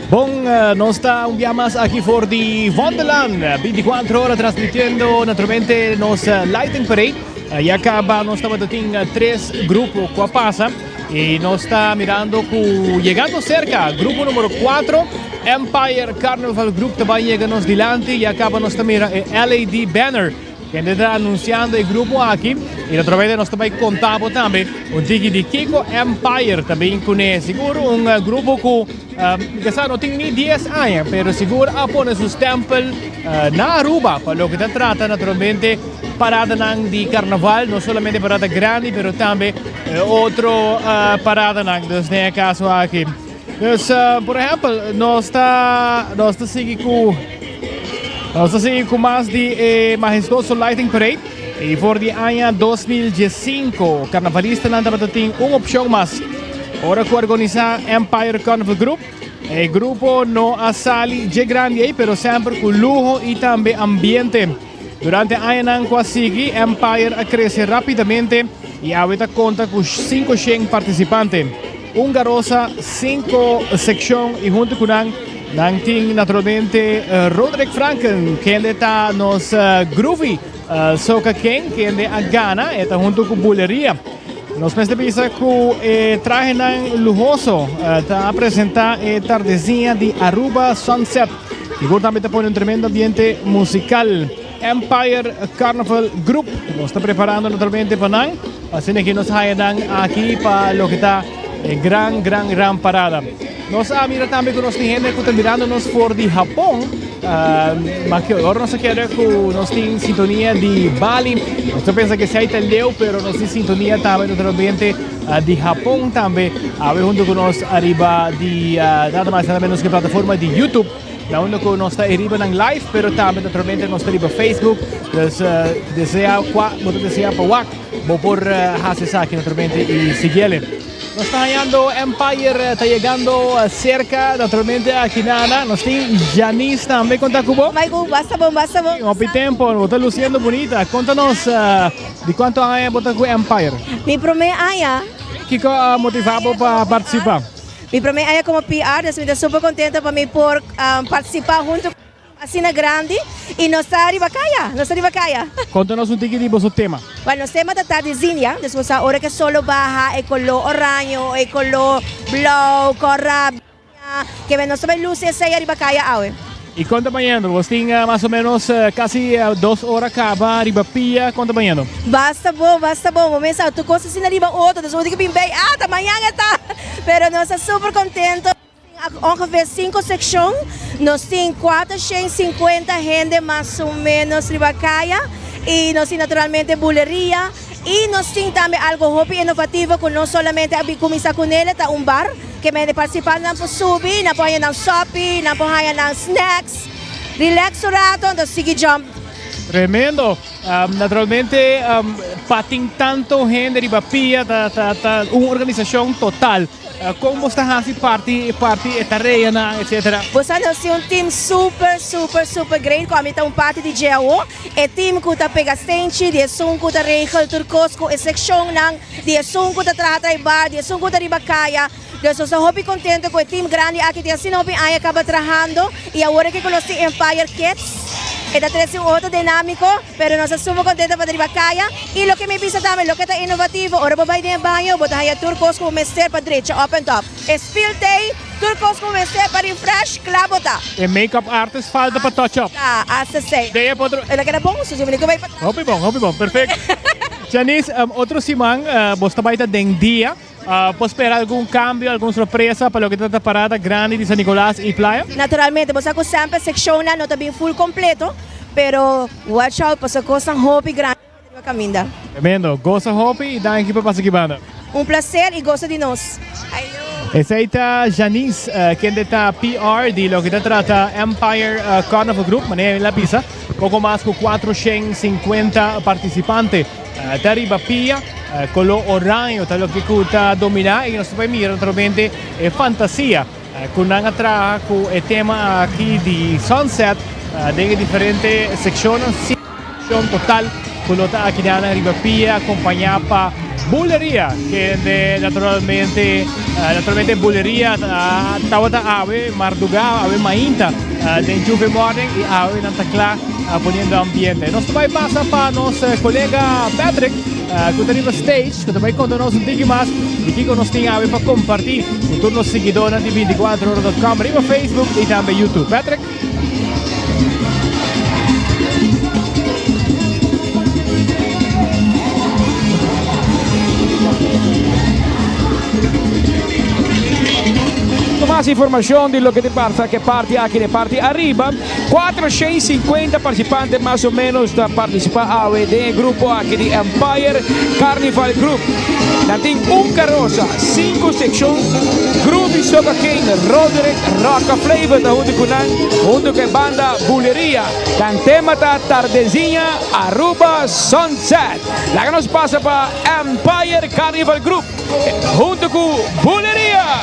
Bon, nos ta un bia mas aki for di Wonderland, 24 ora transmitiendo naturalmente nos Lighting Parade. Ya caba nos tabata tin tres grupo cu a pasa y nos ta mirando cu llegando cerca grupo numero 4, Empire Carnival Group ta bay yega nos dilanti. Ya caba nos ta mira e LED banner. Kende ta anunciando e grupo aki y naturalmente nos ta bay conta bo tambe un tiki di kico Empire ta bin cune. Sigur un grupo cu kisa no tin ni dies aña pero sigur a pone su stempel na Aruba pa loke ta trata naturalmente paradanan di carnaval, no solamente parada grandi pero tambe otro paradanan. Dus den e caso aki. Dus por ehempel nos ta nos ta sigui cu nos ta sigui cu mas di e majestuoso lighting parade y for di aña 2015 carnavalistanan tabata tin un opcion mas ora cu organisa Empire Carnival Group. E grupo no a sali dje grandi ey pero semper cu luho y tambe ambiente. Durante añanan cu a sigui Empire a crece rapidamente y awe ta conta cu 500 participante. Un garosa, cinco seccion y hunto cu nan, nan tin naturalmente Roderick Franken, kende ta nos groovy soca king, kende a gana, e ta hunto cu Buleria. Nos mester bisa cu e trahenan luhoso ta presenta e tardezinha di Aruba Sunset. Sigur tambe ta pone un tremendo ambiente musical. Empire Carnival Group nos ta preparando naturalmente pa nan. Asina ki nos haya nan aki pa loke ta e gran, gran, gran parada. Nos a mira tambe ku nos tin hende ku ta mirando nos for di Hapon. Ma ke ora nos a kere ku nos tin sintonia di Bali, nos ta pensa ke esei ta leu, pero nos tin sintonia tambe naturalmente di Hapon tambe. Awe hunto ku nos ariba di nada mas nada menos ke plataforma di YouTube. Na unda ku nos ta riba nan live, pero tambe naturalmente nos ta riba Facebook. Dus desea kua bo ta desea pa wak, bo por hasi esaki naturalmente i siguiele. Nos ta hañando Empire ta yegando serka naturalmente aki na Ana. Nos tin Janice tambe konta ku bo. Maiku, basta bon, basta bon. Hopi tempo, bo ta luciendo bunita. Konta nos di kuantu aña bo ta ku Empire? Mi promé aña. Kiko a motiva bo pa partisipa? Mi prome aña como PR, dus mi ta super contento pa mi por participa hunto cu asina grandi y nos ta riba caya, nos ta riba caya. Conta nos un tiki di boso tema. Bueno, nos tema ta tardezinha, dus bo sa ora ke solo baha e color oraño, e color blauw, cora, biña, ke men nos ta bay luci esey ariba caya awe. Y con ta bayendo? Bos tin mas o menos casi dos ora caba riba pia, con ta bayendo? Basta bon, basta bon. Bo mester tur cos asina riba otro, dus bo tin cu bin bay, ah, ta mañan e ta! Pero nos ta super contento. Nos tin ongeveer cinco seccion, nos tin 450 hende mas o menos riba caya y nos tin naturalmente buleria y nos tin tambe algo hopi innovativo cu no solamente a bin cuminsa cu nele, ta un bar. Ke mende partisipantenan por subi, nan por haña nan sopi, nan por haña nan snacks, relax un rato, anto sigui jump. Tremendo! Naturalmente pa tin tanto hende riba pia ta ta ta un organisashon total. Kon bos ta hasi parti parti e tareanan etcetera? Bo sa nos tin un team super super super great ku ami ta un parti di dje awo. E team ku ta pega stenchi, di esun ku ta regel tur kos ku e sekshonnan. Di esun ku ta traha trai bar, di esun ku ta riba kaya. Dus nos ta hopi kontento ku e team grandi aki tin asina hopi aña kaba trahando i awor aki ku nos tin Empire Kids e ta trese un otro dinamiko, pero nos ta suma kontento pa ta riba kaya. I loke mi bisa tambe, loke ta inovativo, ora bo bai den e baño bo ta haña tur kos ku bo mester pa drecha up en top. E spiel t'ei, tur kos ku bo mester pa refresh, kla bo ta. E make-up artist falta pa touch up. Ta, hasta esei. Den e potro. El a keda bon, su si mi ku bai pa tras. Hopi bon, hopi bon, perfecto. Janice, otro siman bo ta bai ta den dia. Por spera algun cambio, algun sorpresa pa loke ta ta parada grandi di San Nicolas y Playa? Naturalmente, bo sa cu semper seccionnan no ta bin full completo, pero watch out pasobra cosnan hopi grandi ta riba caminda. Tremendo. Goza hopi y danki pa pasa aki banda. Un placer y goza di nos. Ayo. Esey ta Janice, kende ta PR di loke ta trata Empire Carnival Group, manera el a bisa. Poko mas ku 450 partisipante ta riba pia. Koló oraño ta loke ku ta dominá i nos ta bai mira naturalmente e fantasia ku nan a traha ku e tema aki di sunset den e diferente sekshonnan. Sekshon total ku lo ta aki nan riba pia akompañá pa buleria kende naturalmente naturalmente buleria tabata awe mardugá awe mainta den Juve Morning y awe nan ta cla poniendo ambiente. Nos ta bay pasa pa nos colega Patrick cu ta riba stage cu ta bay conta nos un tiki mas di kico nos tin awe pa comparti cu tur nos siguidornan di 24ora.com riba Facebook y tambe YouTube. Patrick? Mas informacion di loke ta pasa ke parti aki den parti ariba. 450 participante mas o menos ta participa awe den e grupo aki di Empire Carnival Group. Nan tin un carosa, cinco seccion. Groovy Soca King, Roderick Rocka Flavor ta hunto cu nan, hunto cu e banda Buleria. Nan tema ta Tardezinha Aruba Sunset. Laga nos pasa pa Empire Carnival Group hunto cu Buleria.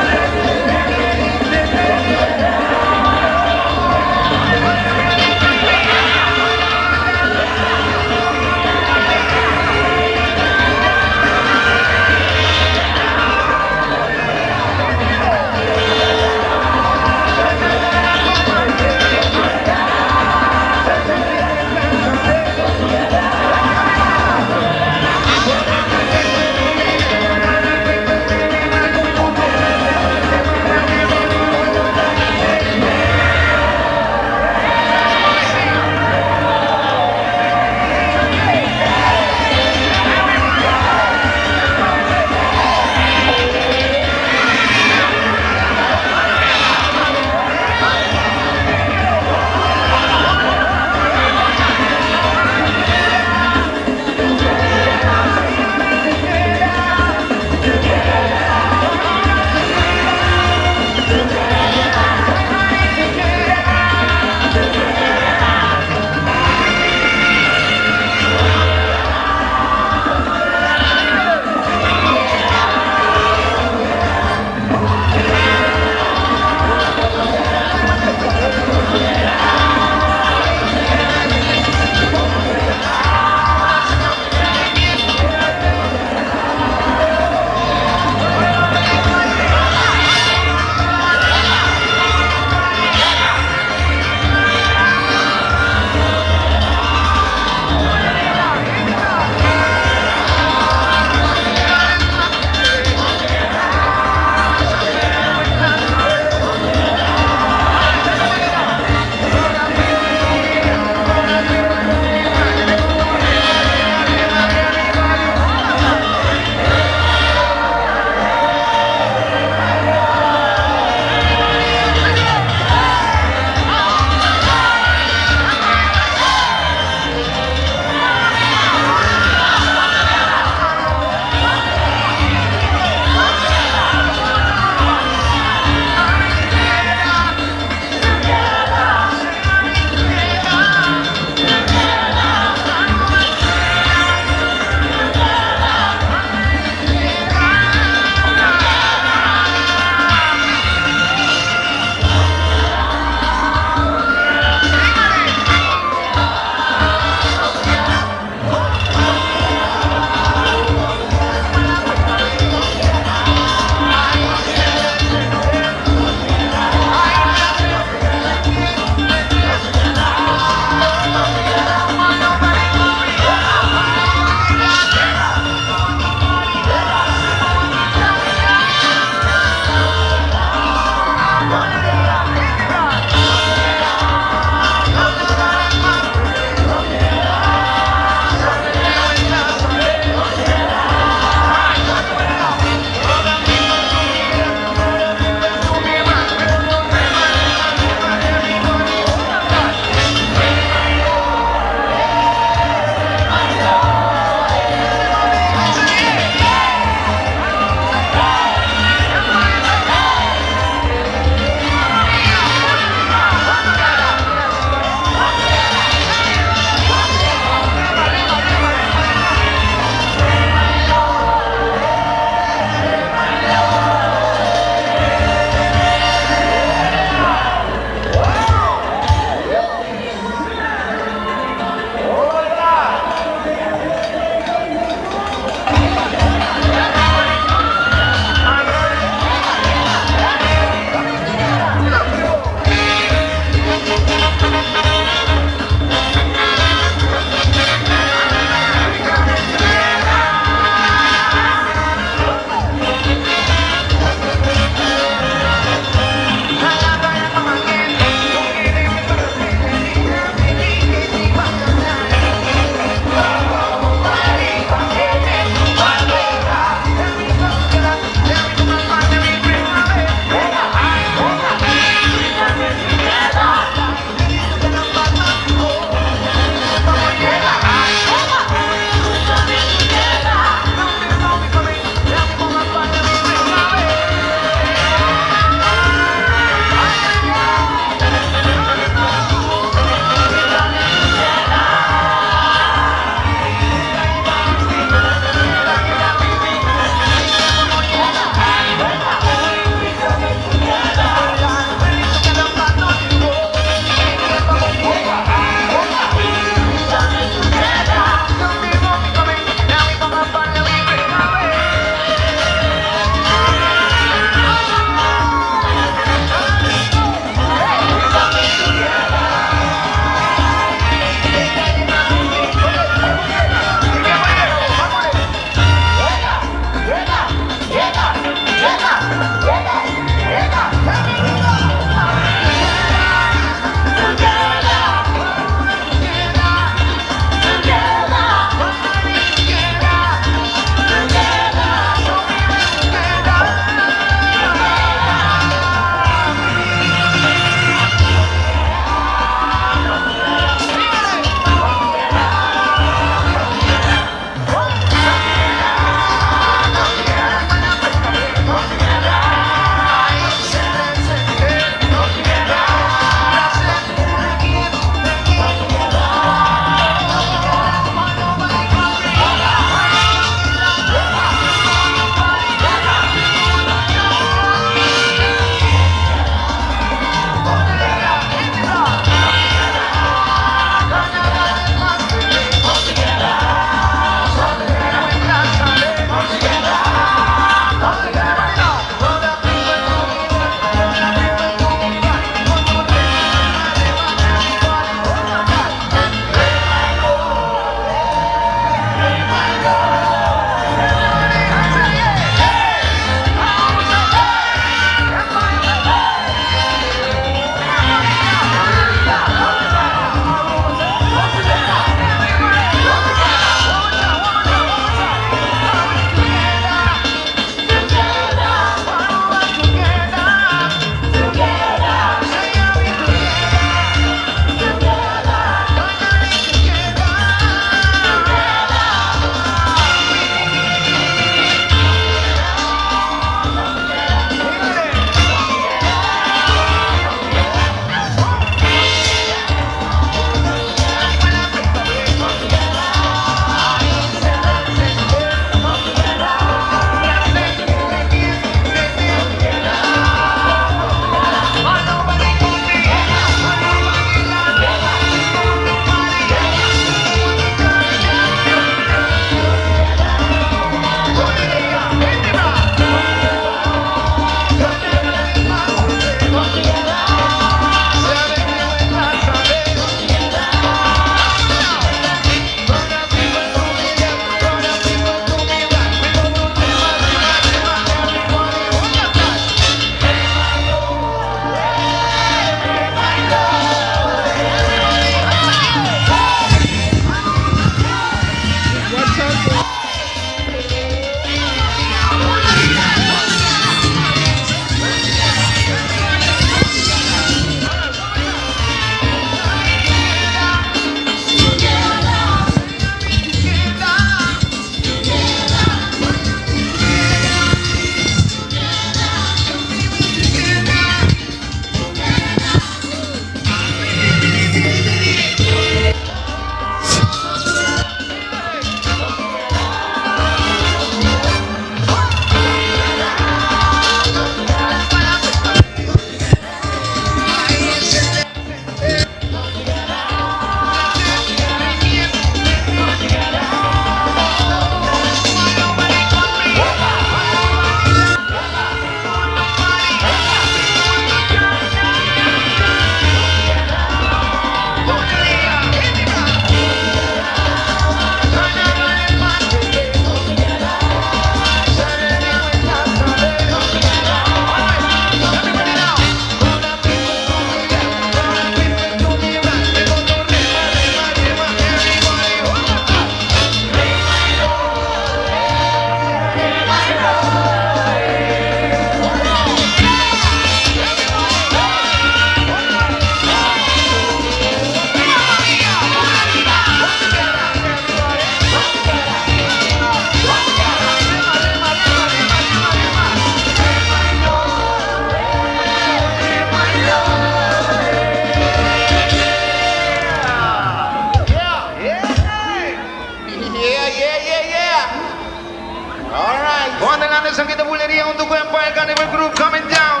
Wonderland esaki ta buleria hunto cu Empire Carnival Group coming down.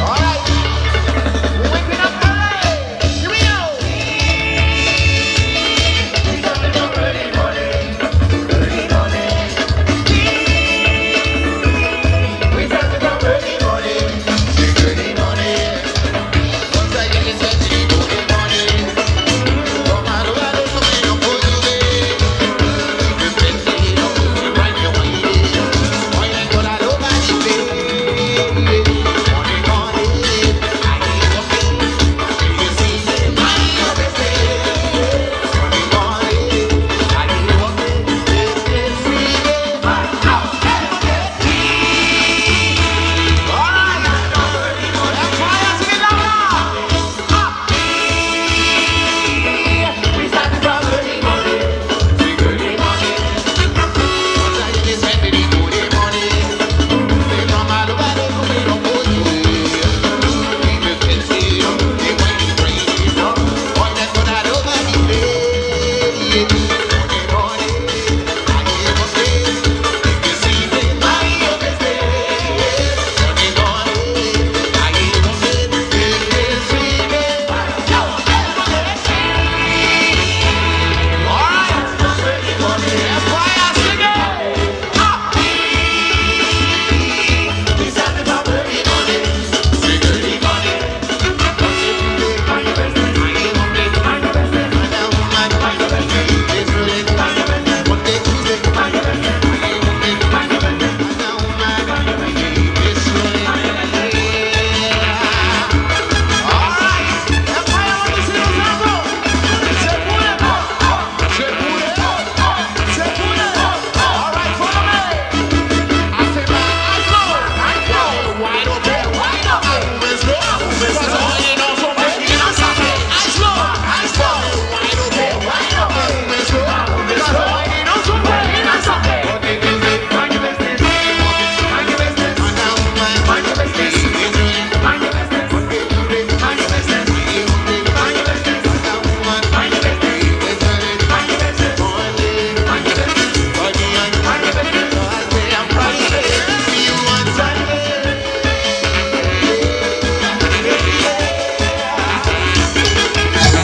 Alright. We waking up early. Here we go. We starting from early morning. Early morning. We starting from early morning. Early morning. Once I get it set, early morning.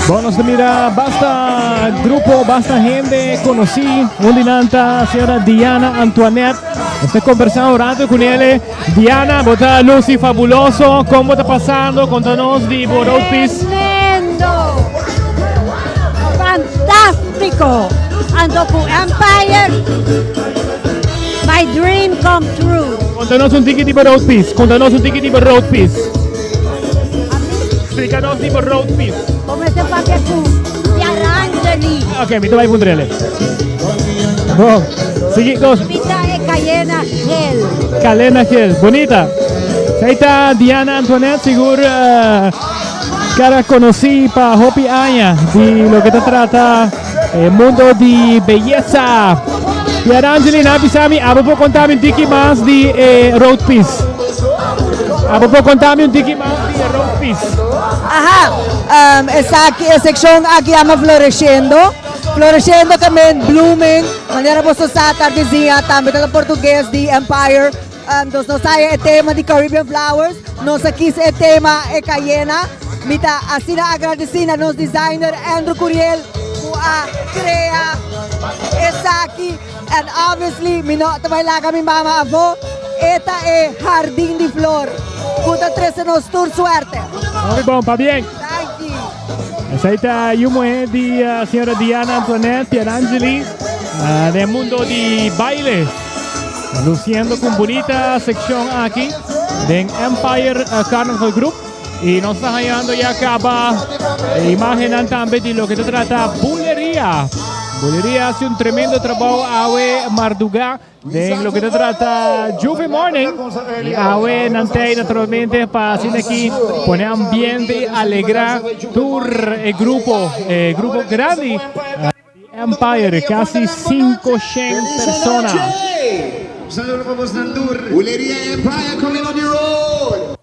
Bon, nos ta mira basta grupo, basta hende conocí. Un di nan ta señora Diana Antoinette. Nos ta conversa un rato con ele. Diana, bo ta luci fabuloso. Con bo ta pasando? Conta nos di bo road piece. Tremendo! Fantástico! Ando cu Empire, my dream come true. Conta nos un tiki di bo road piece. Conta nos un tiki di bo road piece. Splika nos di bo road piece. Come se papia cu Pierangeli. Ok, mi ta bai puntrele. Bon, sigui nos. Mi ta e Cayena Gel. Calena Gel, bonita. Ahí ta Diana Antoinette, sigur eh, cara conocí pa hopi aña di lo que ta trata eh, mundo di belleza. Pierangeli, na bisami, abo por contami un tiki mas di eh, road piece. Abo por contami un tiki mas di eh, road piece. Aha, um, esaki, e seccion aki yama Floreciendo. Floreciendo también blooming. Manera boso sa tardezinha tambe ta portugues di Empire. Um, dus nos haya e tema di Caribbean Flowers. Nos a kies e tema e Cayena. Mi ta asina agradeci na nos designer Andrew Curiel ku a crea esaki. And obviously mi no ta bai laga mi mama afo. E ta e jardin di flor ku ta trece nos tur suerte. Hopi bon, pabien. Danki. Esey ta yu muhe di uh, señora Diana Antoinette Pierangeli uh, den mundo di baile. Luciendo con bonita sección aki den Empire uh, Carnival Group. Y nos ta hallando ya caba imagennan tambe di loke ta trata buleria. Buleria hace un tremendo trabou awe marduga den loke ta trata Juve Morning. Y awe nan tey naturalmente pa asina aki pone ambiente y alegra tur e grupo, e grupo grandi di Empire, casi 500 persona. Buleria Empire coming on the road.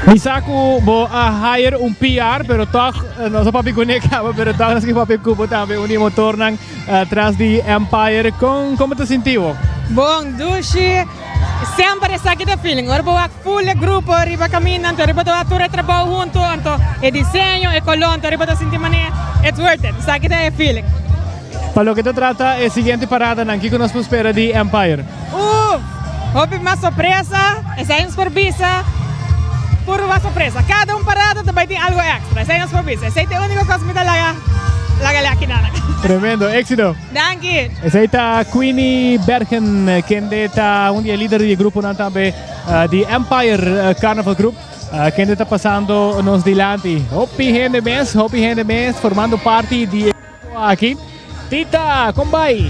Mi sa ku bo a hire un PR, pero tòg nos a papia kuné kaba, pero tòg nos ke papia ku bo tambe, un di e motornan tras di Empire. Kon kon bo ta sinti bo? Bon, dushi. Semper esaki ta e feeling. Ora bo wak full e grupo riba kaminda, anto riba ta wak tur e trabou huntu, anto e diseño, e koló, anto riba ta sinti manera it's worth it. Esaki ta e feeling. Pa loke ta trata e siguiente paradanan, kiko nos por spera di Empire? Uf! Hopi mas sorpresa, esei nos por bisa. Puro mas sorpresa. Kada un parada ta bai tin algo extra, esei nos por bisa. Esei ta e úniko kos mi ta laga laga lei akinan. Tremendo, éxito! Danki! Esei ta Queenie Bergen, kende ta un di e lider di e gruponan tambe di Empire Carnival Group. Kende ta pasando nos dilanti. Hopi hende mes, hopi hende mes formando parti di e grupo aki. Tita, kon bai?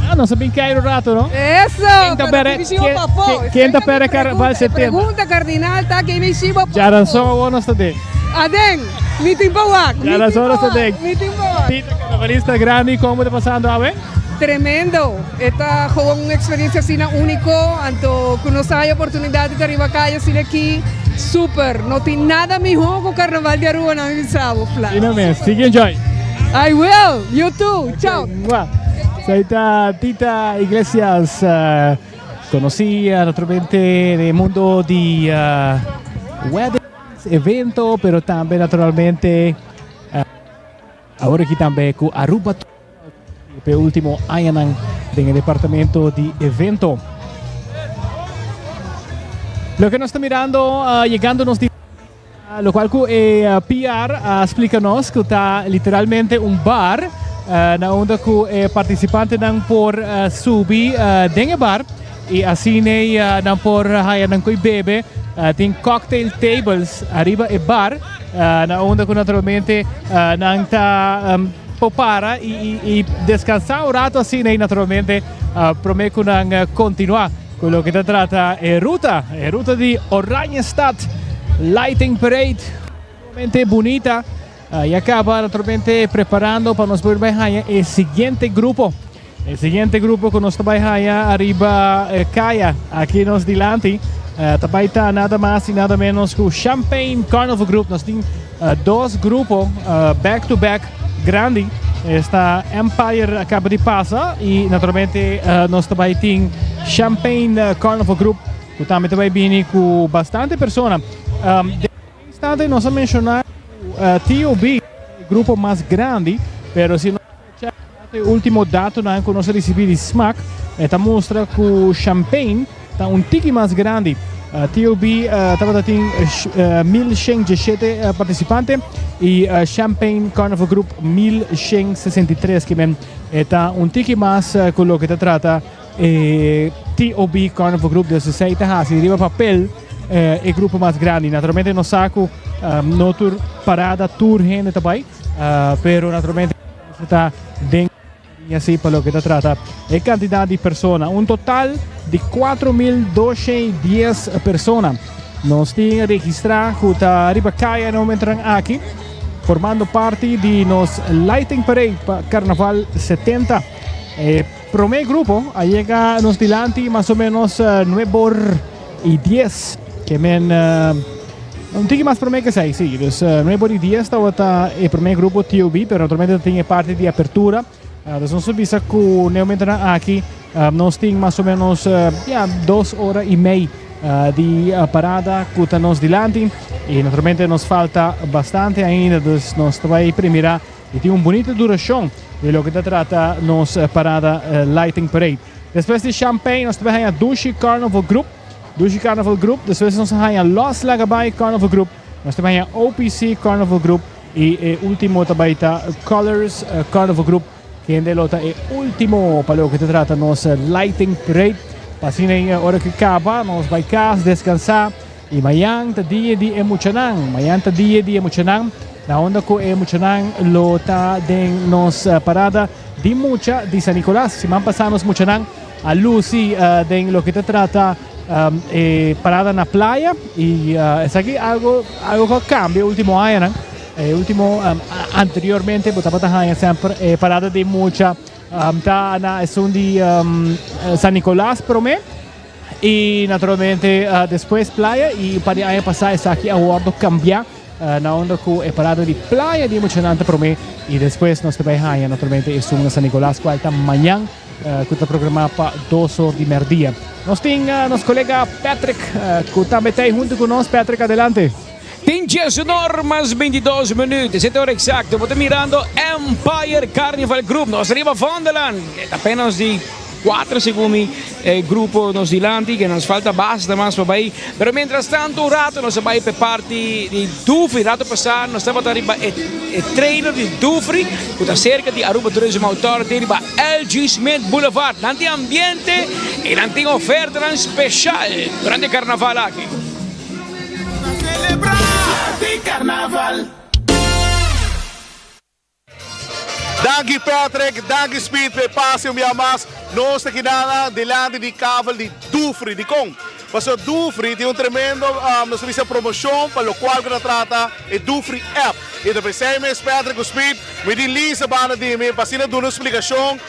Ah, nos a bin kei un rato, no? Eso! Ken ta pere, ken, ken ta pere Carnaval 70? Pregunta cardinal ta ken mi shiba pafó. Djaranson awor nos ta den. Aden, mi tin pa wak. Djaranson nos ta den. Mi tin pa wak. Tita, carnavalista grandi, kon bo ta pasando awe? Tremendo! E ta gewoon un experiencia asina unico, anto cu nos a haya oportunidad di ta riba caya asina aki, super! No tin nada miho cu Carnaval di Aruba na mi bisa bo, Fla. Asina mes, sigui enjoy! I will! You too! Chao! Mua! Esey ta Tita Iglesias, conoci naturalmente den e mundo di weddings, evento, pero tambe naturalmente awor aki tambe cu Aruba P'e ultimo añanan den e departamento di evento. Loke nos ta mirando yegando nos di locual cu e PR a splica nos cu ta literalmente un bar na unda cu e participantenan por subi den e bar y asina nan por haya nan coy bebe. Tin cocktail tables ariba e bar na unda cu naturalmente nan ta Por para y descansa un rato asina y naturalmente prome cu nan continua cu loke ta trata e ruta, e ruta di Oranjestad Lighting Parade. Sumamente bunita y a caba naturalmente preparando pa nos por bay haya e siguiente grupo. E siguiente grupo cu nos ta bay haya ariba caya aki nos dilanti ta bay ta nada mas y nada menos cu Champagne Carnival Group. Nos tin dos grupo back to back grandi. Esta Empire a caba di pasa y naturalmente nos ta bay tin Champagne Carnival Group cu tambe ta bay bini cu bastante persona. Den instante nos a menciona cu TOB e grupo mas grandi, pero si nos Check e ultimo datonan cu nos a ricibi di Smac, e ta mustra cu Champagne ta un tiki mas grandi. TOB tabata tin 1117 participante y Champagne Carnival Group 1163 ki men e ta un tiki mas cu loke ta trata e TOB Carnival Group. Dus esey ta haci riba papel e grupo mas grandi. Naturalmente nos sa cu no tur parada tur hende ta bay. Pero naturalmente ta den liña si pa loke ta trata e cantidad di persona. Un total di 4210 persona nos tin registra cu ta riba caya na momentonan aki, formando parti di nos Lighting Parade pa Carnaval 70. E prome grupo a yega nos dilanti mas o menos nuebe or y dies, ke men un tiki mas prome ke esei, si. Dus nuebe or y dies tabata e prome grupo TOB, pero naturalmente ta tin e parti di apertura. Dus nos ta bisa ku ne momentonan aki nos tin mas o menos ya dos ora y mei di parada ku ta nos dilanti y naturalmente nos falta bastante ainda, dus nos ta bai primira y tin un bunita duracion di loke ta trata nos parada Lighting Parade. Despues di Champagne nos ta bai haña Dushi Carnival Group, Dushi Carnival Group, despues nos ta haña Los Lagabay Carnival Group, nos ta bai haña OPC Carnival Group y e ultimo ta bai ta Colors Carnival Group, kende lo ta e ultimo pa loke ta trata nos Lighting Parade. Pa asina ora cu caba nos bai cas descansa y mañan ta dia di e muchanan, mañan ta dia di e muchanan na unda cu e muchanan lo ta den nos parada di mucha di San Nicolas. Siman pasa nos muchanan a luci den loke ta trata e parada na playa y esaki algo algo cu a cambia ultimo añanan. E ultimo anteriormente bo tabata haña semper e parada di mucha ta na esun di San Nicolas prome. Y naturalmente despues Playa y un par di aña pasa esaki a wordo cambia na unda cu e parada di Playa di e muchanan ta prome y despues nos ta bay haya naturalmente esun na San Nicolas cual ta mañan cu ta programa pa dos or di merdia. Nos tin nos colega Patrick cu tambe ta ey hunto cu nos. Patrick adelante. Tin diesunor mas bintidos minuut, esei ta ora exacto. Bo ta mirando Empire Carnival Group. Nos riba Vondeland. E ta apenas di cuatro segun mi e grupo nos dilanti que nos falta basta mas pa bai. Pero mientras tanto un rato nos a bai pa e parti di Dufry. Rato pasa nos tabata riba e e trailer di Dufry cu ta cerca di Aruba Tourism Authority riba LG Smith Boulevard. Nan tin ambiente y nan tin ofertanan special durante carnaval aki. Danki Patrick, danki Speed pa e pase un bia mas. Nos ta keda dilanti di kavel di Dufry. Dikon? Pasobra Dufry tin un tremendo nos ta bisa promocion pa locual ku ta trata e Dufry app. I ta pesey mes Patrick ku Speed mi tin Lisa banda di mi pa asina duna un splicacion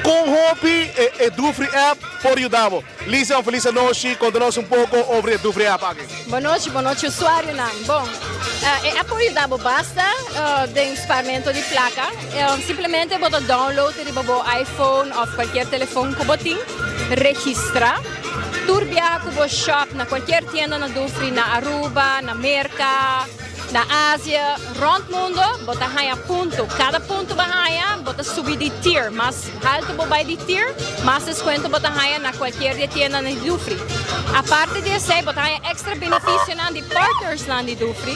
kon hopi e Dufry app por yuda bo. Lisa un felis anochi, konta nos un poko over e Dufry app aki. Bon nochi, bon nochi usuarionan. Bon, e app por yuda bo basta den spaarmento di plaka. Simplemente bo ta download riba bo iPhone of cualkier telefon cu bo tin, registra. Tur biaha cu bo shop na cualkier tienda na Dufry na Aruba, na Merca, Na Asia, rond mundo, bo ta haña punto. Kada punto bo haña, bo ta subi di tier. Mas halto bo bai di tier, mas descuento bo ta haña na cualkier di e tiendanan di Dufry. Aparte di esei, bo ta haña extra beneficionan di partnersnan di Dufry.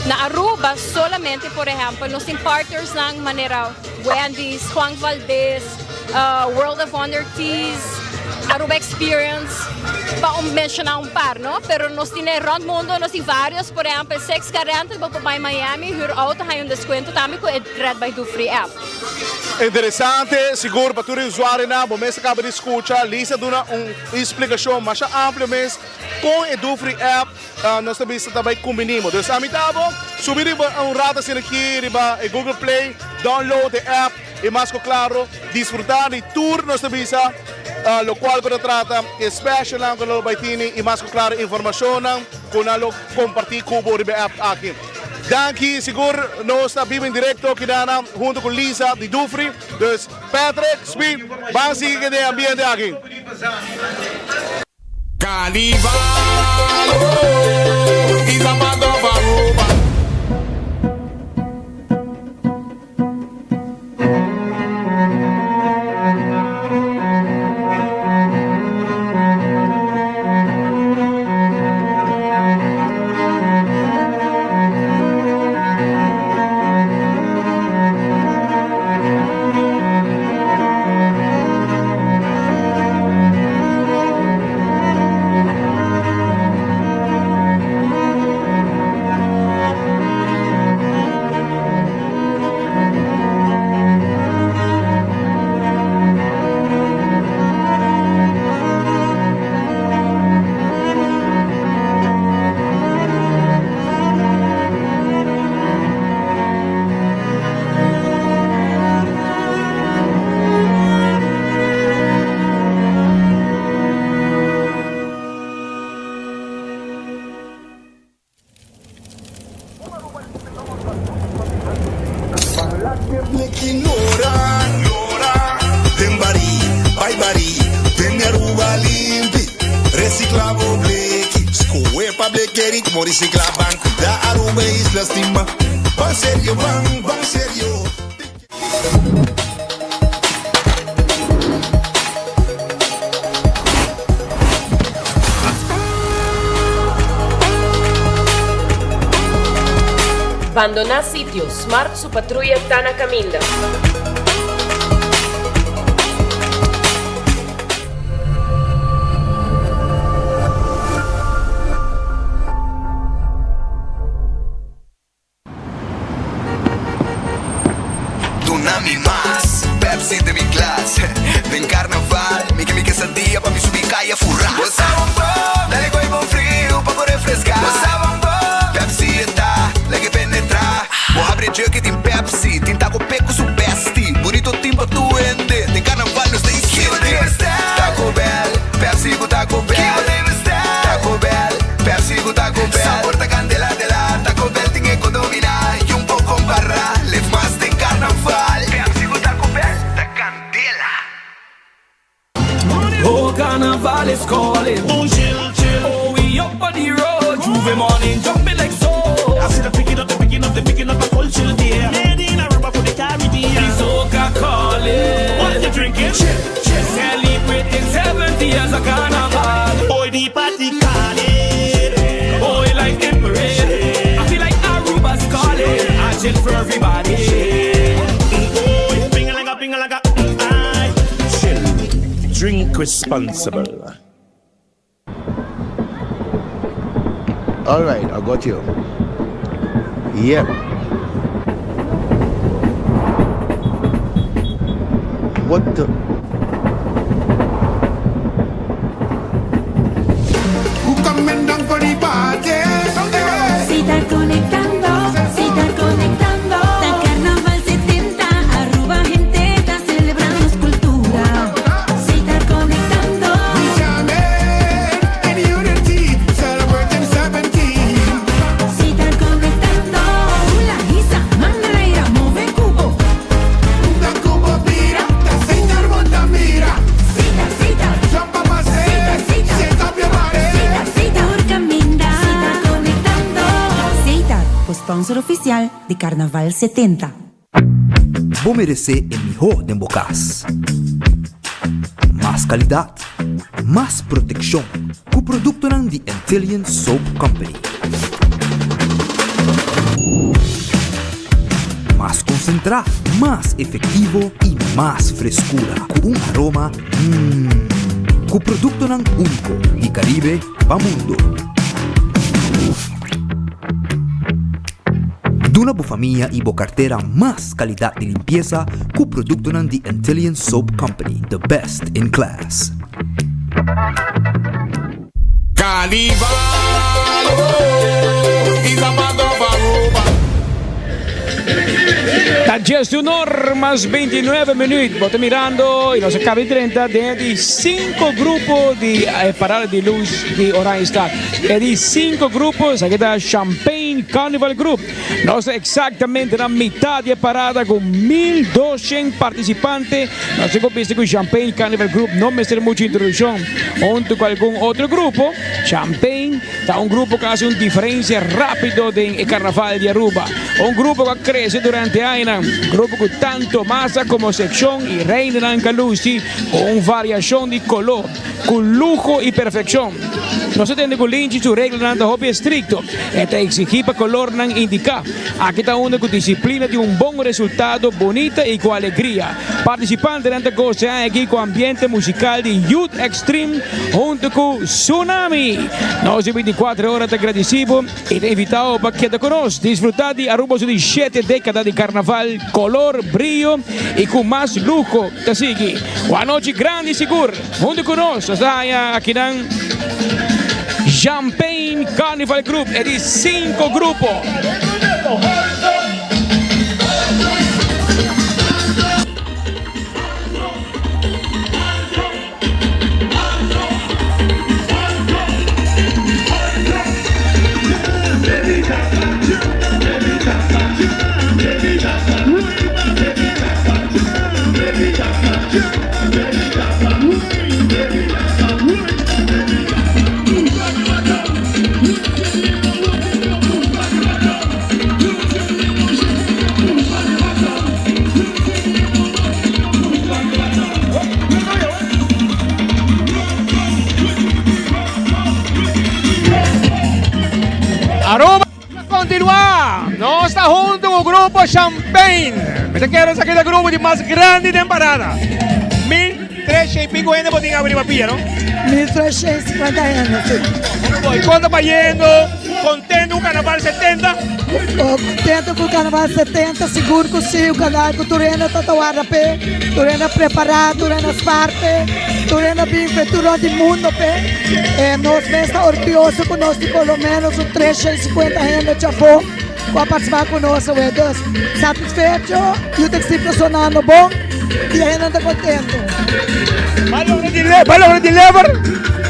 Na Aruba solamente, por ehempel, nos tin partnersnan manera Wendy's, Juan Valdez, World of Wonder Teas, Aruba Experience, pa un menciona un par, no? Pero nos tine rond mundo, nos tin varios, por ehempel, Six Car Rental, bo por bai Miami, huur auto, haña un descuento tambe cu e Red by Dufry app. Interesante, sigur pa tur e usuarionan, bo mes a caba di scucha, Lisa a duna un explicacion masha amplio mes con e Dufry app nos ta bisa ta bai cumbinimo. Dus ami ta bo, subi riba un rato asina aki riba e Google Play, download e app, I mas ku klaro, disfrutá di tur nos ta bisa lokual ku ta trata e specialnan ku nan lo bai tini i mas ku klaro informashonnan ku nan lo kompartí ku bo riba e app aki. Danki, sigur nos ta biba en direkto kidana huntu ku Lisa di Dufry. Dus Patrick, Speed, ban sigui kende e ambiente aki. Carnival, oh, is a part of Aruba. Bandoná sitio, Smart su patruya ta na kaminda. Duna mi mas Pepsi den mi glas Den carnaval mi ke mi quesadilla pa mi subi caya fura Bo sa bon bon, dale gooi bon friu pa bo refresca Bo sa bon bon, Pepsi e ta lag'e penetra Bo habri e jug e tin Pepsi, tin taco pe cu su bestie Burrito tin pa tur hende, den carnaval nos ta insisti Taco Bell, Pepsi cu Taco Bell. Drink responsible. All right, I got you. Yep. What the? Who coming down for the party? Sitar conectando, sitar conectando. Ta Carnaval 70, Aruba gente, ta celebramos cultura. Sitar conectando. We jamming in unity, celebrating 17. Sitar conectando. Hula, hisa, manreira, move cubo. Da cubo bira, da sitar monta mira. Sitar, sitar. Jump up and say, shake up your body. Sitar, sitar, caminda. Sitar conectando. Sitar, sponsor oficial di Carnaval 70. Bo meresé e mihó den bo kas. Mas kalidat, mas protekshon ku produktonan di Antillian Soap Company. Mas konsentrá, mas efektivo i mas freskura ku un aroma mmm. Ku produktonan úniko di Karibe pa mundo. Duna bo famia i bo kartera mas kalidat di limpiesa ku produktonan di Antillian Soap Company, the best in class. Carnival, oh, is a part of Aruba. Ta 11 or mas 29 minuut. Bo ta mirando y nos a caba di drenta den di cinco grupo di eh, Parada di Luz di Oranjestad. E di cinco grupo, esaki ta Champagne Carnival Group. Nos ta exactamente na mitad di e parada cu 1200 participante. Nos tin cu bisa cu Champagne Carnival Group no mester mucho introduccion. Hunto cu algun otro grupo, Champagne ta un grupo cu a haci un diferencia rapido den e carnaval di Aruba. Un grupo cu a crece durante añanan. Grupo cu tanto masa como seccion y reinanan ca luci cu un variacion di color, cu luho y perfeccion. Nos a tende cu Linchi su reglanan ta hopi estricto. E ta exigi pa colornan indica. Aki ta unda cu disciplina di un bon resultado bunita y cu alegria. Participantenan ta goza aki cu ambiente musical di Youth Extreme hunto cu Tsunami. Nos di 24 ora ta gradici bo y ta invita bo pa keda cu nos disfruta di Aruba su di shete decada di carnaval, color, briyo y cu mas luho ta sigui. Un anochi grandi sigur. Hunto cu nos, nos ta haña akinan Champagne Carnival Group, e di cinco grupo. Aruba continua. Nos ta hunto cu grupo Champagne. Mi ta kere esaki ta grupo di mas grandi den parada. 1300 y pico hende bo tin abri papia, no? 1350 hende, si. Y con ta bayendo? Contento cu Carnaval 70? Oh, contento cu Carnaval 70, sigur cu si. Un carnaval cu tur hende ta ta warda p'e, tur hende a prepara, tur hende a spaar p'e, tur hende a bin p'e tur rond di mundo p'e. E nos mes ta orguyoso cu nos tin por lo menos un 350 hende chafó cu a participa cu nos awe. Dus, satisfecho, Youth Extreme ta sonando bon y e hendenan ta contento. Ba logra di ba logra deliver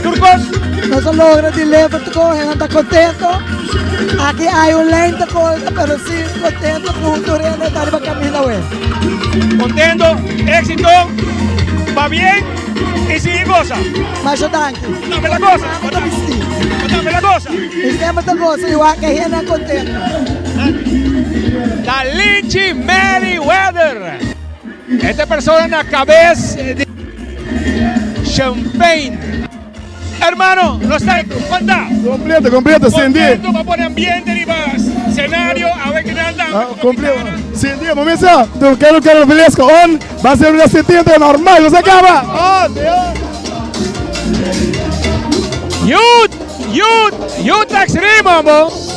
tur cos? Nos a logra deliver tur cos, hendenan ta contento. Aki hay un lijn ta corta, pero si contento cu tur hende ta riba caminda awe. Contento, exito, ba bien y sigui goza. Masha danki. Tambe la goza. Tambe la goza. Mi semper ta goza y wak e hendenan contento. Ta Linchi Merryweather. Esta persona na cabes di Champagne. Hermano, nos ta conta. Completo, completo, sin dia. Contento pa pone ambiente riba scenario, awe que nan ta. Ah, completo. Sin dia, momento sa. Tu quero quero Velesco on, va a ser una 70 normal, no se acaba. Oh, Dios. Youth, youth, youth extreme, bo.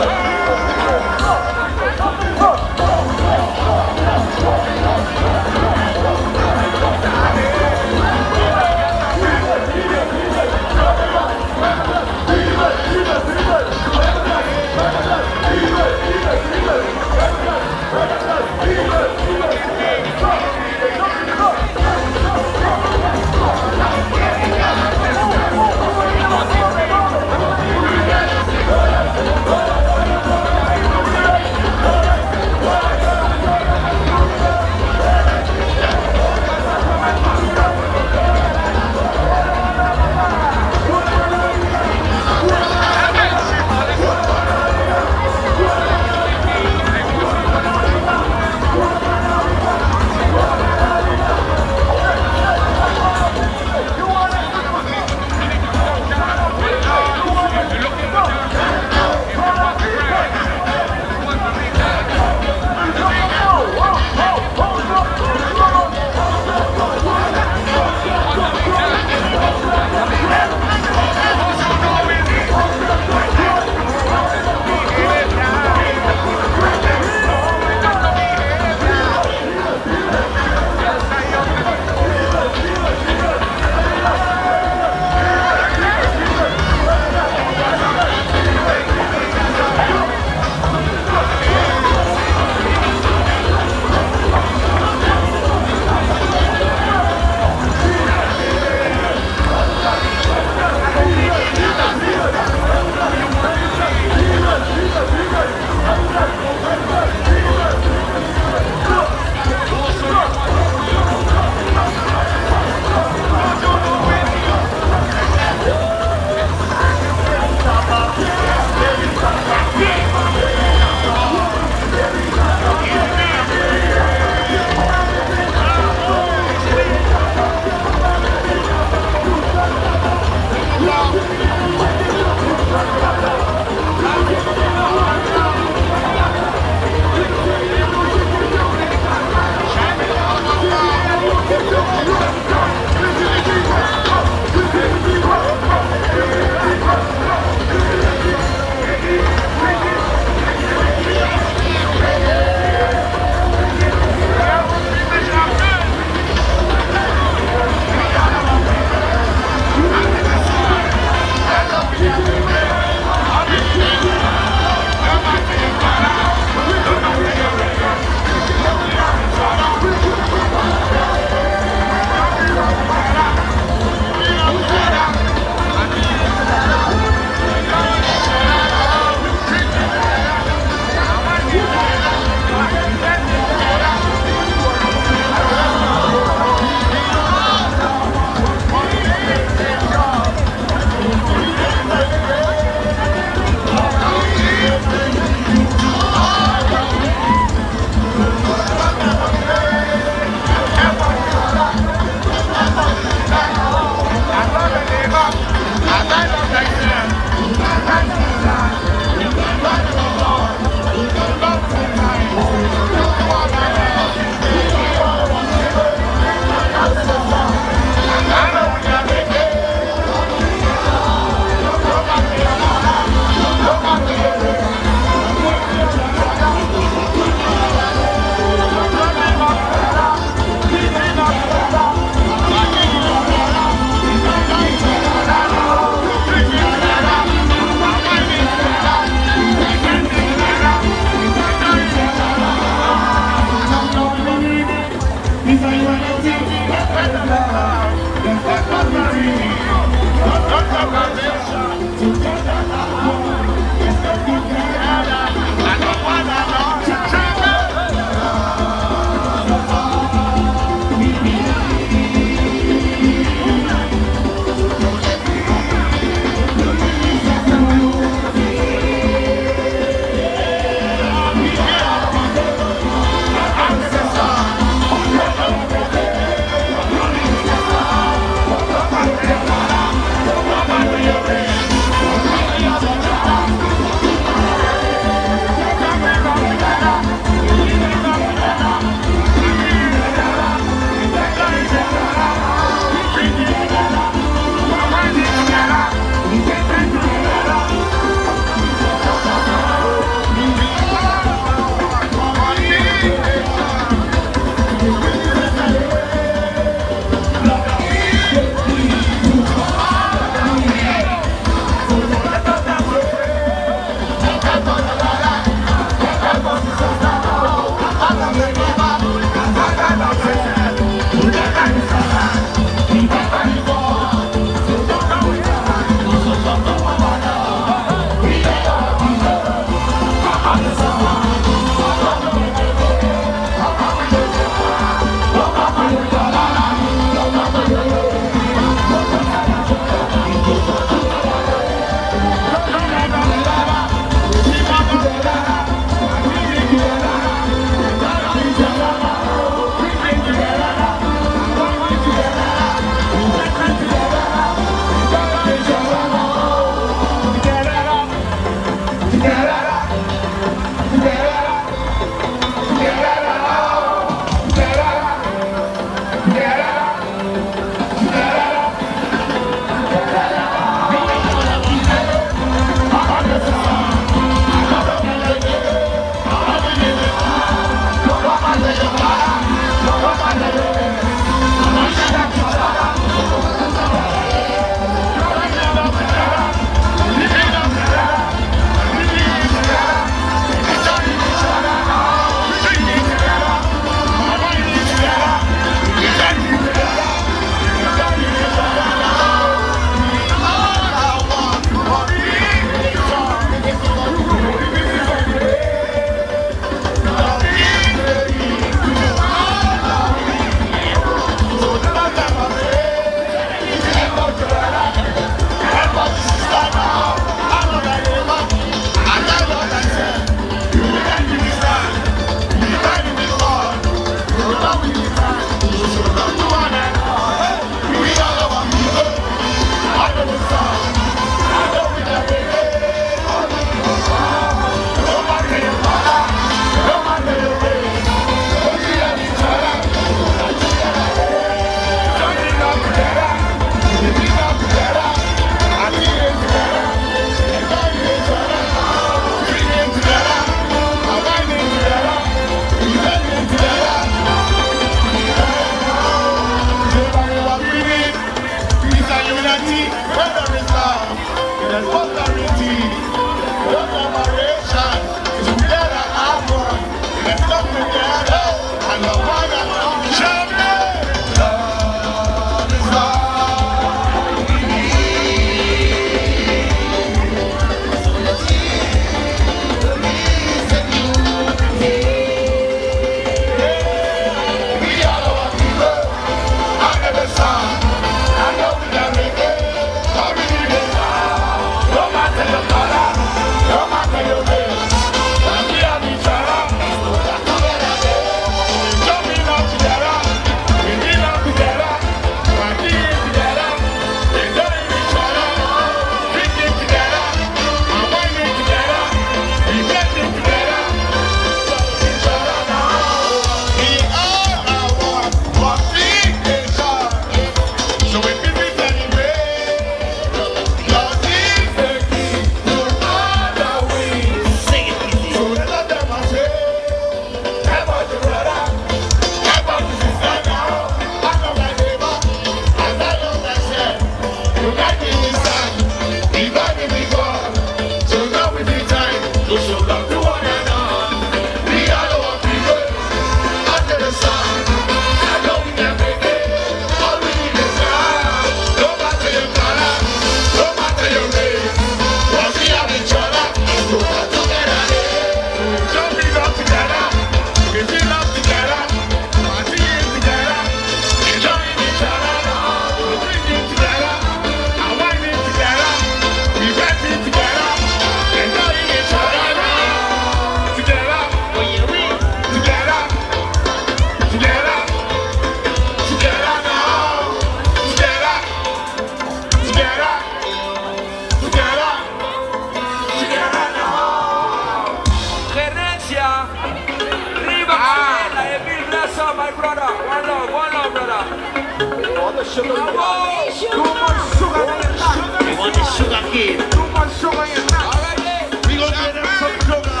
sugar. Too much sugar in your tank. We want the sugar cane. Too much sugar in your tank. We gonna get them some sugar.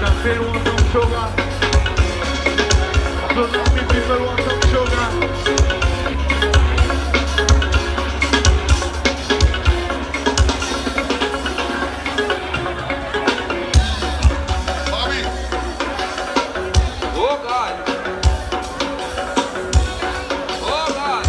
Champagne want some sugar. So many people want some sugar. Bobby. Oh God. Oh God.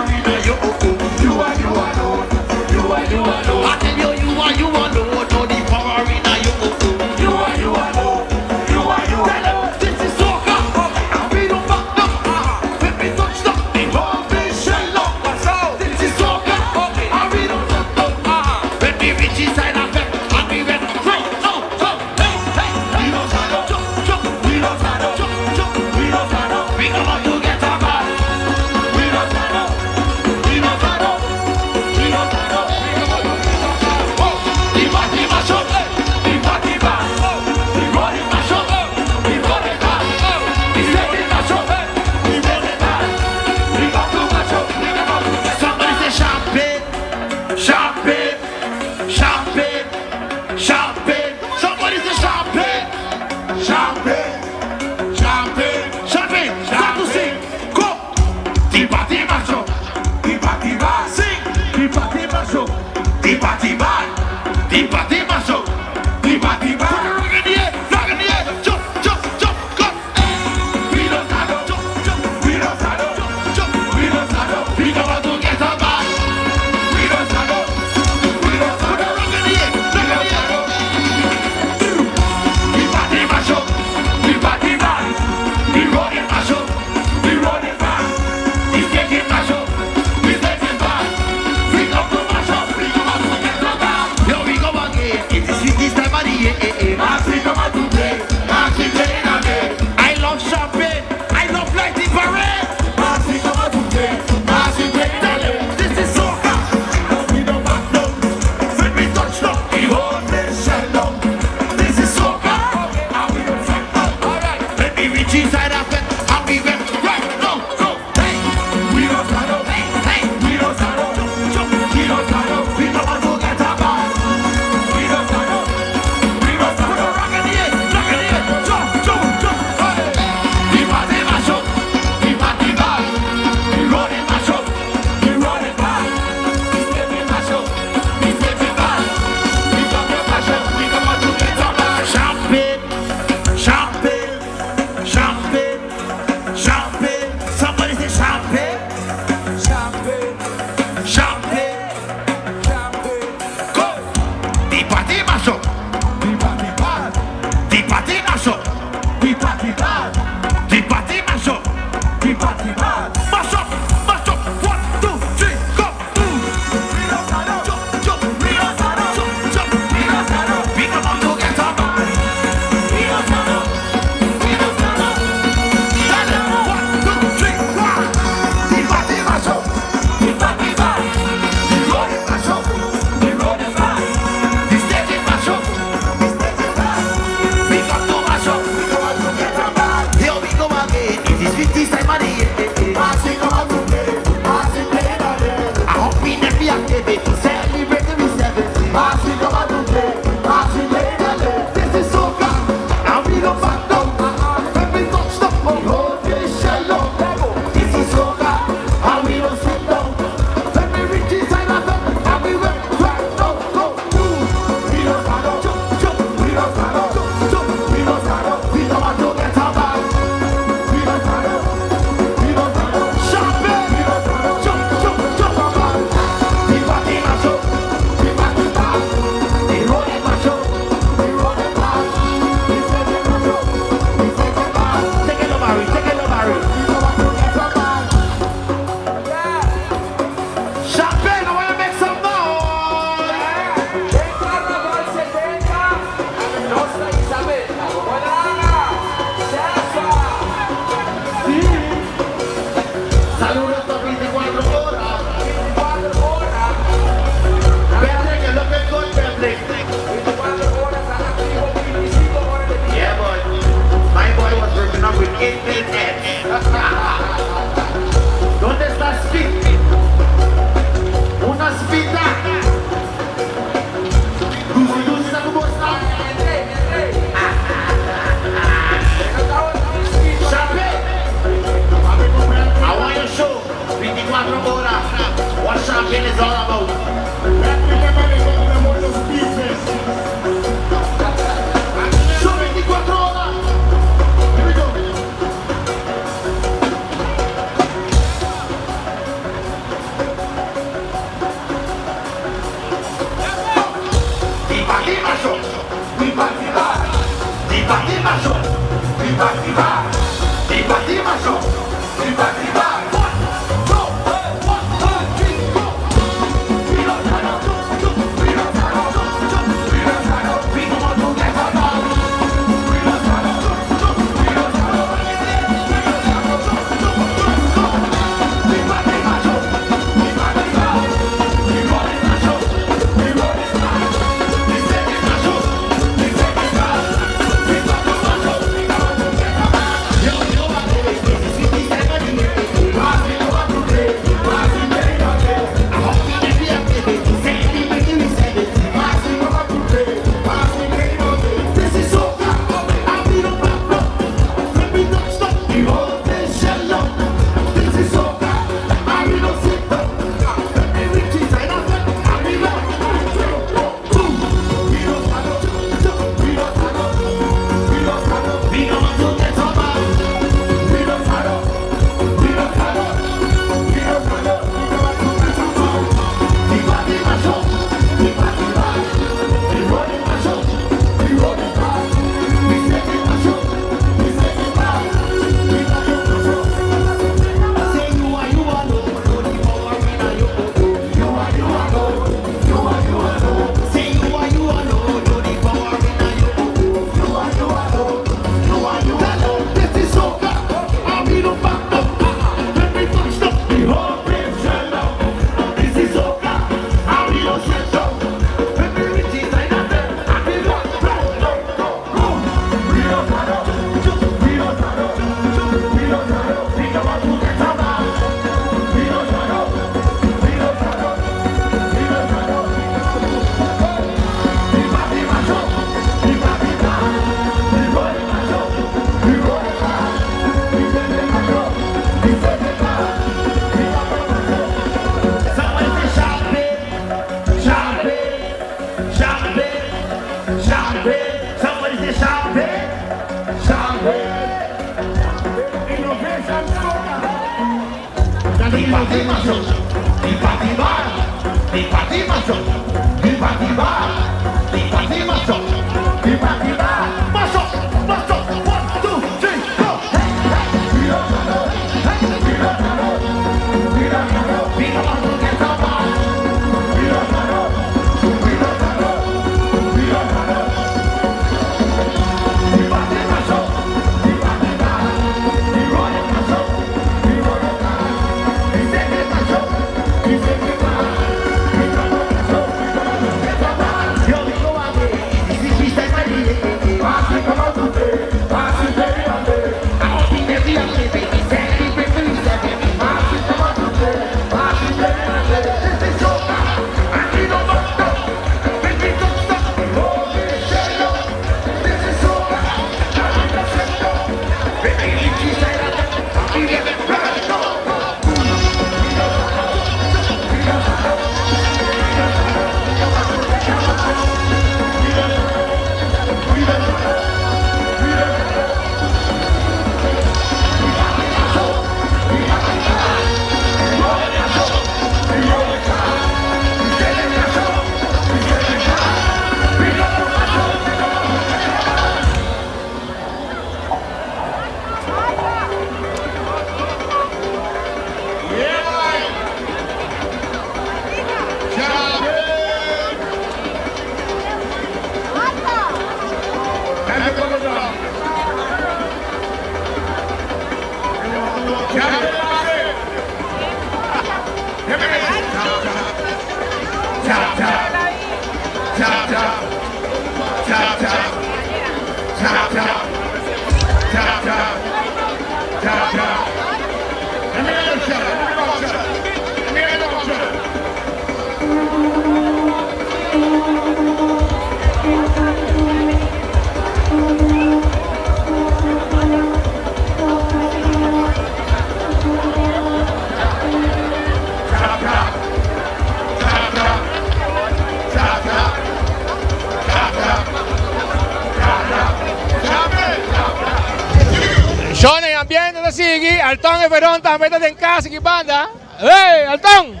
Shona e ambiente ta sigui, Alton e Veron tambe ta den cas aki banda. Hey, Alton!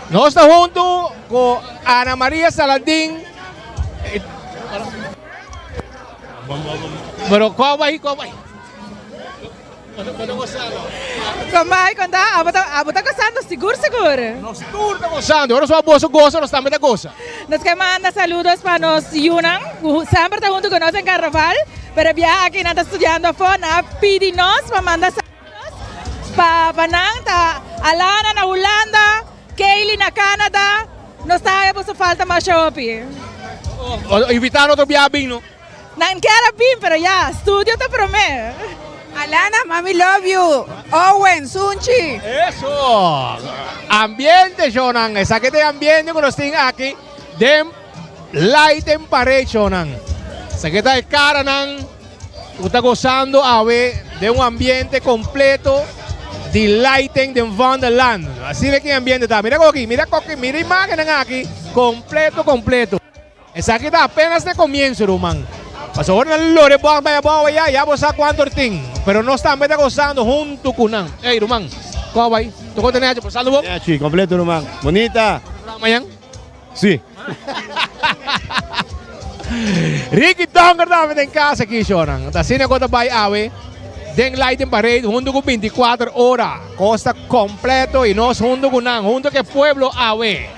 Nos ta hunto cu Ana Maria Saladin. Pero kua bai, kua bai? Bo ta gozando? Kon bai, kon ta? Abo ta, abo ta gozando sigur sigur. Nos tur ta gozando. Ora so boso goza, nos tambe ta goza. Nos ke manda saludos pa nos yunan ku semper ta huntu ku nos den karnaval, pero e biaha aki nan ta studiando afó, nan a pidi nos pa manda saludos pa pa nan ta Alana na Hulanda, Kaylee na Canada, nos ta haya boso falta masha hopi. Invita nan otro biaha bin no. Nan kier a bin pero ya, studio ta prome. Alana, mami love you. Owen, sunchi. Eso! Ambiente shownan. Esaki ta e ambiente ku nos tin aki den Lighten Parade shownan. Esaki ta e karanan ku ta gosando awe den un ambiente kompleto di lighting den Wonderland. Asina ki e ambiente ta. Mira koki, mira koki, mira imagennan aki kompleto kompleto. Esaki ta apenas na comienzo ruman. Pasobra ora nan lore bòg bai abou ayá, ya bo sa cuanto er tin. Pero nos tambe ta gozando hunto cu nan. Ey ruman, como bai? Tocó tene hachi por saldo bo? Nechi, completo ruman. Bonita. Traha mañan? Si. Ricky Donker tambe den casa aki shornan. Ta asina cu ta bai awe den Lighting Parade hunto cu 24 ora. Cos ta completo y nos hunto cu nan, hunto cu e pueblo awe.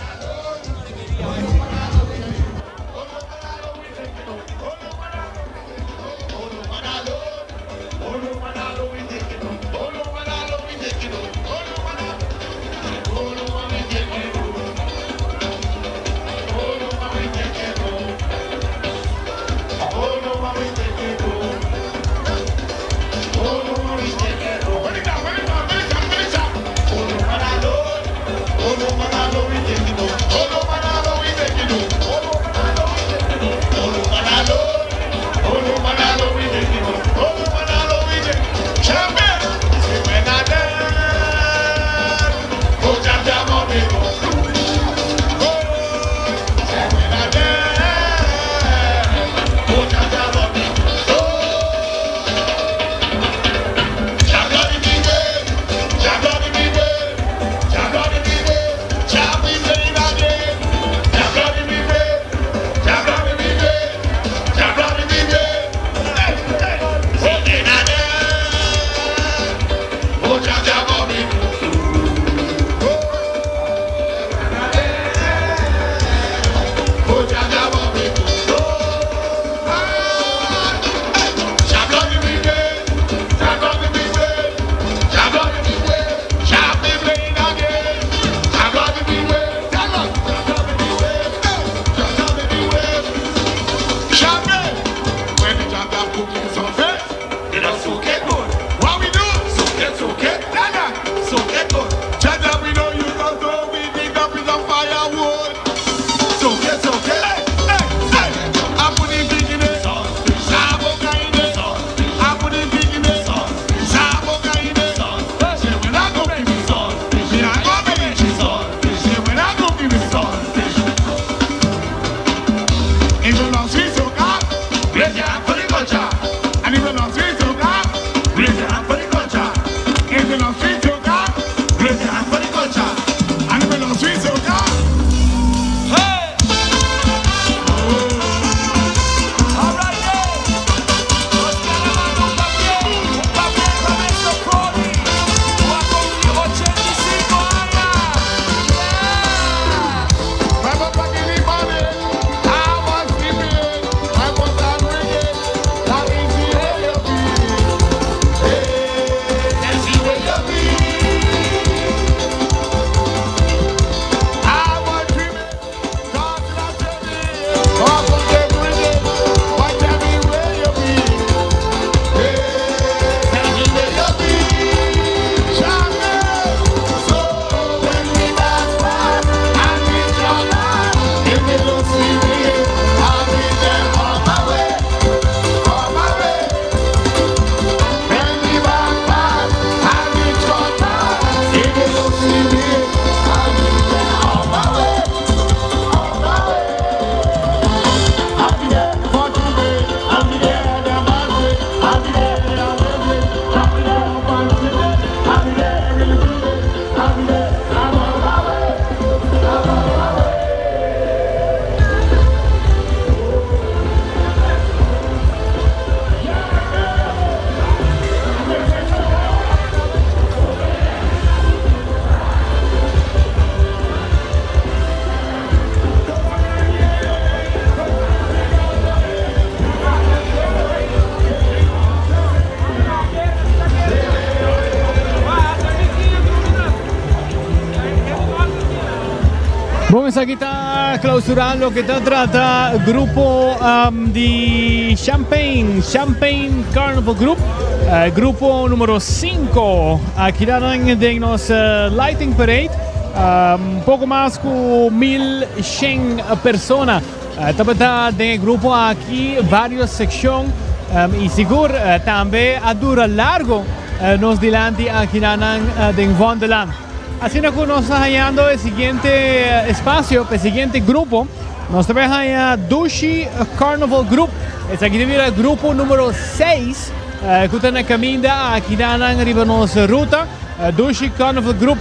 esaki ta clausura loke ta trata grupo di Champagne, Champagne Carnival Group, grupo numero 5 aki nan den nos Lighting Parade. Poco mas cu 1100 persona tabata den e grupo aki, varios seccion y sigur tambe a dura largo nos dilanti aki nan den Vondeland. Asina cu nos ta hañando e siguiente espacio pa e siguiente grupo, nos ta bay haña Dushi Carnival Group. Esaki ta bira grupo numero 6 cu ta na caminda aki nan riba nos ruta. Dushi Carnival Group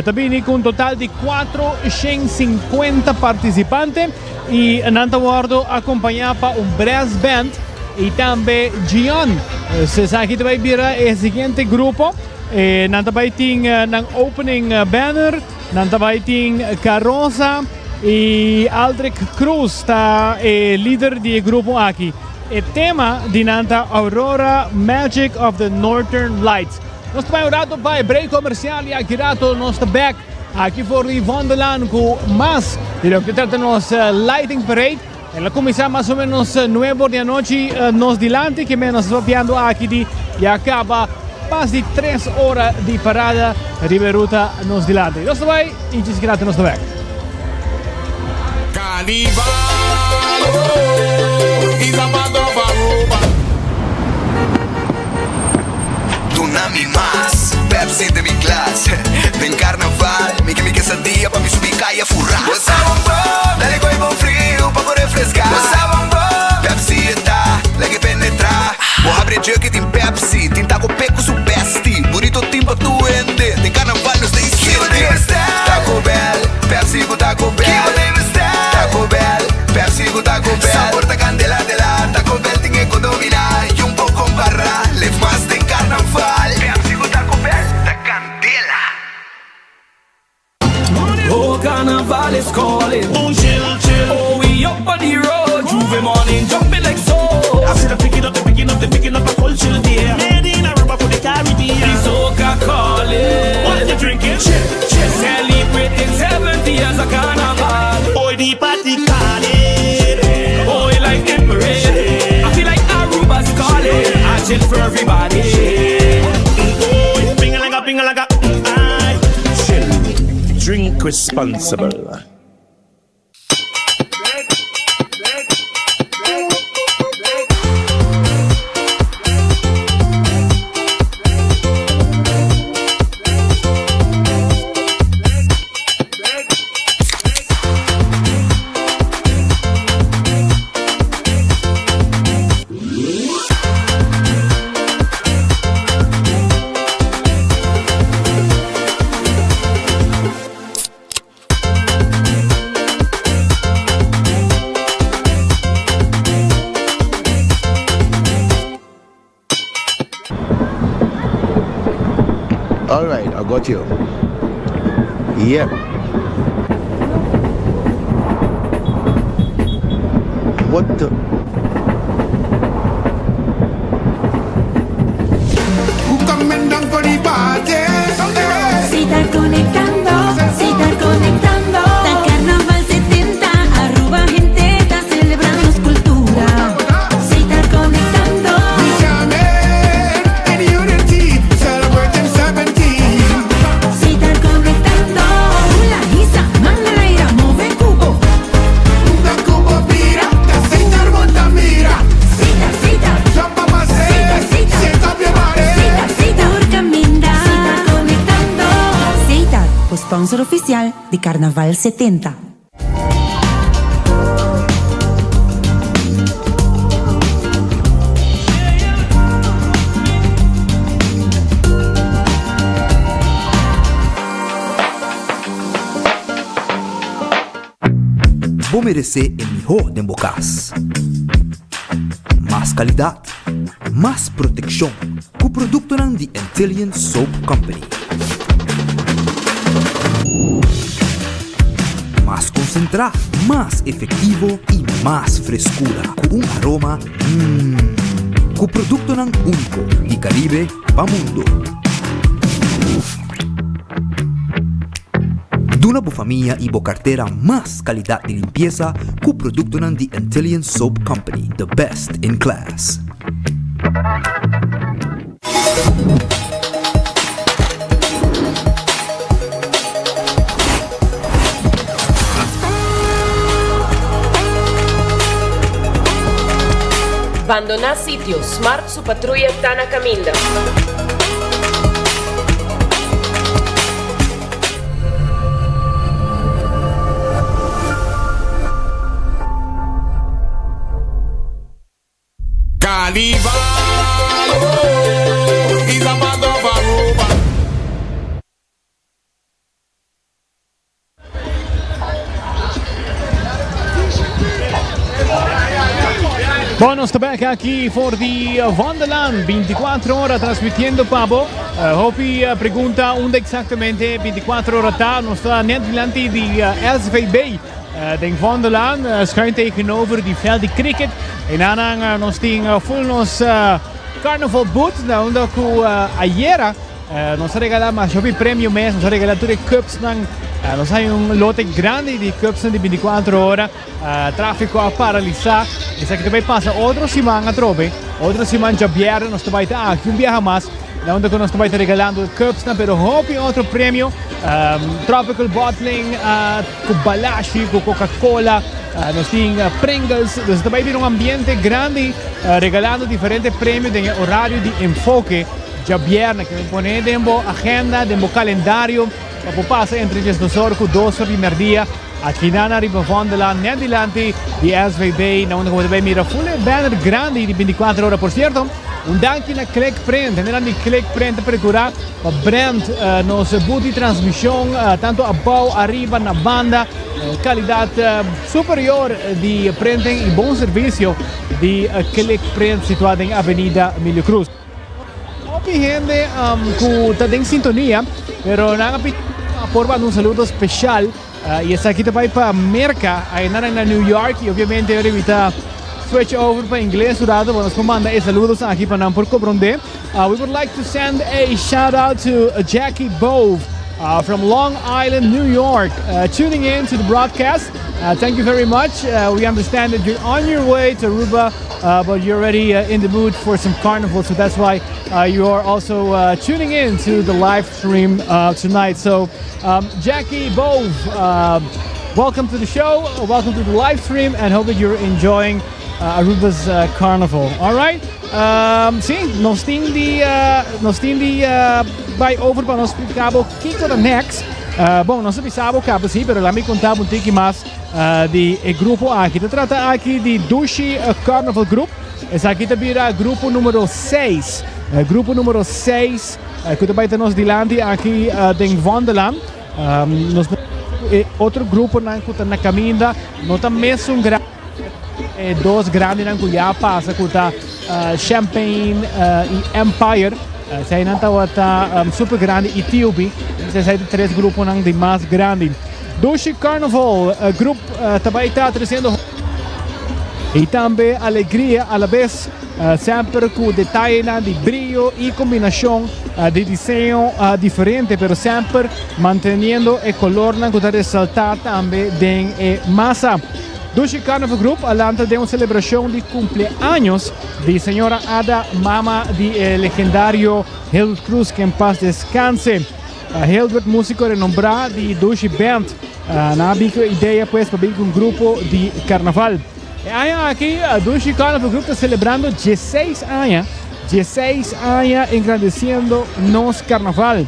ta bini cu un total di 450 participante y nan ta wordo acompaña pa un brass band y tambe Gion. Esaki ta bay bira e siguiente grupo. Nan ta bai tin nan opening banner, nan ta bai tin Carroza y Aldrich Cruz ta e lider di e grupo aki. E tema di nan ta Aurora Magic of the Northern Lights. Nos ta bai un rato pa e break comercial y aki rato nos ta back aki for di Vondelaan cu mas di loke ta trata nos lighting parade. El a kuminsá mas o ménos nuebe or di anochi nos dilanti, ke men nos ta papiando aki di ya kaba mas di tres ora di parada riba e ruta nos dilanti. Nos ta bai i djis grati nos ta bèk. Carnival, oh, is a part of Aruba. Duna mi mas Pepsi den mi glas Den carnaval mi ke mi quesadilla pa mi subi caya fura Bo sa bon bon, dale gooi bon friu pa bo refresca Bo sa bon bon, Pepsi e ta lag'e penetra Bo habri e jug y tin Pepsi Tin taco pe cu su bestie Burrito tin pa tur hende Den carnaval nos ta insiente Taco Bell, Pepsi cu Taco Bell Taco Bell, Pepsi cu Taco Bell Sabor ta candela de la Taco Bell tin e cu domina Y un poco compara Leef mas den carnaval. Pepsi cu Taco Bell ta candela. Oh carnaval is calling. Oh chill chill. Oh we up on the road. J'ouvert morning jumping like so. I see the picking up, the picking up, the picking up a culture there. Made in Aruba for the Caribbean. The soca calling. What you drinking? Chill, chill. Celebrating 70 years of carnival. Oh the party calling. Oh like the parade. I feel like Aruba's calling. I chill for everybody. Oh, pingalaga, pingalaga, ay. Chill. Drink responsible. All right, I got you. Yep. What the? Who coming down for the party? Si ta conectando, si ta conectando. Ta Carnaval 70, Aruba hende ta celebra nos cultura. Si ta conectando. We jamming in unity, celebrating 70. Si ta conectando. Hula, hisa, man na laira, move cubo. Unda cubo bira, ta Setar bo ta mira. Sita, sita. Jump up and say, shake up your body. Sita, sita. Tur caminda. Si ta conectando. Setar, sponsor oficial di Carnaval 70. Bo meresé e mihó den bo kas. Mas kalidat, mas protekshon ku produktonan di Antillian Soap Company. Mas konsentrá, mas efektivo i mas freskura ku un aroma mmm ku produktonan úniko di Karibe pa mundo. Duna bo famia y bo cartera mas calidad di limpieza cu productonan di Antillean Soap Company, the best in class. Bandoná sitio, Smart su patruya ta na kaminda. Carnival, oh, is a part of Aruba. Bon, nos ta bek aki for di Wonderland, 24 ora transmitiendo pa bo. Uh, hopi uh, pregunta unda exactamente 24 ora ta. Nos ta net dilanti di uh, SVB. Uh, den Vondellaan, uh, schuin tegenover die veld di cricket. En daarna uh, nos tin uh, full nos uh, carnival booth, na unda ku uh, ayera uh, nos a regala mas hopi premio mes, nos a regala tur e cups nan. Uh, nos hay un lote grandi di cups di 24 ora. Uh, tráfico a paralisa. Esaki ta pasa otro siman atrobe. Otro siman djabièrnè nos ta bai ta aki un biaha mas. Na unda ku nos ta bai ta regalando cups nan, pero hopi otro premio. Um, tropical bottling uh, ku Balashi, ku Coca-Cola, uh, nos tin uh, Pringles. Dus ta bai bira un ambiente grandi uh, regalando diferente premio den e horario di enfoke djabièrnè. Ke pone den bo agenda, den bo calendario, pa bo pasa entre 12 or ku 2 or di merdia. Aki na riba Vondellaan, net dilanti di SVB, na unda ku bo ta bai mira full e banner grandi di 24 ora. Por cierto, un danki na Click Print. Hendenan di Click Print ta percura pa brand uh, nos booth di transmision, uh, tanto abou, ariba, na banda, uh, calidad uh, superior di printing y bon servicio di uh, Click Print situado den Avenida Emilio Cruz. Hopi hende um, ku ta den sintonia, pero nan a pidi por manda un saludo special uh, y esaki ta bai pa Merca, ahí nan na New York y obviamente ahorita switch over pa ingles un rato, nos por manda e saludos aki pa nan por comprende. We would like to send a shout out to Jackie Bove from Long Island, New York, tuning in to the broadcast. Thank you very much. We understand that you're on your way to Aruba, but you're already in the mood for some carnival, so that's why you are also tuning in to the live stream tonight. So, Jackie Bove, welcome to the show, welcome to the live stream, and hope that you're enjoying Aruba's carnival. All right? Si, nos tin di, nos tin di bai over pa nos splika bo kiko ta next. Bon, nos a bisa bo kaba si, pero laat mi konta bo un tiki mas di e grupo aki. Ta trata aki di Dushi Carnival Group. Esaki ta bira grupo numero 6. Grupo numero 6 ku ta bai ta nos dilanti aki den Vondellaan. Nos e otro gruponan ku ta na kaminda no ta mesun grandi. E dos grandinan ku ya pasa ku ta Champagne i Empire. Eseinan tabata super grandi i TOB. Esei ta tres gruponan di mas grandi. Dushi Carnival Group ta bai ta treciendo i tambe alegria alabes semper ku detayenan di brillo i kombinashon di diseño diferente pero semper manteniendo e kolornan ku ta resalta tambe den e masa. Dushi Carnival Group a lanta den un celebracion di cumpleaños di señora Ada, mama di e legendario Hildred Cruz, que en paz descanse. Hildred, musico renombra di Dushi Band, nan a bin cu e idea pues pa bin cu un grupo di carnaval. E aña aki Dushi Carnival Group ta celebrando dieseis aña, dieseis aña engrandeciendo nos carnaval.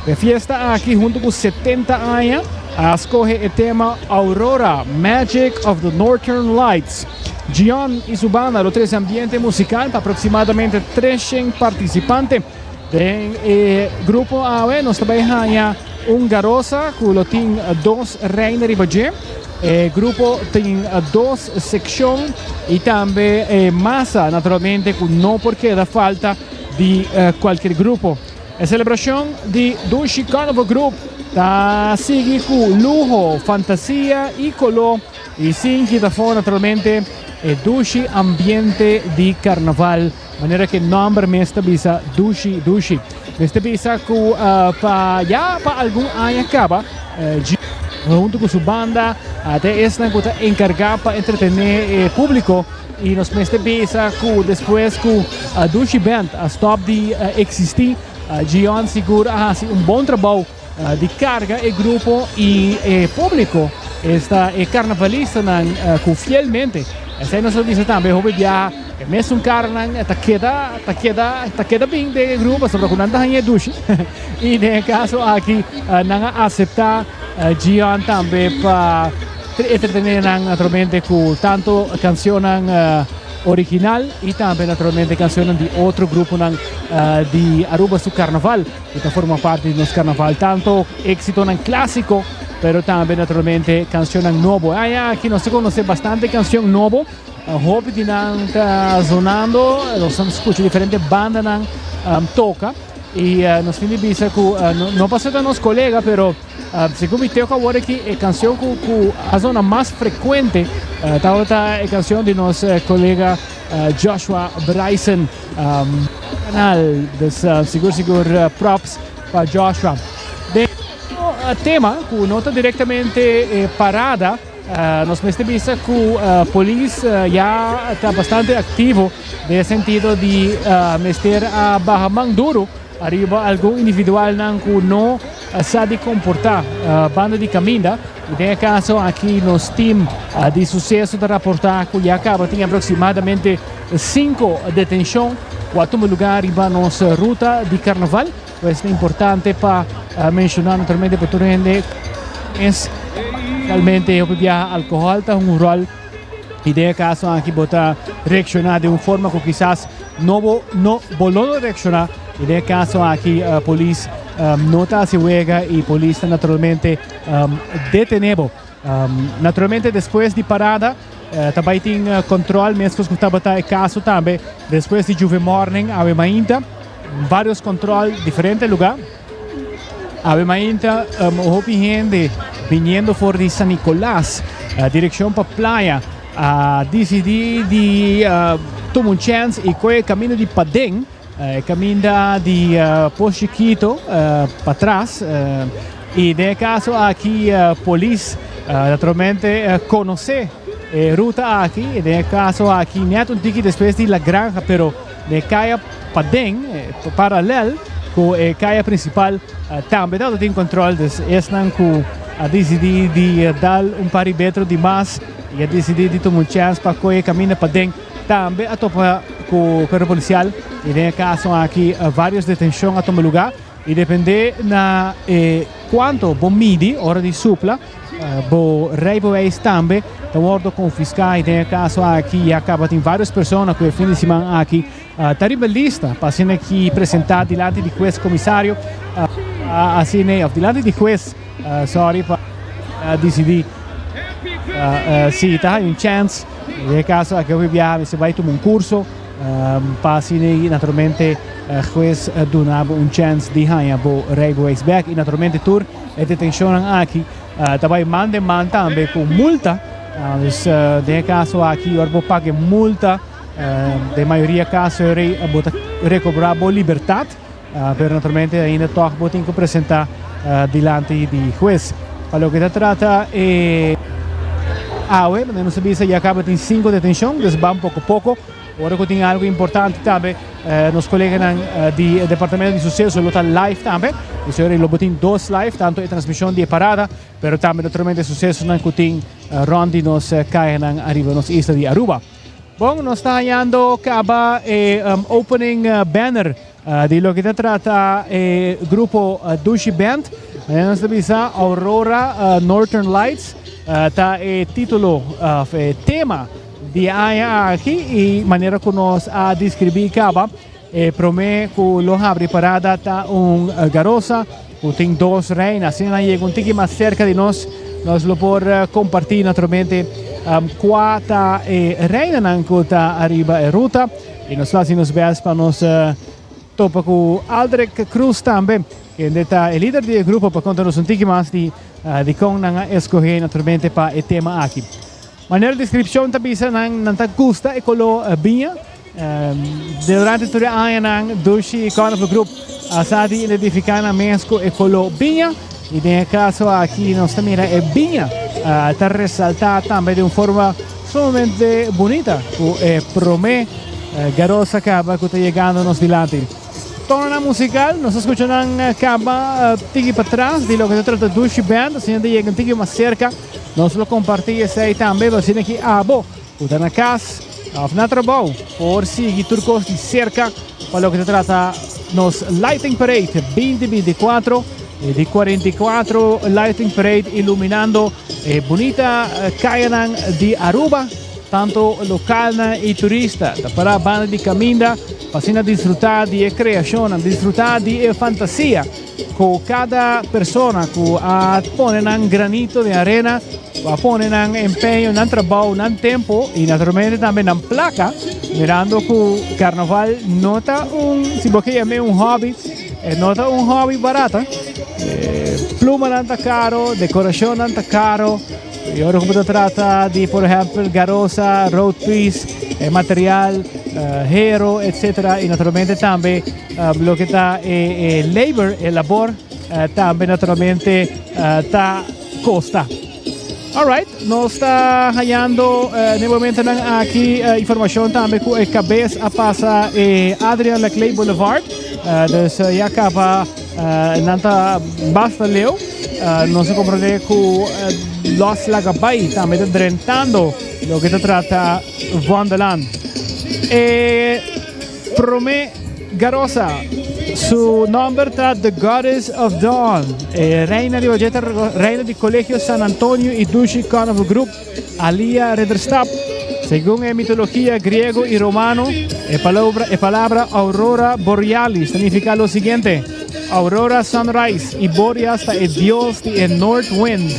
E fiesta aki hunto cu 70 aña a scoge e tema Aurora, Magic of the Northern Lights. Gion y su banda lo trece ambiente musical pa aproximadamente 300 participante. Den e grupo awe nos ta bay haña un garosa cu lo tin dos reina riba dje. E grupo tin dos seccion y tambe e masa naturalmente cu no por keda falta di cualkier grupo. E celebracion di Dushi Carnival Group ta sigui cu luho, fantasia y color y sin kita afo naturalmente e dushi ambiente di carnaval. Manera cu e nomber mes ta bisa Dushi Dushi. Mester bisa cu pa ya pa algun aña caba. hunto cu su banda ta esnan cu ta encarga pa entretene e publico y nos mester bisa cu despues cu Dushi Band a stop di existi Gion sigur a haci un bon trabou di carga e grupo y e publico, esta e carnavalistanan cu fielmente, esey nos a bisa tambe hopi biaha, e mesun caranan ta keda, ta keda, ta keda bin den e grupo pasobra cu nan ta haña e dushi y den e caso aki nan a acepta Gion tambe pa entretene nan naturalmente cu tanto cancionnan original y tambe naturalmente cancionnan di otro gruponan di Aruba su carnaval. Cu ta forma parti di nos carnaval, tanto exitonan clasico, pero tambe naturalmente cancionnan nobo. Aña aki nos ta conoce bastante cancion nobo, hopi di nan ta zonando, nos ta scucha diferente bandanan toca y nos tin di bisa cu no pasobra ta nos colega, pero segun mi teo awor aki e cancion cu a zona mas frecuente tabata e cancion di nos colega Joshua Bryson. Canal, dus sigur sigur props pa Joshua. Den tema cu no ta directamente parada, nos mester bisa cu polis ya ta bastante activo den e sentido di mester a baha man duro ariba algun individualnan cu no sa di comporta banda di caminda. Y den e caso aki nos team di suceso ta raporta cu ya caba tin aproximadamente Cinco detencion cu a tuma lugar riba nos ruta di carnaval. Pues ta importante pa menciona naturalmente pa tur hende es realmente hopi biaha alcohol ta un rol y den e caso aki bo ta reacciona den un forma cu kisas no bo no bo lo no reacciona y den e caso aki polis no ta haci wega y polis ta naturalmente detene bo. Naturalmente despues di parada ta bai tin control mescos cu tabata e caso tambe despues di Juve Morning awe mainta. Varios control diferente lugar. Awe mainta hopi hende biniendo for di San Nicolas direccion pa playa a dicidi di tuma un chance y coge camino di paden. E caminda di Pos Chiquito patras y den e caso aki polis naturalmente conoce e ruta aki y den e caso aki net un tiki despues di La Granja pero den e caya paden paralel cu e caya principal tambe tabata tin control dus esnan cu a dicidi di dal un par di metro di mas y a dicidi di tuma un chance pa coge e caminda paden. Tambe a topa cu cuerpo policial y den e caso aki varios detencion a tuma lugar y depende na e cuanto bo midi ora di supla bo rijbewijs tambe ta wordo confisca y den e caso aki ya caba tin varios persona cu e fin di siman aki ta riba lista pa asina ki presenta dilanti di huez comisario asina of dilanti di huez sorry pa dicidi si ta hay un chance. Den e caso aki hopi biaha mester bai tuma un curso pa asina y naturalmente huez duna bo un chance di haña bo rijbewijs bek y naturalmente tur e detencionnan aki ta bai man den man tambe cu multa. Dus den e caso aki ora bo paga e multa den mayoria caso bo ta recobra bo libertad pero naturalmente ainda toch bo tin cu presenta dilanti di huez. Pa loke ta trata e awe, manera nos a bisa ya caba tin cinco detencion, dus ban poco poco. Ora cu tin algo importante tambe nos coleganan di departamento di suceso lo ta live tambe. Dus ora lo bo tin dos live, tanto e transmision di e parada, pero tambe naturalmente sucesonan cu tin rond di nos cayanan ariba nos isla di Aruba. Bon, nos ta hañando caba e opening banner di loke ta trata e grupo Dushi Band. Nos ta bisa Aurora Northern Lights ta e titulo of e tema di e aña aki y manera cu nos a describi caba e prome cu lo habri parada ta un garosa cu tin dos reina. Asina nan yega un tiki mas cerca di nos, nos lo por comparti naturalmente cua ta e reinanan cu ta ariba e ruta. Y nos lo haci nos best pa nos topa cu Aldrich Cruz tambe, kende ta e lider di e grupo, pa conta nos un tiki mas di dicon nan a escoge naturalmente pa e tema aki. Manera descripcion ta bisa nan nan ta gusta e color biña. Durante tur e añanan Dushi Carnival Group a sa di identifica nan mes cu e color biña. Y den e caso aki nos ta mira e biña ta resalta tambe di un forma sumamente bunita cu e prome garosa caba cu ta yegando nos dilanti. Tononan musical, nos a scucha nan caba tiki patras di loke ta trata Dushi Band, asina ta yega un tiki mas cerca. Nos lo comparti esey tambe, pero asina ki abo cu ta na cas of na trabou por sigui tur cos di cerca pa loke ta trata nos Lighting Parade 2024, e di 44 Lighting Parade iluminando e bunita cayanan di Aruba. Tanto localnan y turista ta para banda di caminda pa asina disfruta di e creacionnan, disfruta di e fantasia cu cada persona cu a pone nan granito den arena, cu a pone nan empeño, nan trabao, nan tempo y naturalmente tambe nan placa, mirando cu carnaval no ta un, si bo ke yam'e un hobby, e no ta un hobby barata. Plumanan ta caro, decoracionnan ta caro. Y ora cu bo ta trata di por ehempel garosa, road piece, e material, hero, etc. Y naturalmente tambe loke ta e labor, e labor, tambe naturalmente ta costa. Alright, nos ta hayando na e momentonan aki informacion tambe cu e cabes a pasa e Adrian Laclay Boulevard. Dus ya caba nan ta basta leu. Nos a comprende cu Los Laga Bay tambe ta drentando loke ta trata Vondeland. E prome garosa su nomber ta The Goddess of Dawn. E reina di Ojeta reina di Colegio San Antonio y Dushi Carnival Group Alia Ridderstap. Segun e mitologia griego y romano, e palabra, e palabra aurora borealis ta nifica lo siguiente, Aurora sunrise y Boreas ta e dios di e north wind.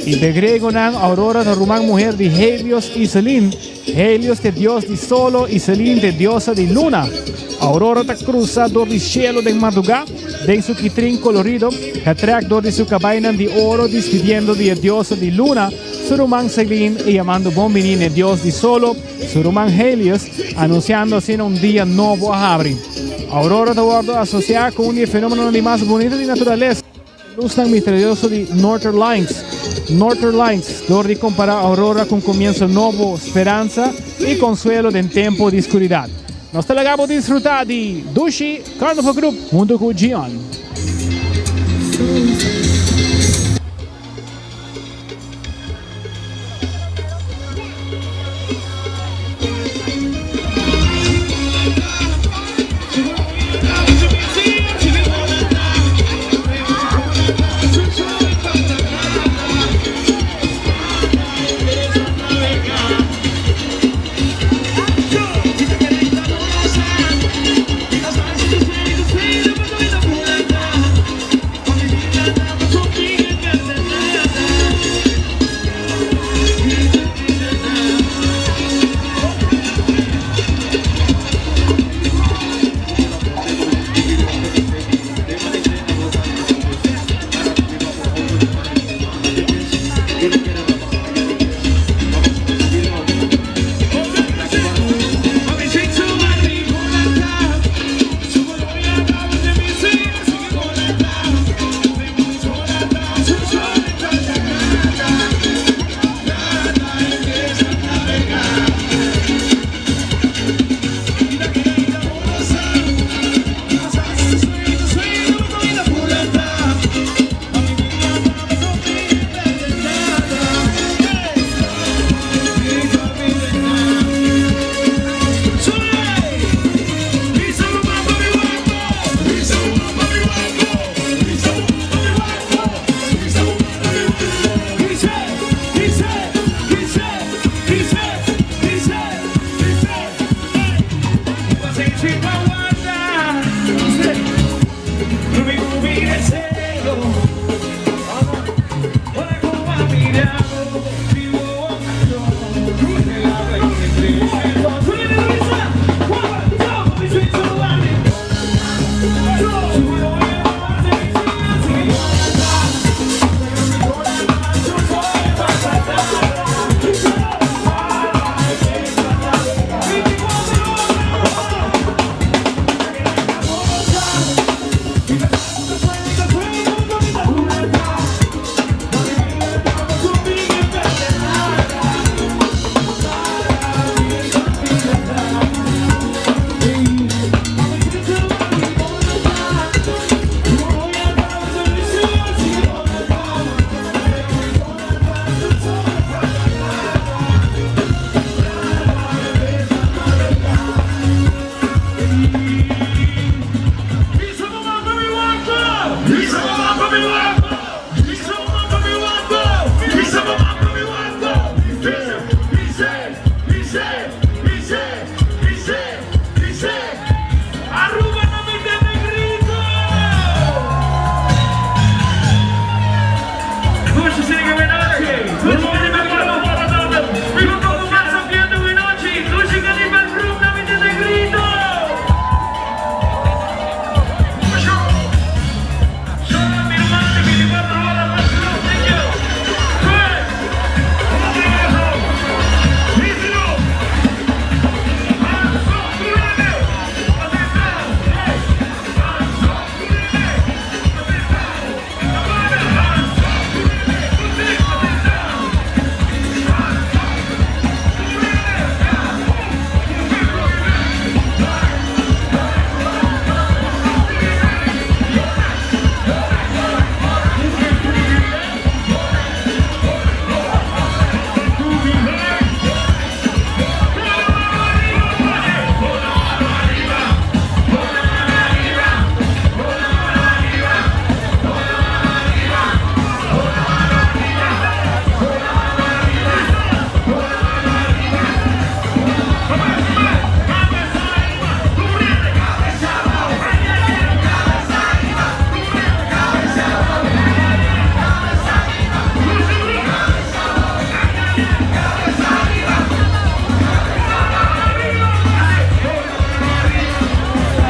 Y de griegonan Aurora ta ruman muher di Helios y Selene. Helios ta e dios di solo y Selene ta e diosa di luna. Aurora ta cruza door di cielo den madruga den su kitrin colorido, getrek door di su cabaynan di oro dispidiendo di e diosa di luna, su ruman Selene y yamando bon bini n'e dios di solo, su ruman Helios, anunciando asina un dia nobo a habri. Aurora ta wordo asocia cu un di e fenomenonan di mas bunita di naturalesa, e lusnan misterioso di Northern Lights. Northern Lights, dor di compara aurora cu un comienso nobo, speransa y consuelo den tempo di scuridad. Nos ta laga bo disfruta di Dushi Carnival Group hunto cu Gion.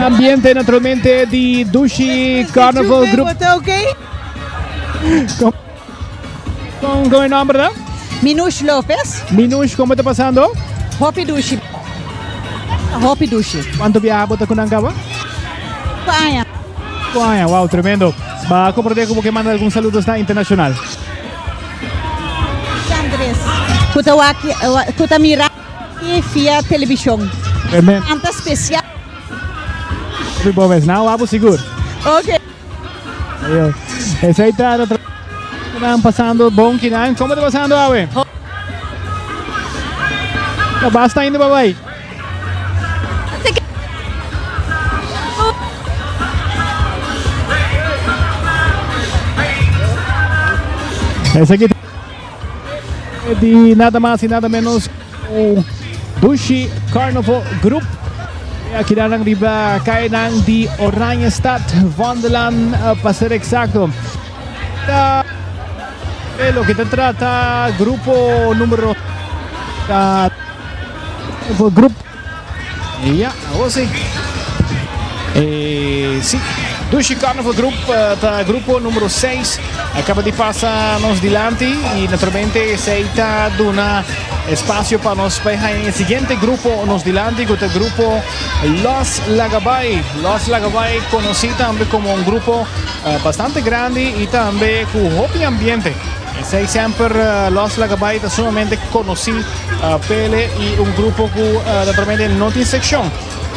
Ambiente naturalmente di Dushi Carnival Group. Ok? Con, con e nomber ta? Minush Lopez. Minush, como ta pasando? Hopi Dushi. Hopi Dushi. Cuanto biaha bo ta cu nan caba? Aña. Aña, wow, tremendo. Ba comprende como que manda algun saludos na internacional. Andres, cu ta wak, cu ta mira via television. Tremendo. Anta special. Hopi bo mes. Now abo sigur. Ok. Ayo. Esey ta otro nan pasando bon kinan. Como ta pasando awe? No basta ainda babay. Esaki di nada mas y nada menos cu Dushi Carnival Group. Aki nan riba cayenan di Oranjestad, Vondelaan pa ser exacto. Ta loke ta trata grupo numero ta Group. Ya, awor si. Eh, si. Dushi Carnival Group eh, ta grupo numero 6. Acaba di pasa nos dilanti y naturalmente esey ta duna espacio pa nos pa e siguiente grupo nos dilanti, cu ta grupo Los Lagabay. Los Lagabay conoci tambe como un grupo eh, bastante grandi y tambe cu hopi ambiente. Esey semper Los Lagabay ta sumamente conoci pele y un grupo cu naturalmente no tin seccion.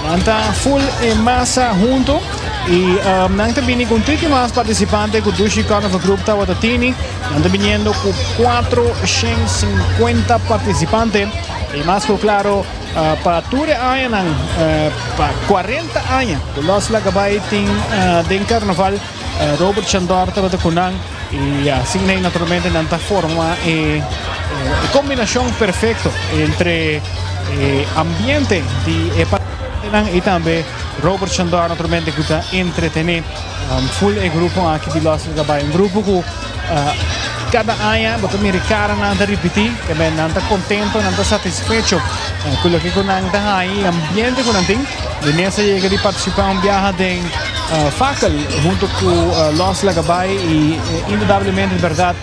Nan ta full en masa hunto y nan ta bini cu un tiki mas participante cu Dushi Carnival Group tabata tini. Nan ta biniendo cu 450 participante y mas cu claro pa tur e añanan, pa 40 aña cu Los Lagabay tin den carnaval. Robert Chandor tabata cu nan y asina ey naturalmente nan ta forma e combinacion perfecto entre e ambiente di e participantenan y tambe Robert Chandor naturalmente cu ta entretene full e grupo aki di Los Gabay. Un grupo cu cada aña bo ta mira e caranan ta ripiti, nan ta contento, nan ta satisfecho cu loke cu nan ta haña y e ambiente cu nan tin. Di mes a yega di participa un biaha den Fakel hunto cu Los Lagabay y indudablemente di berdad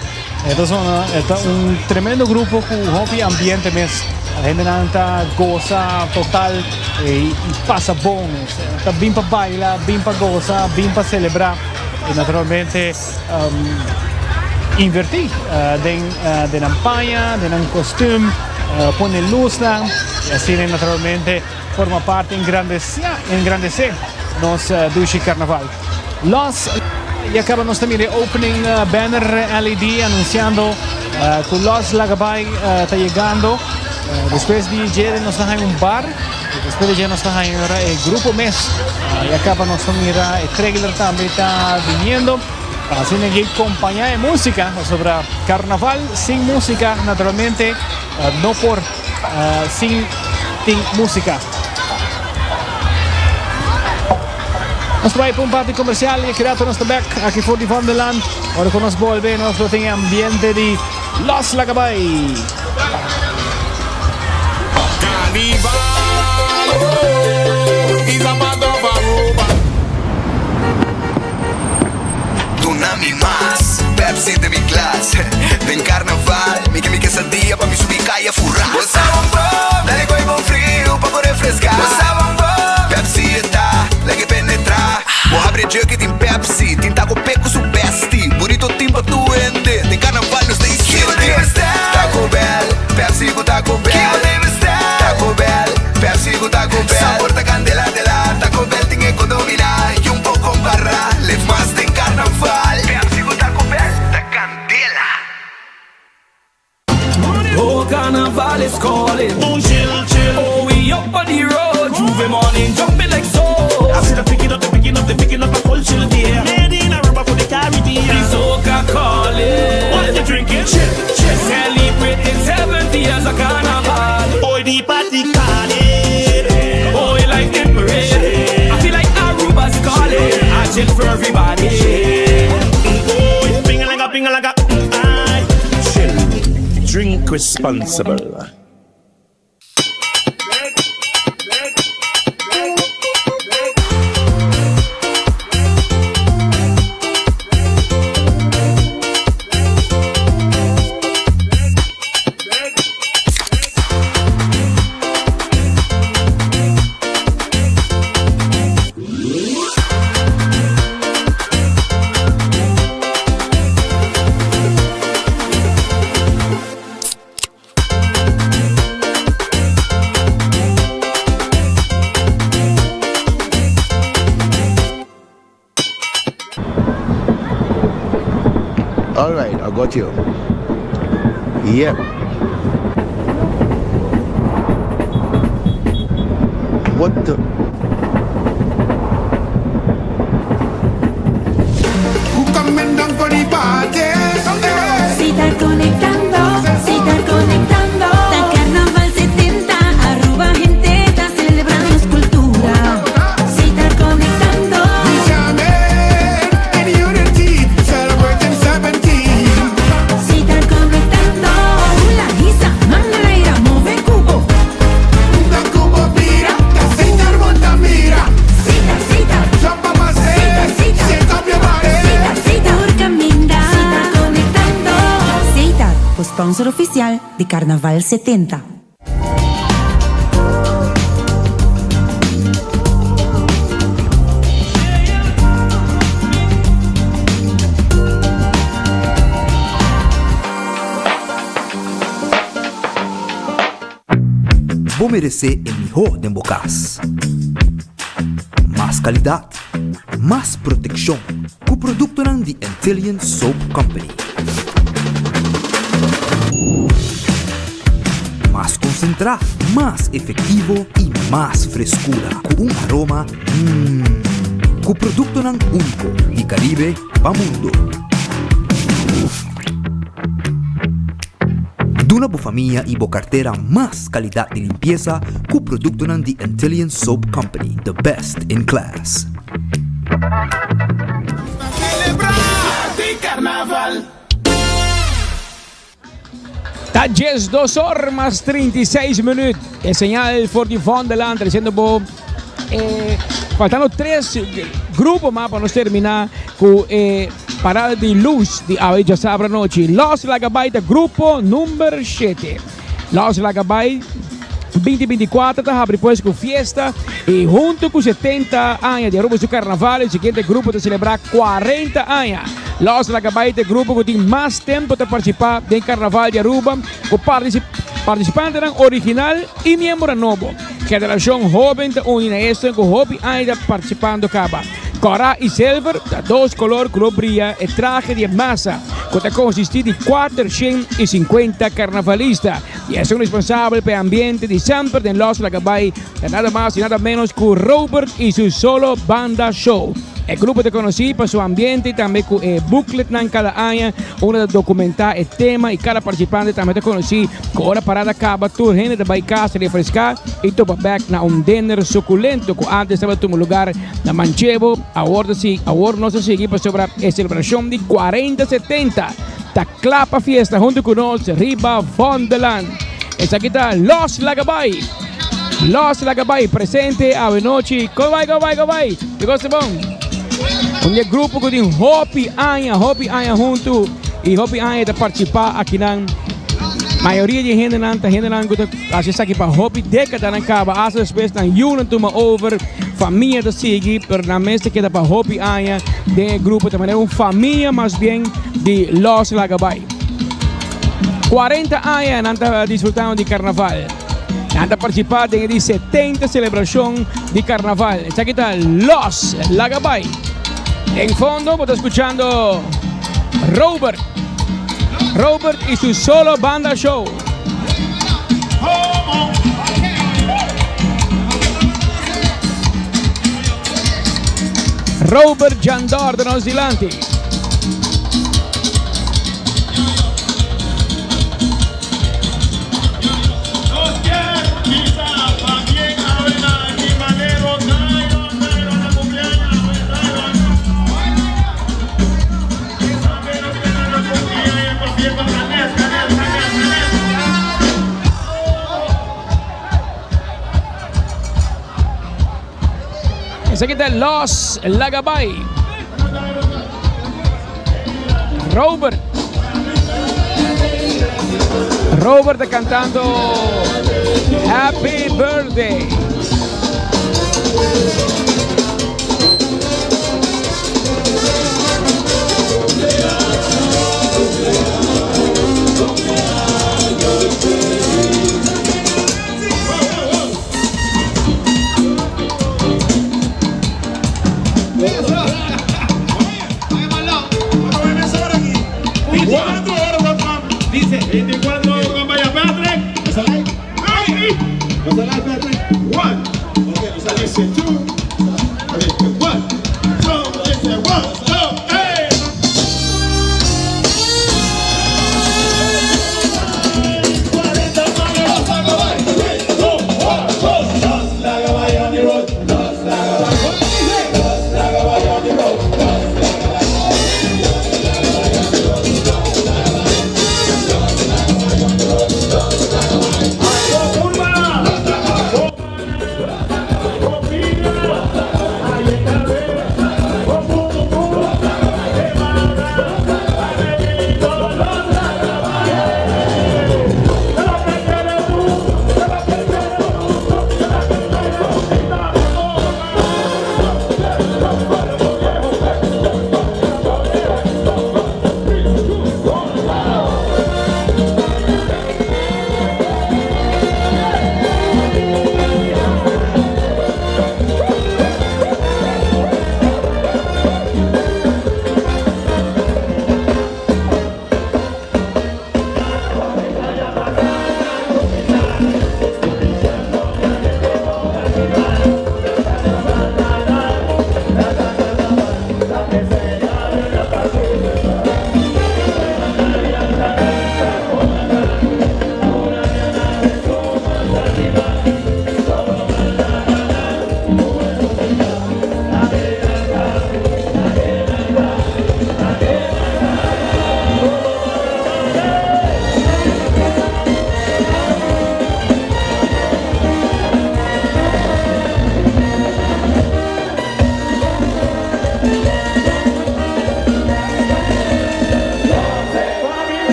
e ta zona e ta un tremendo grupo cu hopi ambiente mes. Hendenan ta goza total y pasa bon. Ta bin pa baila, bin pa goza, bin pa celebra y naturalmente inverti den den nan paña, den nan costume, pone luznan y asina naturalmente Forma parti engrandece nos dushi carnaval. Los ya caba nos ta mira e opening banner LED anunciando cu Los Lagabay ta yegando. Despues di dje nos ta haña un bar y despues di dje nos ta haña ora e grupo mes. Ya caba nos ta mira e trailer tambe ta biniendo. Asina ki compaña e musica pasobra carnaval sin musica naturalmente no por. Sin tin música. Nos ta bai pa un parti comercial y aki rato nos ta bek aki for di Vondelland. Ora cu nos bolbe nos lo tin e ambiente di Los Lagabay. Carnival, oh, is a part of Aruba. Duna mi mas Pepsi den mi glas Den carnaval mi ke mi quesadilla pa mi subi caya fura. Bo sa bon bon, dale gooi bon friu pa bo refresca. Bo sa bon bon, Pepsi e ta lag'e penetra. Bo habri e jug y tin Pepsi, tin taco pe cu su bestie. Burrito tin pa tur hende, den carnaval nos ta insiente. Taco Bell, Pepsi cu Taco Bell. Taco Bell, Pepsi cu Taco Bell. Sabor ta candela de la, Taco Bell tin e cu domina. Y un poco barra, leef mas den carnaval. Pepsi cu Taco Bell ta candela. Oh, carnaval is calling. Oh, chill, chill. Oh, we up on the road. J'ouvert morning, jumping like so. I see the picking up, the picking up, the picking up a full chill there. Made in Aruba for the Caribbean. The soca calling. What you drinking? Chill, chill. Celebrating 70 years of carnaval. Oh, the party calling. Oh, you like the parade. I feel like Aruba's calling. I chill for everybody. Oh, ping-a-langa, ping-a-langa. I chill. Drink responsible. Alright, I got you. Yep. What the? Who coming down for the party? Si ta conectando, si ta conectando. Ta Carnaval 70, Aruba hende ta celebrando nos cultura. Si ta conectando. In unity, celebrating 70. Si ta conectando. Hula, hisa, mangaleira, move cubo. Da cubo bira, da Setar monta mira. Sita, sita. Jump up and say, shake up your body. Sita, sita, caminda. Si ta conectando. Setar, sponsor oficial di Carnaval 70. Bo merece e miho den bo cas. Mas calidad, mas proteccion cu productonan di Antillian Soap Company. Mas concentra, mas efectivo y mas frescura cu un aroma mmm. Cu productonan unico di Caribe pa mundo. Duna bo famia y bo cartera mas calidad di limpieza cu productonan di Antillian Soap Company, the best in class. Di carnaval. Ta 12 or mas 36 minuut. E señal for di Vondelland treciendo bo faltando tres grupo mas pa nos termina cu e parada di luz di awe djasabra anochi. Los Laga Bay ta grupo number 7. Los Laga Bay 2024 ta habri pues cu fiesta y hunto cu 70 aña di Aruba su carnaval e siguiente grupo ta celebra 40 aña. Los Laga Bay ta e grupo cu tin mas tempo ta participa den carnaval di Aruba cu participantenan original y miembronan nobo. Generacion hoben ta uni na esto cu hopi aña ta participando caba. Cora y silver ta dos color cu lo bria e trahe di e masa cu ta consisti di 450 carnavalista. Y esun responsabel pa e ambiente di semper den Los Laga Bay ta nada mas y nada menos cu Robert y su Solo Banda Show. E grupo ta conoci pa su ambiente y tambe cu e bookletnan cada aña unda ta documenta e tema y cada participante tambe ta conoci cu ora parada caba tur hende ta bay cas refresca y topa bek na un dinner suculento cu antes tabata tuma lugar na Manchebo. Awor ta sigui, awor nos ta sigui pasobra e celebracion di 40 70 ta cla pa fiesta hunto cu nos riba Vondeland. Esaki ta Los Laga Bay. Los Laga Bay presente awe nochi. Go bay, go bay, go bay. Di gosto bon. Un di e grupo cu tin hopi aña, hopi aña hunto y hopi aña ta participa akinan. Mayoria di e hendenan ta hendenan cu ta haci esaki pa hopi decadanan caba. Hasta despues nan yiunan tuma over, famia ta sigui, pero nan mes ta keda pa hopi aña den e grupo. Ta manera un famia mas bien di Los Laga Bay. 40 aña nan ta disfrutando di carnaval. Nan ta participa den e di 70 celebracion di carnaval. Esaki ta Los Laga Bay. Den fondo bo ta scuchando Robert. Robert y su solo banda show. Robert Jandor ta nos dilanti. Esaki ta Los Lagabay. Robert. Robert ta cantando Happy Birthday.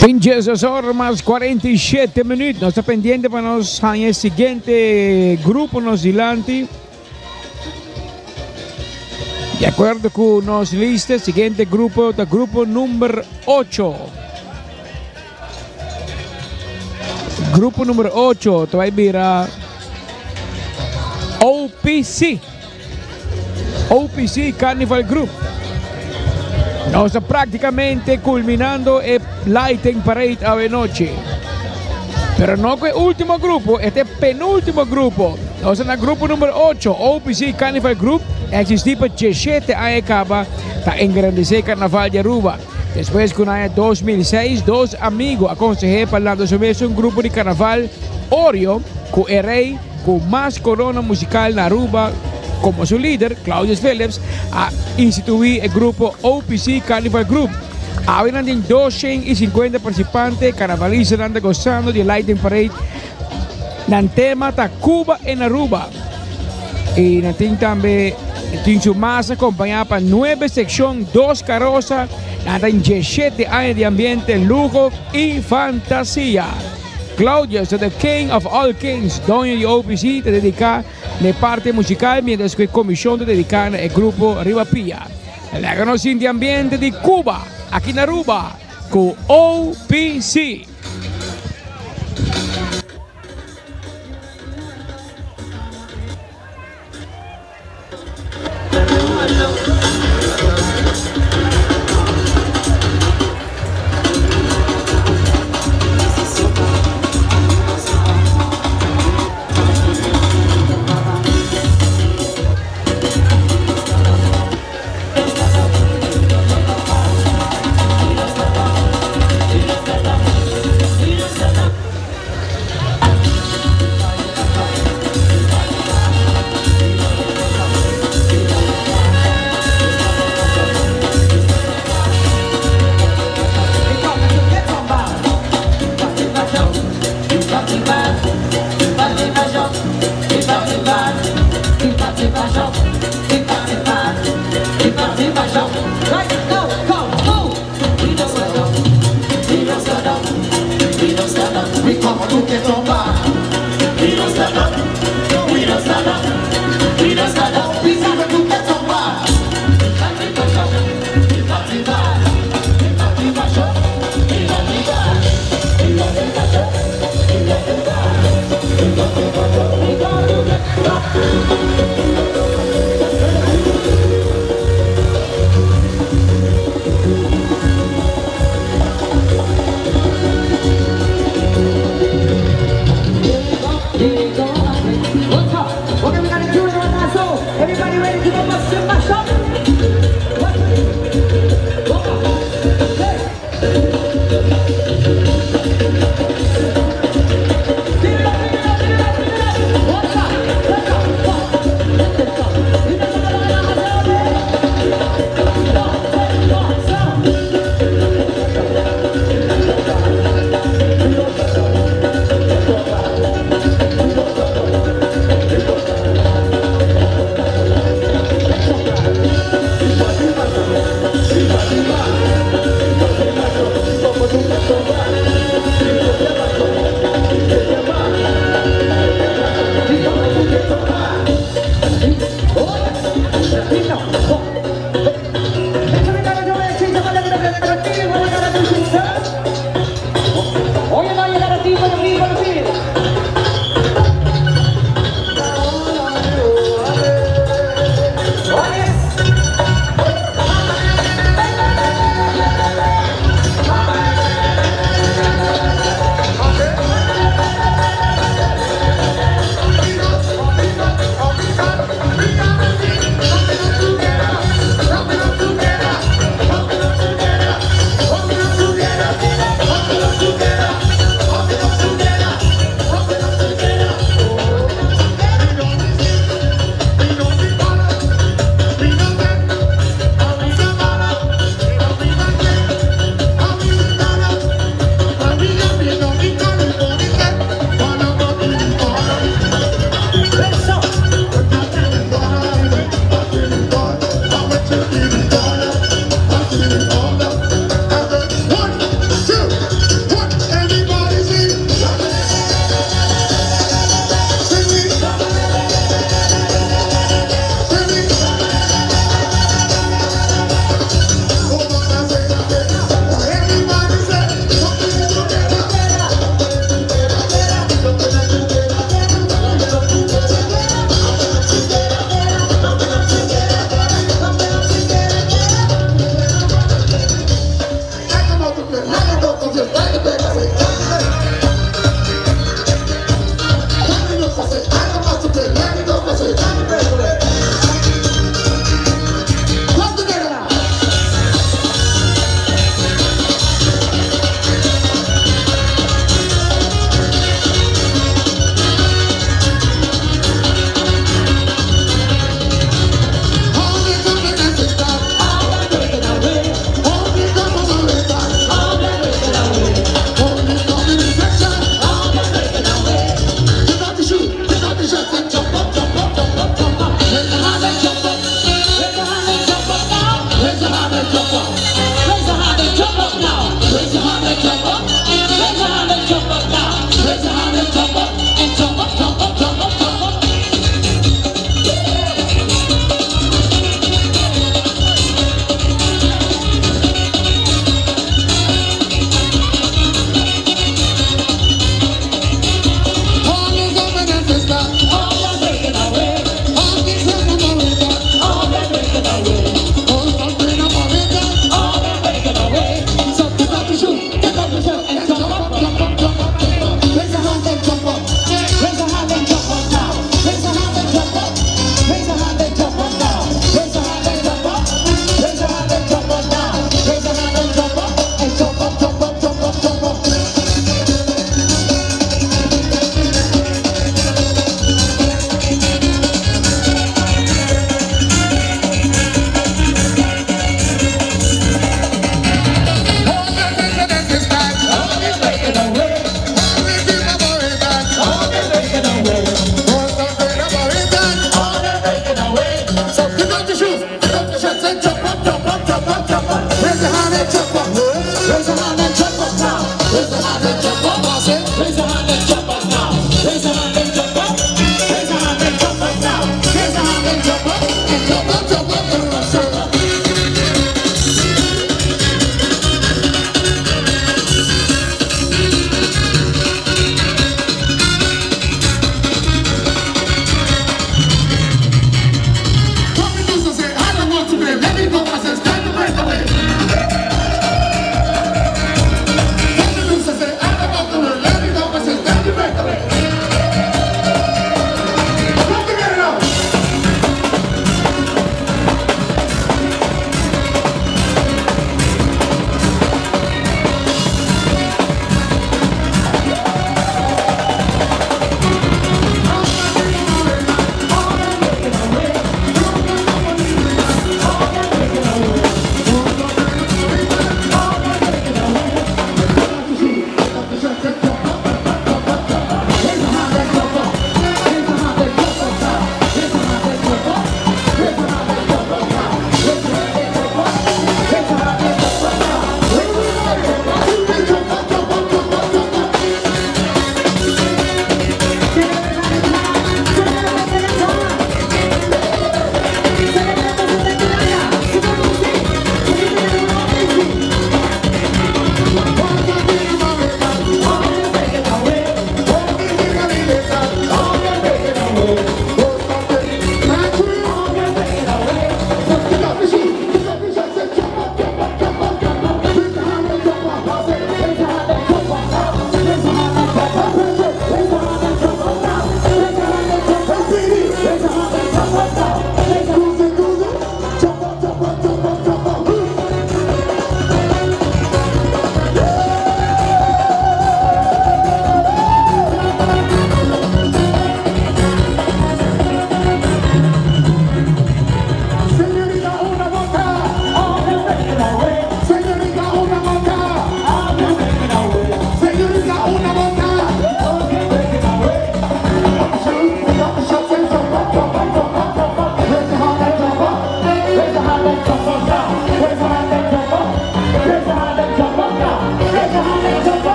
Tin Jesus or mas 47 minuut. Nos ta pendiente pa nos haña e siguiente grupo nos dilanti. Di acuerdo cu nos lista, siguiente grupo ta grupo number 8. Grupo number 8 ta bay bira OPC. OPC Carnival Group. Nos ta prácticamente culminando e Lighting Parade awe nochi. Pero no cu e ultimo grupo, este penultimo grupo. Nos ta na grupo number 8, OPC Carnival Group, existi pa 17 aña caba, ta engrandece Carnaval di Aruba. Despues cu na aña 2006 dos amigo a consehe pa lanta su mes un grupo di Carnaval Oreo cu e rey Cu mas corona musical na Aruba como su lider, Claudius Philips, a institui e grupo OPC Carnival Group. Awe nan tin 250 participante, carnavalistanan ta gozando di e Lighting Parade. Nan tema ta Cuba en Aruba. Y nan tin tambe tin su masa acompaña pa nuebe seccion, dos carosa. Nan ta 17 aña di ambiente, luho y fantasia. Claudius ta the king of all kings, doño di OPC ta dedica na e parte musical mientras cu e comision ta dedica na e grupo riba pia. Laga nos sinti ambiente di Cuba aki na Aruba cu OPC.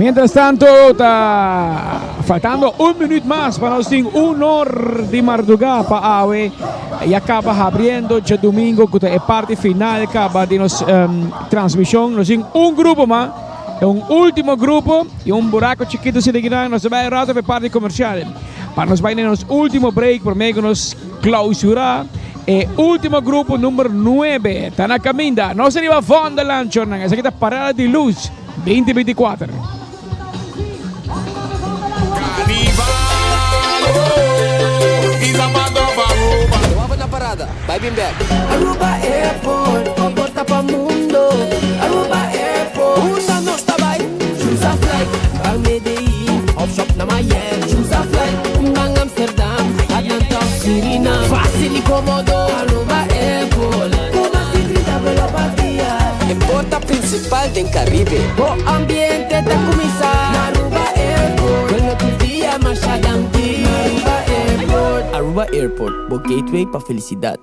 Mientras tanto, ta faltando un minuut mas pa nos tin un or di marduga pa awe. Ya caba habriendo djadomingo cu ta e parti final caba di nos transmision. Nos tin un grupo mas, e un ultimo grupo y un buraco chikito si di nan. Nos ta bay rato pa e parti comercial pa nos bay na nos ultimo break prome cu nos clausura e ultimo grupo number nuebe ta na caminda. Nos riba Vondelland chornan, esaki ta Parada di Luz 2024. Aruba Airport, bo porta pa mundo. Aruba Airport, unda nos ta bai? Choose a flight, ban Medellin of shop na Miami. Choose a flight, ban Amsterdam, Atlanta of Suriname. Facil y comodo, Aruba Airport. Cu mas di 30 vuelo pa dia. E porta principal den Caribe. Bo ambiente ta cuminsa na Aruba Airport. Vuelo tur dia masha danki na Aruba Airport. Aruba Airport, bo gateway pa felicidad.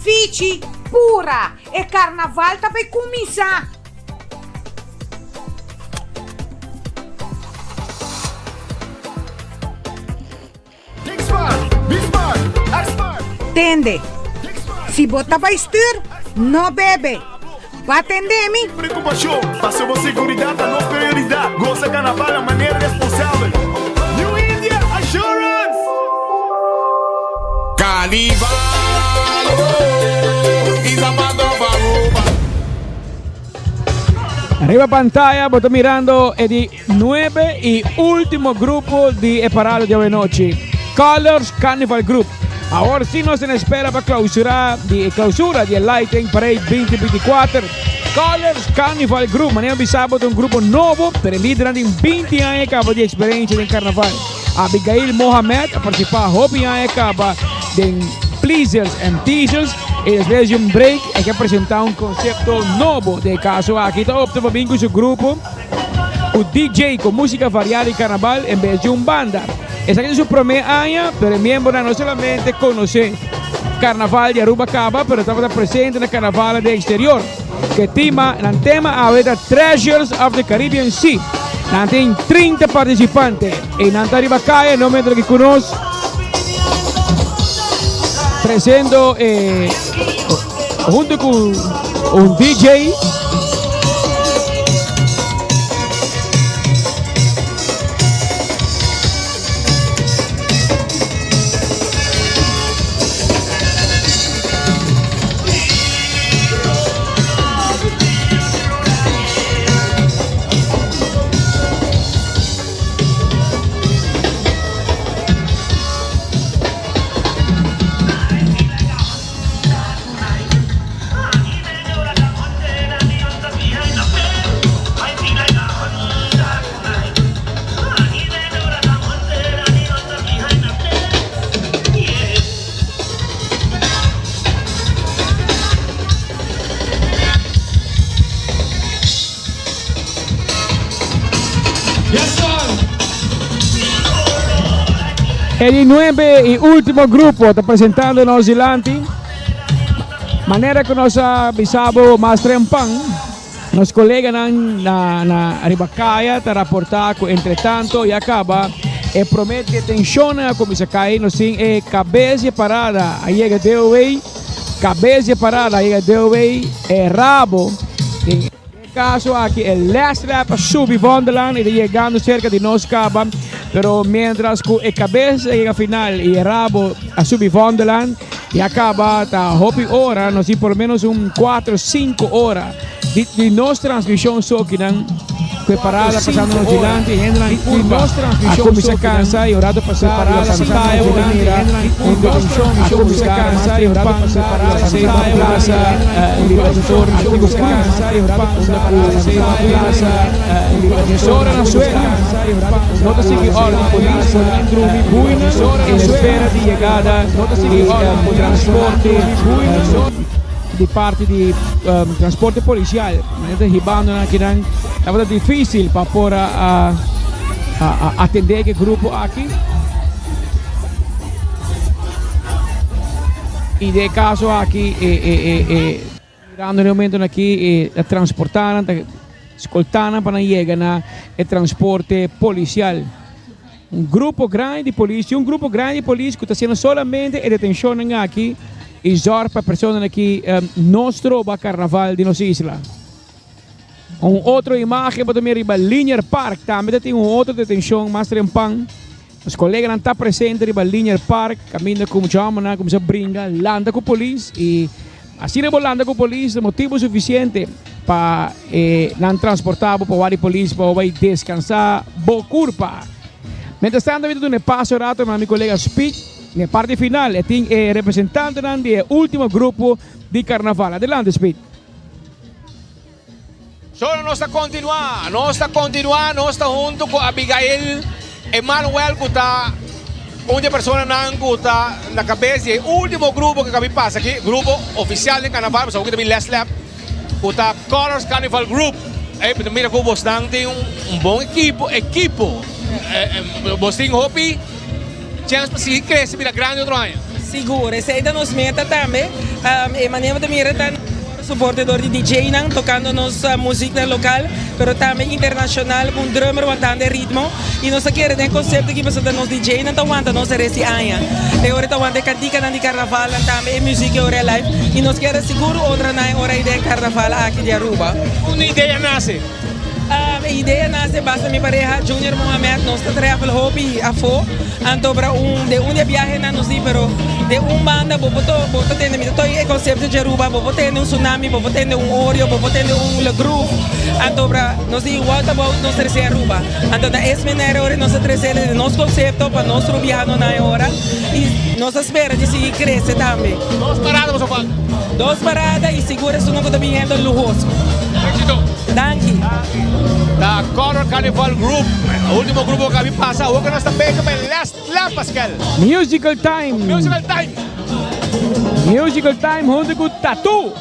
Fichi, Pura! E carnaval ta bay cuminsa! Tende, si bo ta bai stuur, no bebe. Ba tende mi? Preocupacion, paso bo seguridad ta nos prioridad. Goza carnaval na manera responsabel. New India Assurance! Carnival, oh, is a part of Aruba. Riba pantaya bo ta mirando e di nuebe y ultimo grupo di e parada di awenochi, Colors Carnival Group. Awor si nos ta espera pa clausura di e clausura di e Lighting Parade 2024. Colors Carnival Group, manera bisa bo ta un grupo nobo, pero e lidernan tin 20 aña caba di experiencia den carnaval. Abigail Mohamed a participa hopi aña caba den Pleasers and Teasers y despues di un break e ke presenta un concepto nobo. Den e caso aki ta opta pa bin cu su grupo cu DJ cu musica varia di carnaval en bes di un banda. Esaki ta su prome aña pero e miembronan no solamente conoce carnaval di Aruba caba pero tabata presente na carnavalnan den exterior. Ke tema, nan tema awe ta Treasures of the Caribbean Sea. Nan tin 30 participante y nan ta riba calle no mientras que nos treciendo eh, junto con un DJ. E di nuebe y ultimo grupo ta presentando nos dilanti. Manera cu nos a bisa bo mas trempan. Nos coleganan na na riba caya ta raporta cu entretanto ya caba e prome detencionnan a cuminsa cay. Nos tin e cabes di e parada a yega DOW, cabes di e parada a yega DOW, e rabo den e caso aki e last lap a subi Vondellaan y ta yegando cerca di nos caba, pero mientras cu e cabes a yega final y e rabo a subi Vondellaan ya caba ta hopi ora, nos tin por lo menos un cuatro cinco ora di di nos transmision sokinan cu e parada pasando nos dilanti y hendenan curva a cuminsa cansa y un rato pasa riba pantaya por a mira un detención a cuminsa cansa y un rato pasa riba plaza Libertador Antiguo Cruz unda cu plaza Libertador na suela no ta sigui orden polis por nan drumi buina en espera di yegada di transporte di parti di transporte policial. Manera ta hibando nan akinan tabata dificil pa por a atende e grupo aki. Y den e caso aki e mirando den e momento aki e transporta nan ta escolta nan pa nan yega na e transporte policial. Un grupo grandi di polis tin un grupo grandi di polis cu ta haciendo solamente e detencionnan aki y zorg pa personanan aki no stroba carnaval di nos isla. Un otro imagen bo ta mira riba Linear Park tambe ta tin un otro detencion mas trempan. Nos coleganan ta presente riba Linear Park caminda cu mucha homennan a cuminsa bringa landa cu polis y asina bo landa cu polis ta motibo suficiente pa e nan transporta bo pa wak di polis pa bo bay descansa bo curpa. Mientras tanto mi ta duna e paso rato na mi colega Speed na e parti final e tin e representantenan di e ultimo grupo di carnaval. Adelante Speed. Solo nos ta continua, nos ta continua, nos ta hunto cu Abigail Emanuel cu ta un di e personanan cu ta na cabes di e ultimo grupo cu cabi pasa aki, grupo oficial den carnaval, pasobra aki ta bin Les Lab, cu ta Colors Carnival Group. Ey, mi ta mira cu bosnan tin un bon ekipo, ekipo. Bos tin hopi chance pa sigui crece bira grandi otro aña. Sigur, esey ta nos meta tambe. E manera bo ta mira ta soporte dor di DJ-nan tocando nos muziknan local, pero tambe internacional cu un drummer wantando e ritmo. Y nos ta kere den e concepto aki pasobra nos DJ-nan ta wanta nos e rest di aña. E ora ta wanta e canticanan di carnavalnan tambe, e muziek e ora e live. Y nos kier a sigur honra nan e ora ei den carnaval aki di Aruba. Unda e idea nace? E idea nace basta mi pareha Junior Mohamed, nos ta travel hopi afo, anto pra un de un di e biahenan nos di pero de un banda bo por bo ta tende mi ta toy e concepto di Aruba, bo por tende un tsunami, bo por tende un Oreo, bo por tende un Le Groove, anto pra nos di what about nos trece Aruba, anto na es manera ora nos a trece den nos concepto pa nos rubianonan e ora y nos ta spera di sigui crece tambe. Dos parada boso falta. Dos parada y sigur esunnan cu ta biniendo luhoso. Éxito. Danki. Ta Color Carnival Group, e ultimo grupo cu a bin pasa. Awor cu nos ta bezig pa e last lap, Pascal. Musical Time. Musical Time. Musical Time hunto cu Tattoo.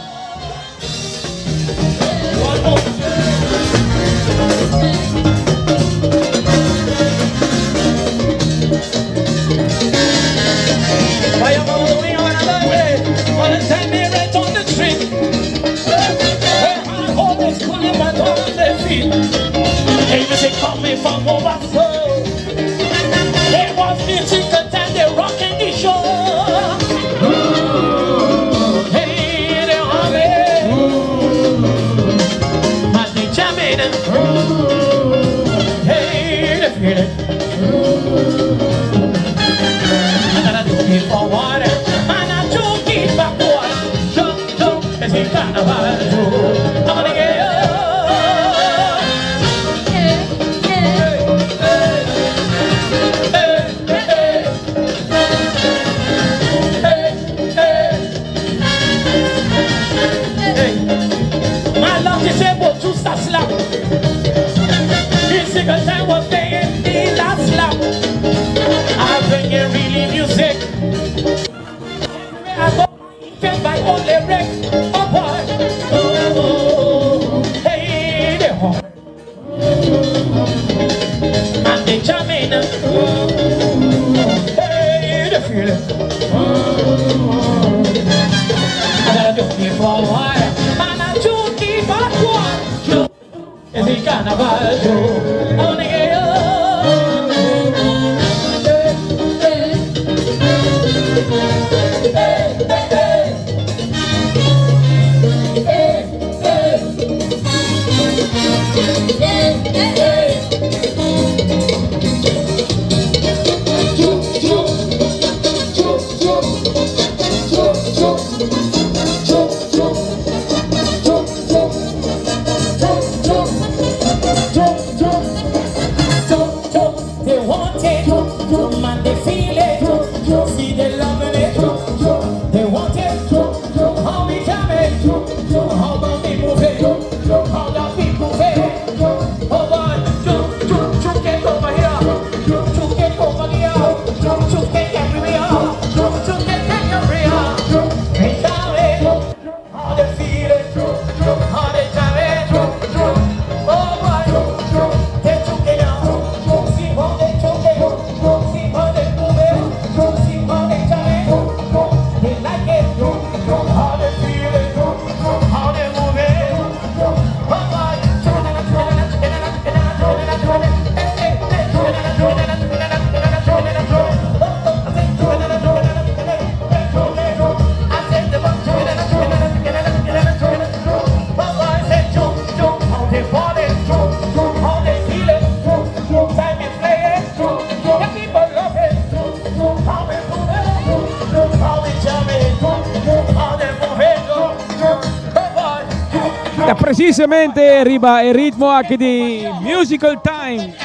Precisamente riba e ritmo aki di Musical Time.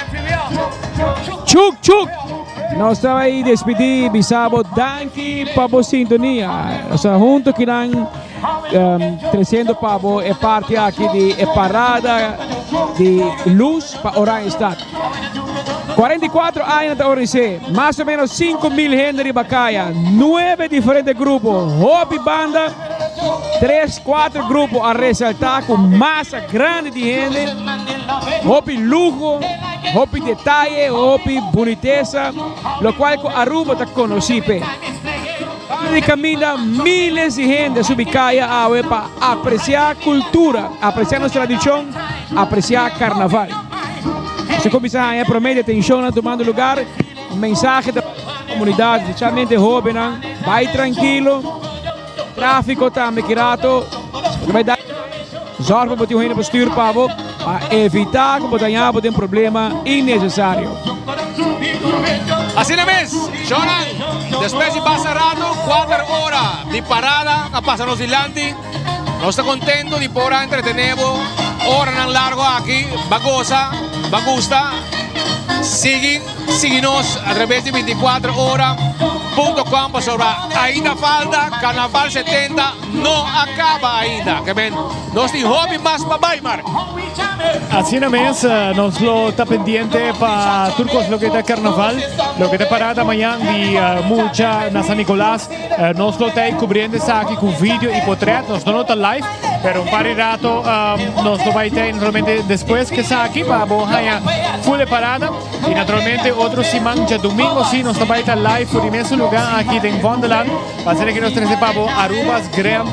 Chuk chuk. Nos ta bai despidi bisa bo danki pa bo sintonia. Nos ta hunto kinan um, treciendo pa bo e parti aki di e parada di luz pa Oranjestad. 44 aña ta organise, mas o menos 5.000 hende riba kaya, nueve diferente grupo, hopi banda, tres, cuatro grupo a resalta cu masa grandi di hende, hopi luho, hopi detaye, hopi bunitesa, locual cu Aruba ta conoci p'e. Banda di caminda miles di hende a subi caya awe pa aprecia cultura, aprecia nos tradicion, aprecia carnaval. Nos a cuminsa haña prome detencionnan tumando lugar, un mensahe ta comunidad, especialmente hobennan, bay trankilo, trafico tambe ki rato ta bay da zorg pa bo tin un hende pa stuur pa bo pa evita cu bo ta haña bo den problema innecesario. Asina mes, shownan, despues di basta rato, kuater ora di parada a pasa nos dilanti. Nos ta contento di por a entretene bo oranan largo aki. Ba goza, ba gusta. Sigui, sigui nos a traves di 24 ora punto com pasobra ainda falta Carnaval 70 no a caba ainda. Ke men nos tin hopi mas pa bay, Mark. Asina mes, nos lo ta pendiente pa tur cos loke ta Carnaval, loke ta parada mañan di mucha na San Nicolas. Nos lo ta ei cubriendo esaki cu video y potret. Nos no lo ta live, pero un par di rato nos lo bay ta ei naturalmente despues cu esaki pa bo haya full e parada. Y naturalmente otro siman djadomingo si nos ta bay ta live for di mesun lugar aki den Vondelland pa asina ki nos trece pa bo Aruba's Grand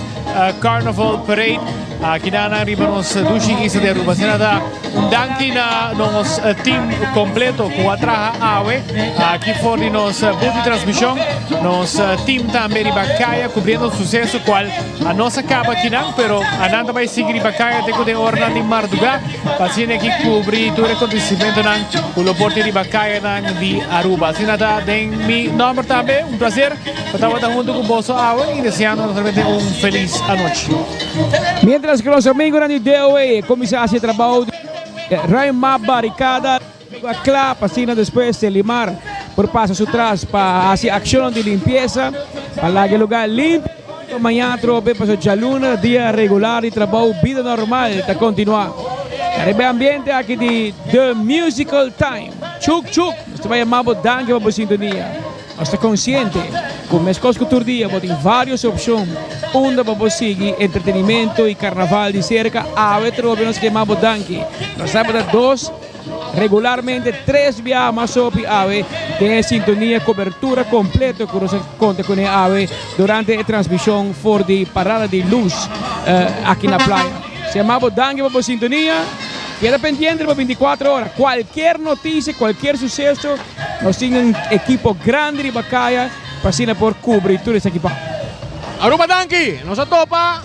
Carnival Parade. Aki nan riba nos dushi isla di Aruba. Asina ta un danki na nos team completo cu a traha awe aki for di nos booth di transmision. Nos team tambe riba caya cubriendo suceso cual a nos a caba akinan, pero anan ta bay sigui riba caya te cu den oranan di marduga pa asina aki cubri tur e acontecimentonan cu lo por tin riba cayanan di Aruba. Asina ta den mi nomber tambe un placer pa tabata hunto cu boso awe y deseando naturalmente un feliz anochi. Mientras cu nos amigonan di DOA cuminsa haci e trabao di ruima baricada a cla pa asina despues Selimar por pasa su tras pa haci accionnan di limpieza pa laga e lugar limpio pa mañana atrobe pasobra djaluna dia regular di trabao bida normal ta continua. Ariba e ambiente aki di The Musical Time. Chuk chuk! Nos ta bay yama bo danki pa bo sintonia. Nos ta konsiente ku meskos ku tur dia bo tin vários opshon unda pa bo sigui entretenimento i karnaval di serka. Awe trobe nos kema bo danki. Nos tabata dos, regularmente tres biaha mas hopi awe den e sintonia kobertura kompleto ku nos a konta kuné awe durante e transmishon for di Parada di Lus aki na Playa. Nos yama bo danki pa bo sintonia. Keda pendiente riba bintikuater ora. Kualkier notisia, kualkier suseso. Nos tin un ekipo grandi riba kaya pa asina por kubri tur esaki pa. Aruba danki! Nos a topa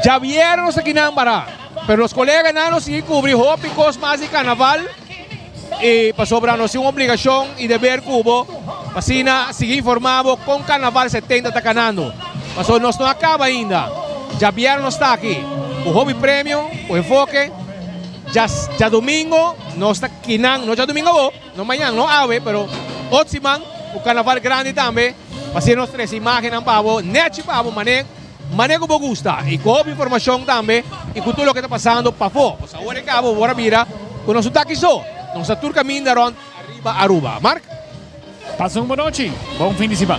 djabier nos aki nan bara, pero nos koleganan lo sigui kubri hopi kos mas di karnaval i pasobra nos tin un obligashon i deber ku bo pa asina sigui informa bo kon karnaval 70 ta kanando. Pasobra nos no a kaba ainda. Djabier nos ta aki ku hopi premio, ku enfoke. Djadomingo nos ta kinan, no djadomingo awo, no mañan, no awe, pero otro siman ku karnaval grandi tambe, pa asina nos trese imagennan pa bo, nechi pa bo, mane mane ku bo gusta i ku hopi informashon tambe i ku tur loke ta pasando pafó. Pasobra awor e kaba bo por a mira ku nos no ta aki so, nos ta tur kaminda rònt ariba Aruba. Mark? Pasa un bon nochi, bon fin di siman.